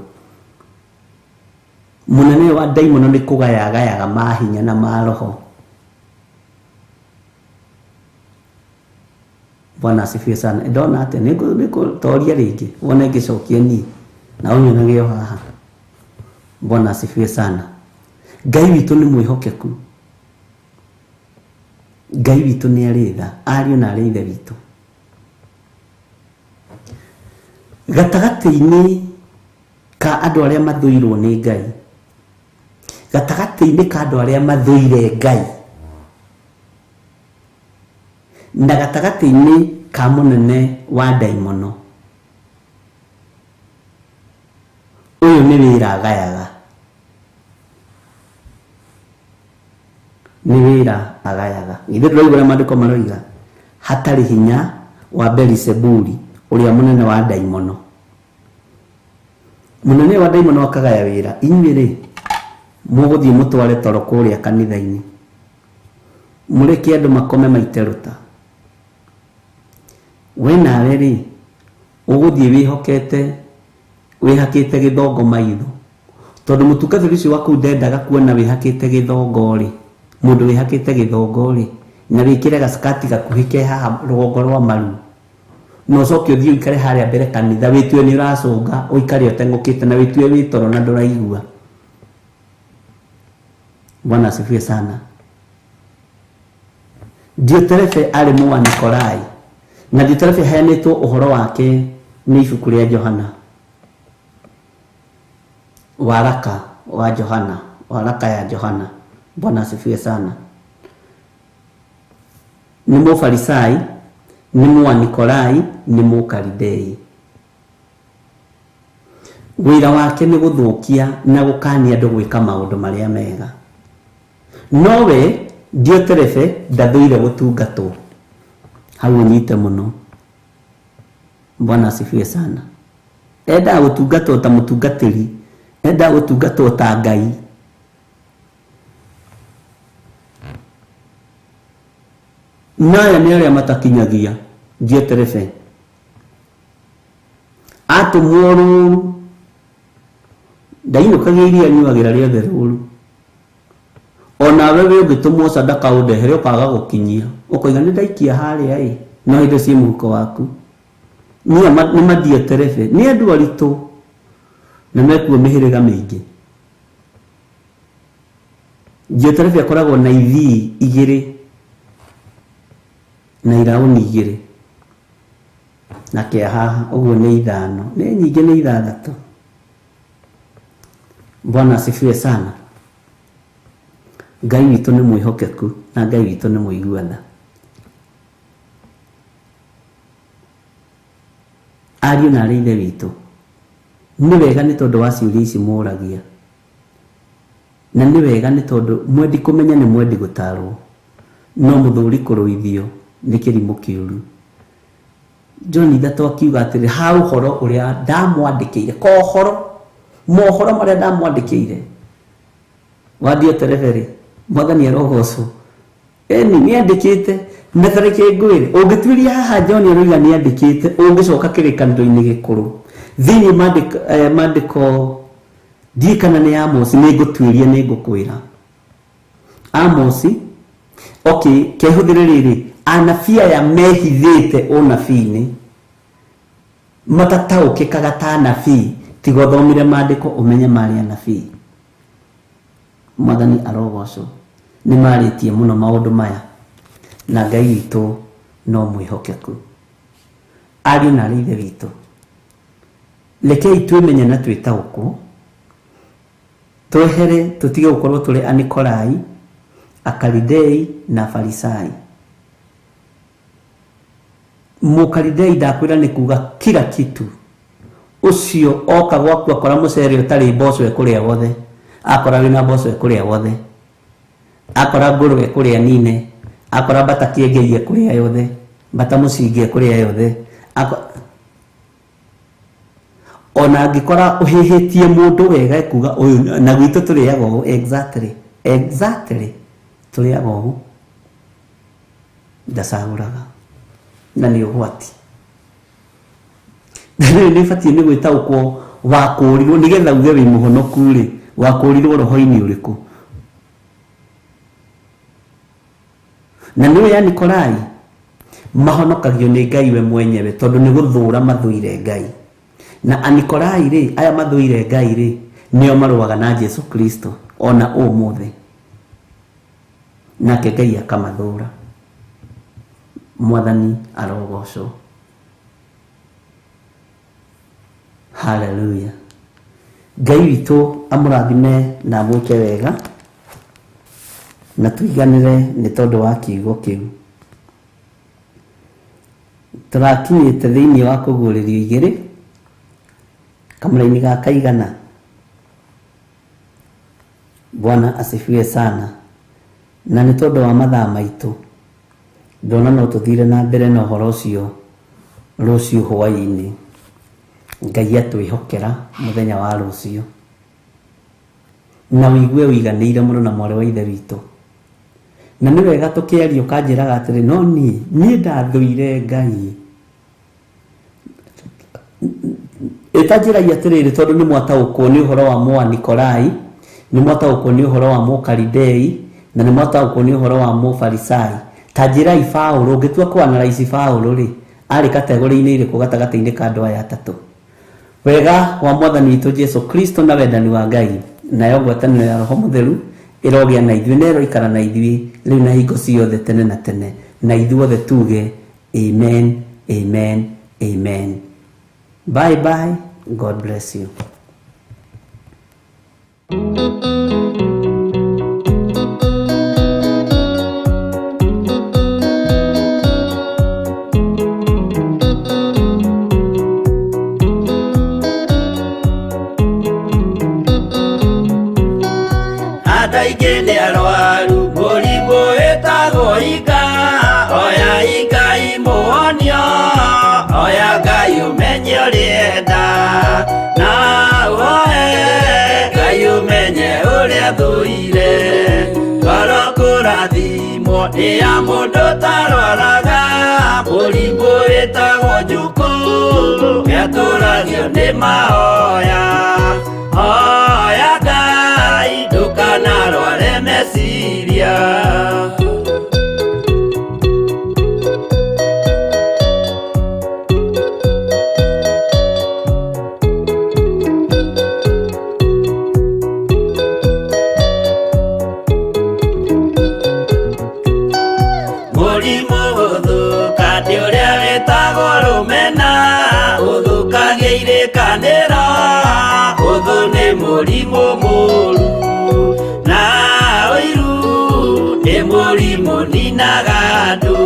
Mũnene wa ndaimono nĩ kũgayagayaga mahinya na maroho. Bwana asifiwe sana. Ndona atĩa nĩngũtoria rĩngĩ wone ngĩcokia niĩ na ũnyonage o haha. Bwana asifiwe sana. Ngai witũ nĩ mwĩhokeku, Ngai witũ nĩ arĩ tha, ariũ na arĩ ithe witũ. Gatagatĩ-inĩ ka andũ arĩa mathũirwo nĩ Ngai, gatagatĩ-inĩ ka andũ arĩa mathũire Ngai, na gatagatĩ-inĩ ka mũnene wa ndaimono, ũyũ nĩ wĩra agayaga, nĩ wĩra agayaga. Ithuĩ tũraigua ũrĩa maandĩko maroiga, hatarĩ hinya wa Beelizebuli ũrĩa mũnene wa ndaimono. Mũnene wa ndaimono akagaya wĩra, inyuĩ rĩ mũgũthiĩ mũtware toro kũrĩa kanitha-inĩ, mũreke andũ makome maiterũta. We nawe rĩ ũgũthiĩ wĩhokete wĩhakĩte gĩthongo maitho, tondũ mũtungatĩri ũcio waku ndendaga kuona wĩhakĩte gĩthongo rĩ, mũndũ wĩhakĩte gĩthongo rĩ, na wĩkĩre gacikati gakuhĩ ke haha rũgongo rwa maru, na ũcoke ũthiĩ ũikare harĩa mbere kanitha wĩtue nĩ ũracũnga, ũikare ũteng'ũkĩte na wĩtue wĩ toro na ndũraigua. Bwana asifiwe sana. Dioterefe arĩ Mũanikolai, na Dioterefe heanĩtwo ũhoro wake nĩ ibuku rĩa Johana, waraka wa Johana, waraka ya Johana. Bwana asifiwe sana. Nĩ Mũfarisai, nĩ Mũanikolai, nĩ Mũkalidei. Wĩra wake nĩ gũthũkia na gũkania andũ gwĩka maũndũ marĩa mega. Nowe Dioterefe ndathũire gũtungatwo. Hau ũnyite mũno. Bwana asifiwe sana. Endaga gũtungatwo ta mũtungatĩri, endaga gũtungatwo ta Ngai. Naya nĩ arĩa matakinyagia. Dioterefe atũmwo rũru, ndainũkagia iria nyuagĩra rĩothe rũru. Onawe wĩ ũngĩtũmwo sadaka ũndehere ũkaga gũkinyia, ũkoiga nĩ ndaikia harĩa ĩ, no indo ciĩ mũhuko waku. Nĩ madioterefe, nĩ andũ aritũ na mekuo mĩhĩrĩga mĩingĩ. Dioterefe akoragwo na ithii igĩrĩ na iraũni igĩrĩ na kĩa haha, ũguo nĩ ithano, nĩ nyingĩ, nĩ ithathatũ. Bwana asifiwe sana. Ngai witũ nĩ mwĩhokeku na Ngai witũ nĩ mũigua tha. Ariũ na arĩ ithe witũ, nĩ wega nĩ tondũ wa ciũria ici mũragia, na nĩ wega nĩ tondũ mwendi kũmenya nĩ mwendi gũtarwo, no mũthũri kũrũithio nĩ kĩrimũ kĩũru. John ithatũ akiuga atĩrĩ, ha ũhoro ũrĩa ndamwandĩkĩire, kohoro mohoro marĩa ndamwandĩkĩire wa Dioterefe rĩ, Mwathani arogocwo. Eni nĩandĩkĩte, na ta reke ngwĩre, ũngĩtuĩria haha John aroiga nĩandĩkĩte, ũngĩcoka kĩrĩkanĩro-inĩ gĩkũrũ thĩinĩ maandĩko ndiĩ kana nĩ Amosi, nĩngũtuĩria nĩngũkwĩra Amosi. Okay, kehũthĩre rĩrĩ, anabii aya mehithĩte ũnabii-inĩ matataũkĩkaga ta anabii, tiga ũthomire maandĩko ũmenye marĩ anabii. Mwathani arogocwo. Nĩ marĩtie mũno maũndũ maya, na Ngai witũ no mwĩhokeku. Ariũ na arĩ ithe witũ, rekei twĩmenye na twĩtaũkwo, twehere tũtige gũkorwo tũrĩ Anikolai, Akaridei na Farisai. Mũkaridei ndakwĩra nĩ kuga kila kitu. Ũcio oka gwaku akora mũcere ũtarĩ mboco ekũrĩa wothe, akora wĩna mboco ekũrĩa wothe, akora ngũrwe ekũrĩa nine, akora mbata kĩengei ekũrĩa yothe, mbata mũcingi ekũrĩa yothe. Ona angĩkora ũhĩhĩtie mũndũ wega ekuga ũyũ, na gwitũ tũrĩaga ũũ, exactly, exactly tũrĩaga ũũ. Ndacagũraga na nĩ ũgwati. Rĩu nĩ batiĩ nĩ gwĩtaũkwo wakũrirwo, nĩgetha uge wĩ mũhonoku rĩ, wakũrirwo roho-inĩ ũrĩkũ. Na nĩwe Anikolai mahonokagio nĩ Ngai we mwenyewe, tondũ nĩ gũthũra mathũire Ngai. Na Anikolai rĩ, aya mathũire Ngai rĩ, nĩo marũaga na Jesu Kristo ona ũmũthĩ, nake Ngai akamathũra. Mwathani arogocwo. Hallelujah. Ngai witũ amũrathime na amwĩke wega, na tũiganĩre nĩ tondũ wa kiugo kĩu. Tũrakinyĩte thĩinĩ wa kũguũrĩrio igĩrĩ kamũraini ga kaigana. Bwana asifiwe sana. Na nĩ tondũ wa mathaa maitũ, ndona no tũthire na mbere na ũhoro ũcio rũciũ hwaĩ-inĩ. Ngai atwĩhokera mũthenya wa rũciũ, na ũigue ũiganĩire mũno na mwarĩ wa ithe witũ. Na nĩ wega tũkĩaria ũkanjĩraga atĩrĩ, no niĩ ndathũire Ngai. Ĩtanjĩragia atĩrĩrĩ, tondũ nĩ mwataũkwo nĩ ũhoro wa Mũanikolai, nĩ mwataũkwo nĩ ũhoro wa Mũkaridei, na nĩ mwataũkwo nĩ ũhoro wa Mũfarisai. Ta njĩrai Paũlũ, ũngĩtua kũ-analyze Paũlũ rĩ, arĩ kategori-inĩ ĩrĩkũ gatagatĩ-inĩ ka andũ aya atatũ? Wega wa Mwathani witũ Jesu Kristo na wendani wa Ngai, nayo ngwatanĩro ya Roho Mũtheru ĩrogĩa na ithuĩ na ĩroikara na ithuĩ rĩu na hingo ciothe tene na tene, na ithuothe tuge amen, amen, amen. Bye bye. God bless you. Andũ aingĩ nĩ arwaru mũrimũ ũrĩenda na ũhoe Ngai ũmenye ũrĩa thũire ngoro kũrathimwo nĩ ya mũndũ ũtarwaraga mũrimũ wĩtagwo njukũ gĩatũragio nĩ mahoya hoya Ngai ndũkanarware meciria. Mũrimũ gũthũka nĩ ũrĩa wĩtagwo rũmena ũthũkagia irĩkanĩro ũthũ nĩ mũrimũ mũru na ũiru nĩ mũrimũ ninaga andũ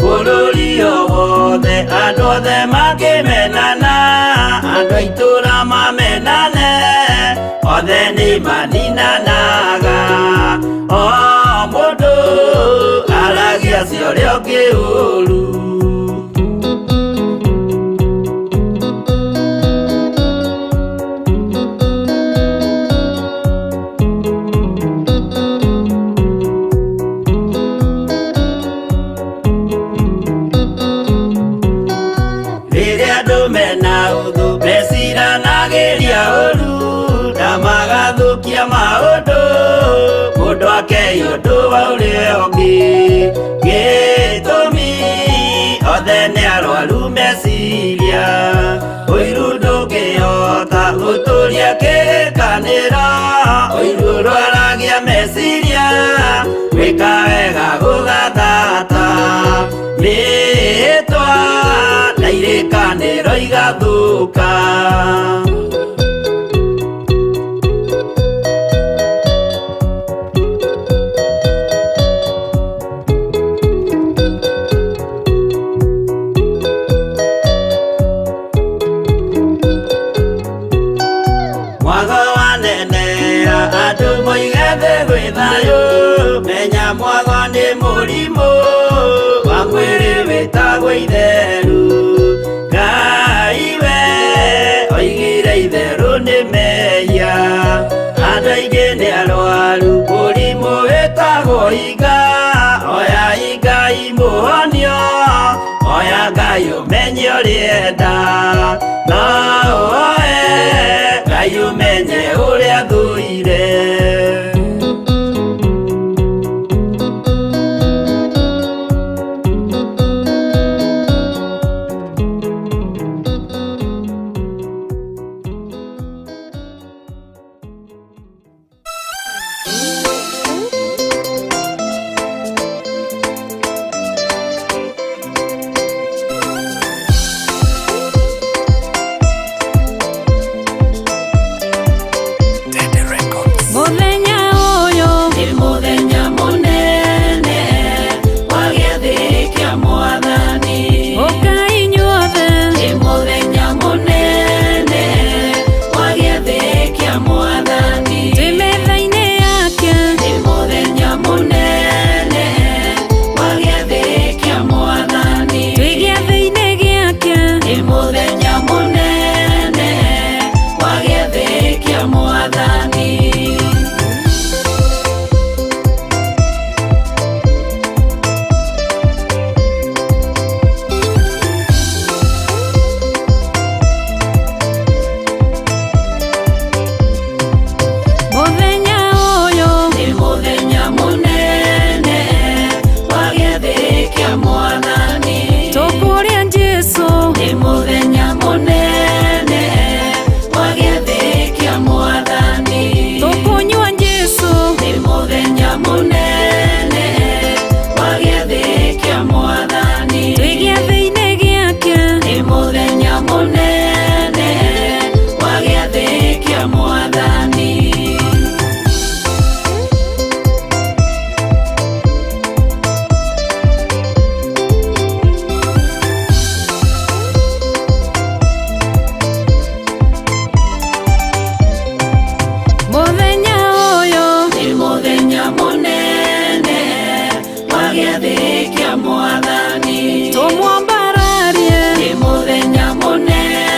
bũrũri o wothe andũ othe makĩmenana andũ a itũũra mamenane othe nĩ maninanaga o mũndũ aragia cia ũrĩa ũngĩ ũru. Rĩrĩa andũ mena ũthũ meciranagĩria ũru na magathũkia maũndũ mũndũ akei ũndũ wa ũrĩa ũngĩ gĩtũmi othe nĩ arwaru meciria ũiru ndũngĩhota gũtũria kĩrĩkanĩro ũiru ũrwaragia meciria gwĩka wega gũgathata mĩĩtwa na irĩkanĩro igathũka. Mwago wanenea andũ moige thĩ gwĩ thayũ menya mwago nĩ mũrimũ wa mwĩrĩ wĩtagwo itheru Ngai we oigire itherũ nĩ mehia andũ aingĩ nĩ arwaru mũrimũ wĩtagwo iga oya Ngai mũhonio oya Ngai ũmenye ũrĩenda no ũhoe Ngai ũmenye ũrĩa thũire. Mũthenya ũyũ Nĩ mũthenya mũnene wa gĩathĩ kĩa Mwathani. Ũkai inyuothe Nĩ mũthenya mũnene wa gĩathĩ kĩa Mwathani. Twĩ metha-inĩ yake Nĩ mũthenya mũnene wa gĩathĩ kĩa Mwathani. Twĩ gĩathĩ-inĩ gĩake Nĩ mũthenya mũnene wa gĩathĩ kĩa Mwathani. Mũthenya ũyũ Nĩ mũthenya mũnene wa gĩathĩ kĩa Mwathani. Tũkũrĩa Jesũ Nĩ mũthenya mũnene wa gĩathĩ kĩa Mwathani. Tũkũnyua Jesũ Nĩ mũthenya mũnene wa gĩathĩ kĩa Mwathani. Twĩ gĩathĩ-inĩ gĩake Nĩ mũthenya mũnene wa gĩathĩ kĩa Mwathani. Mũthenya ũyũ Nĩ mũthenya mũnene wa gĩathĩ kĩa Mwathani. Tũmwambararie Nĩ mũthenya mũnene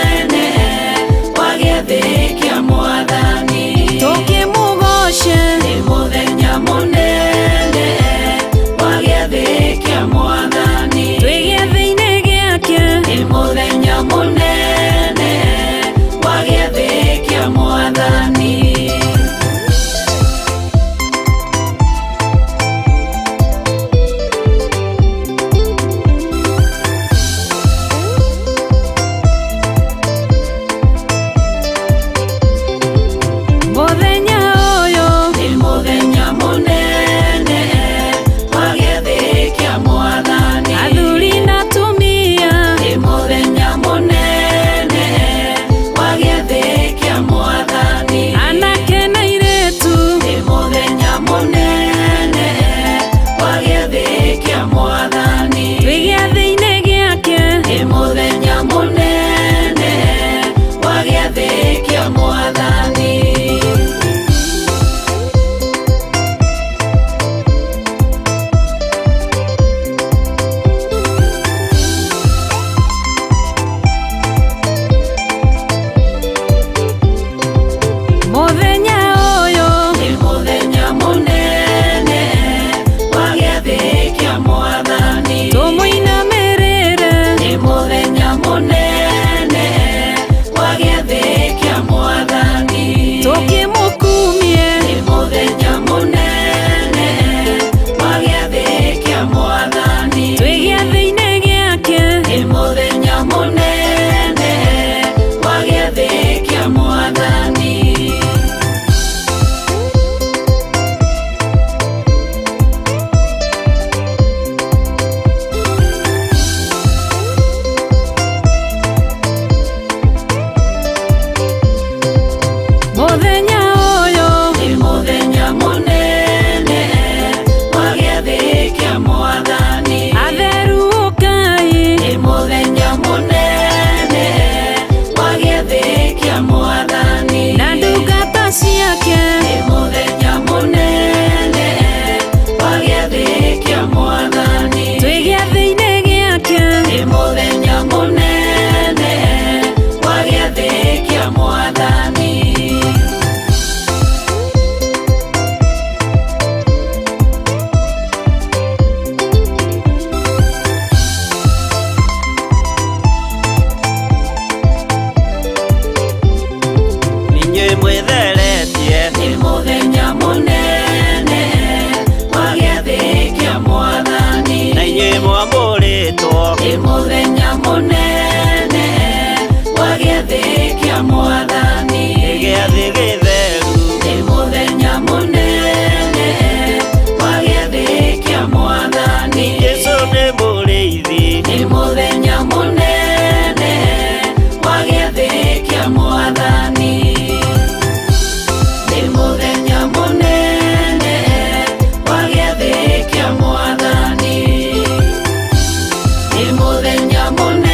Nĩ mũthenya mũnene.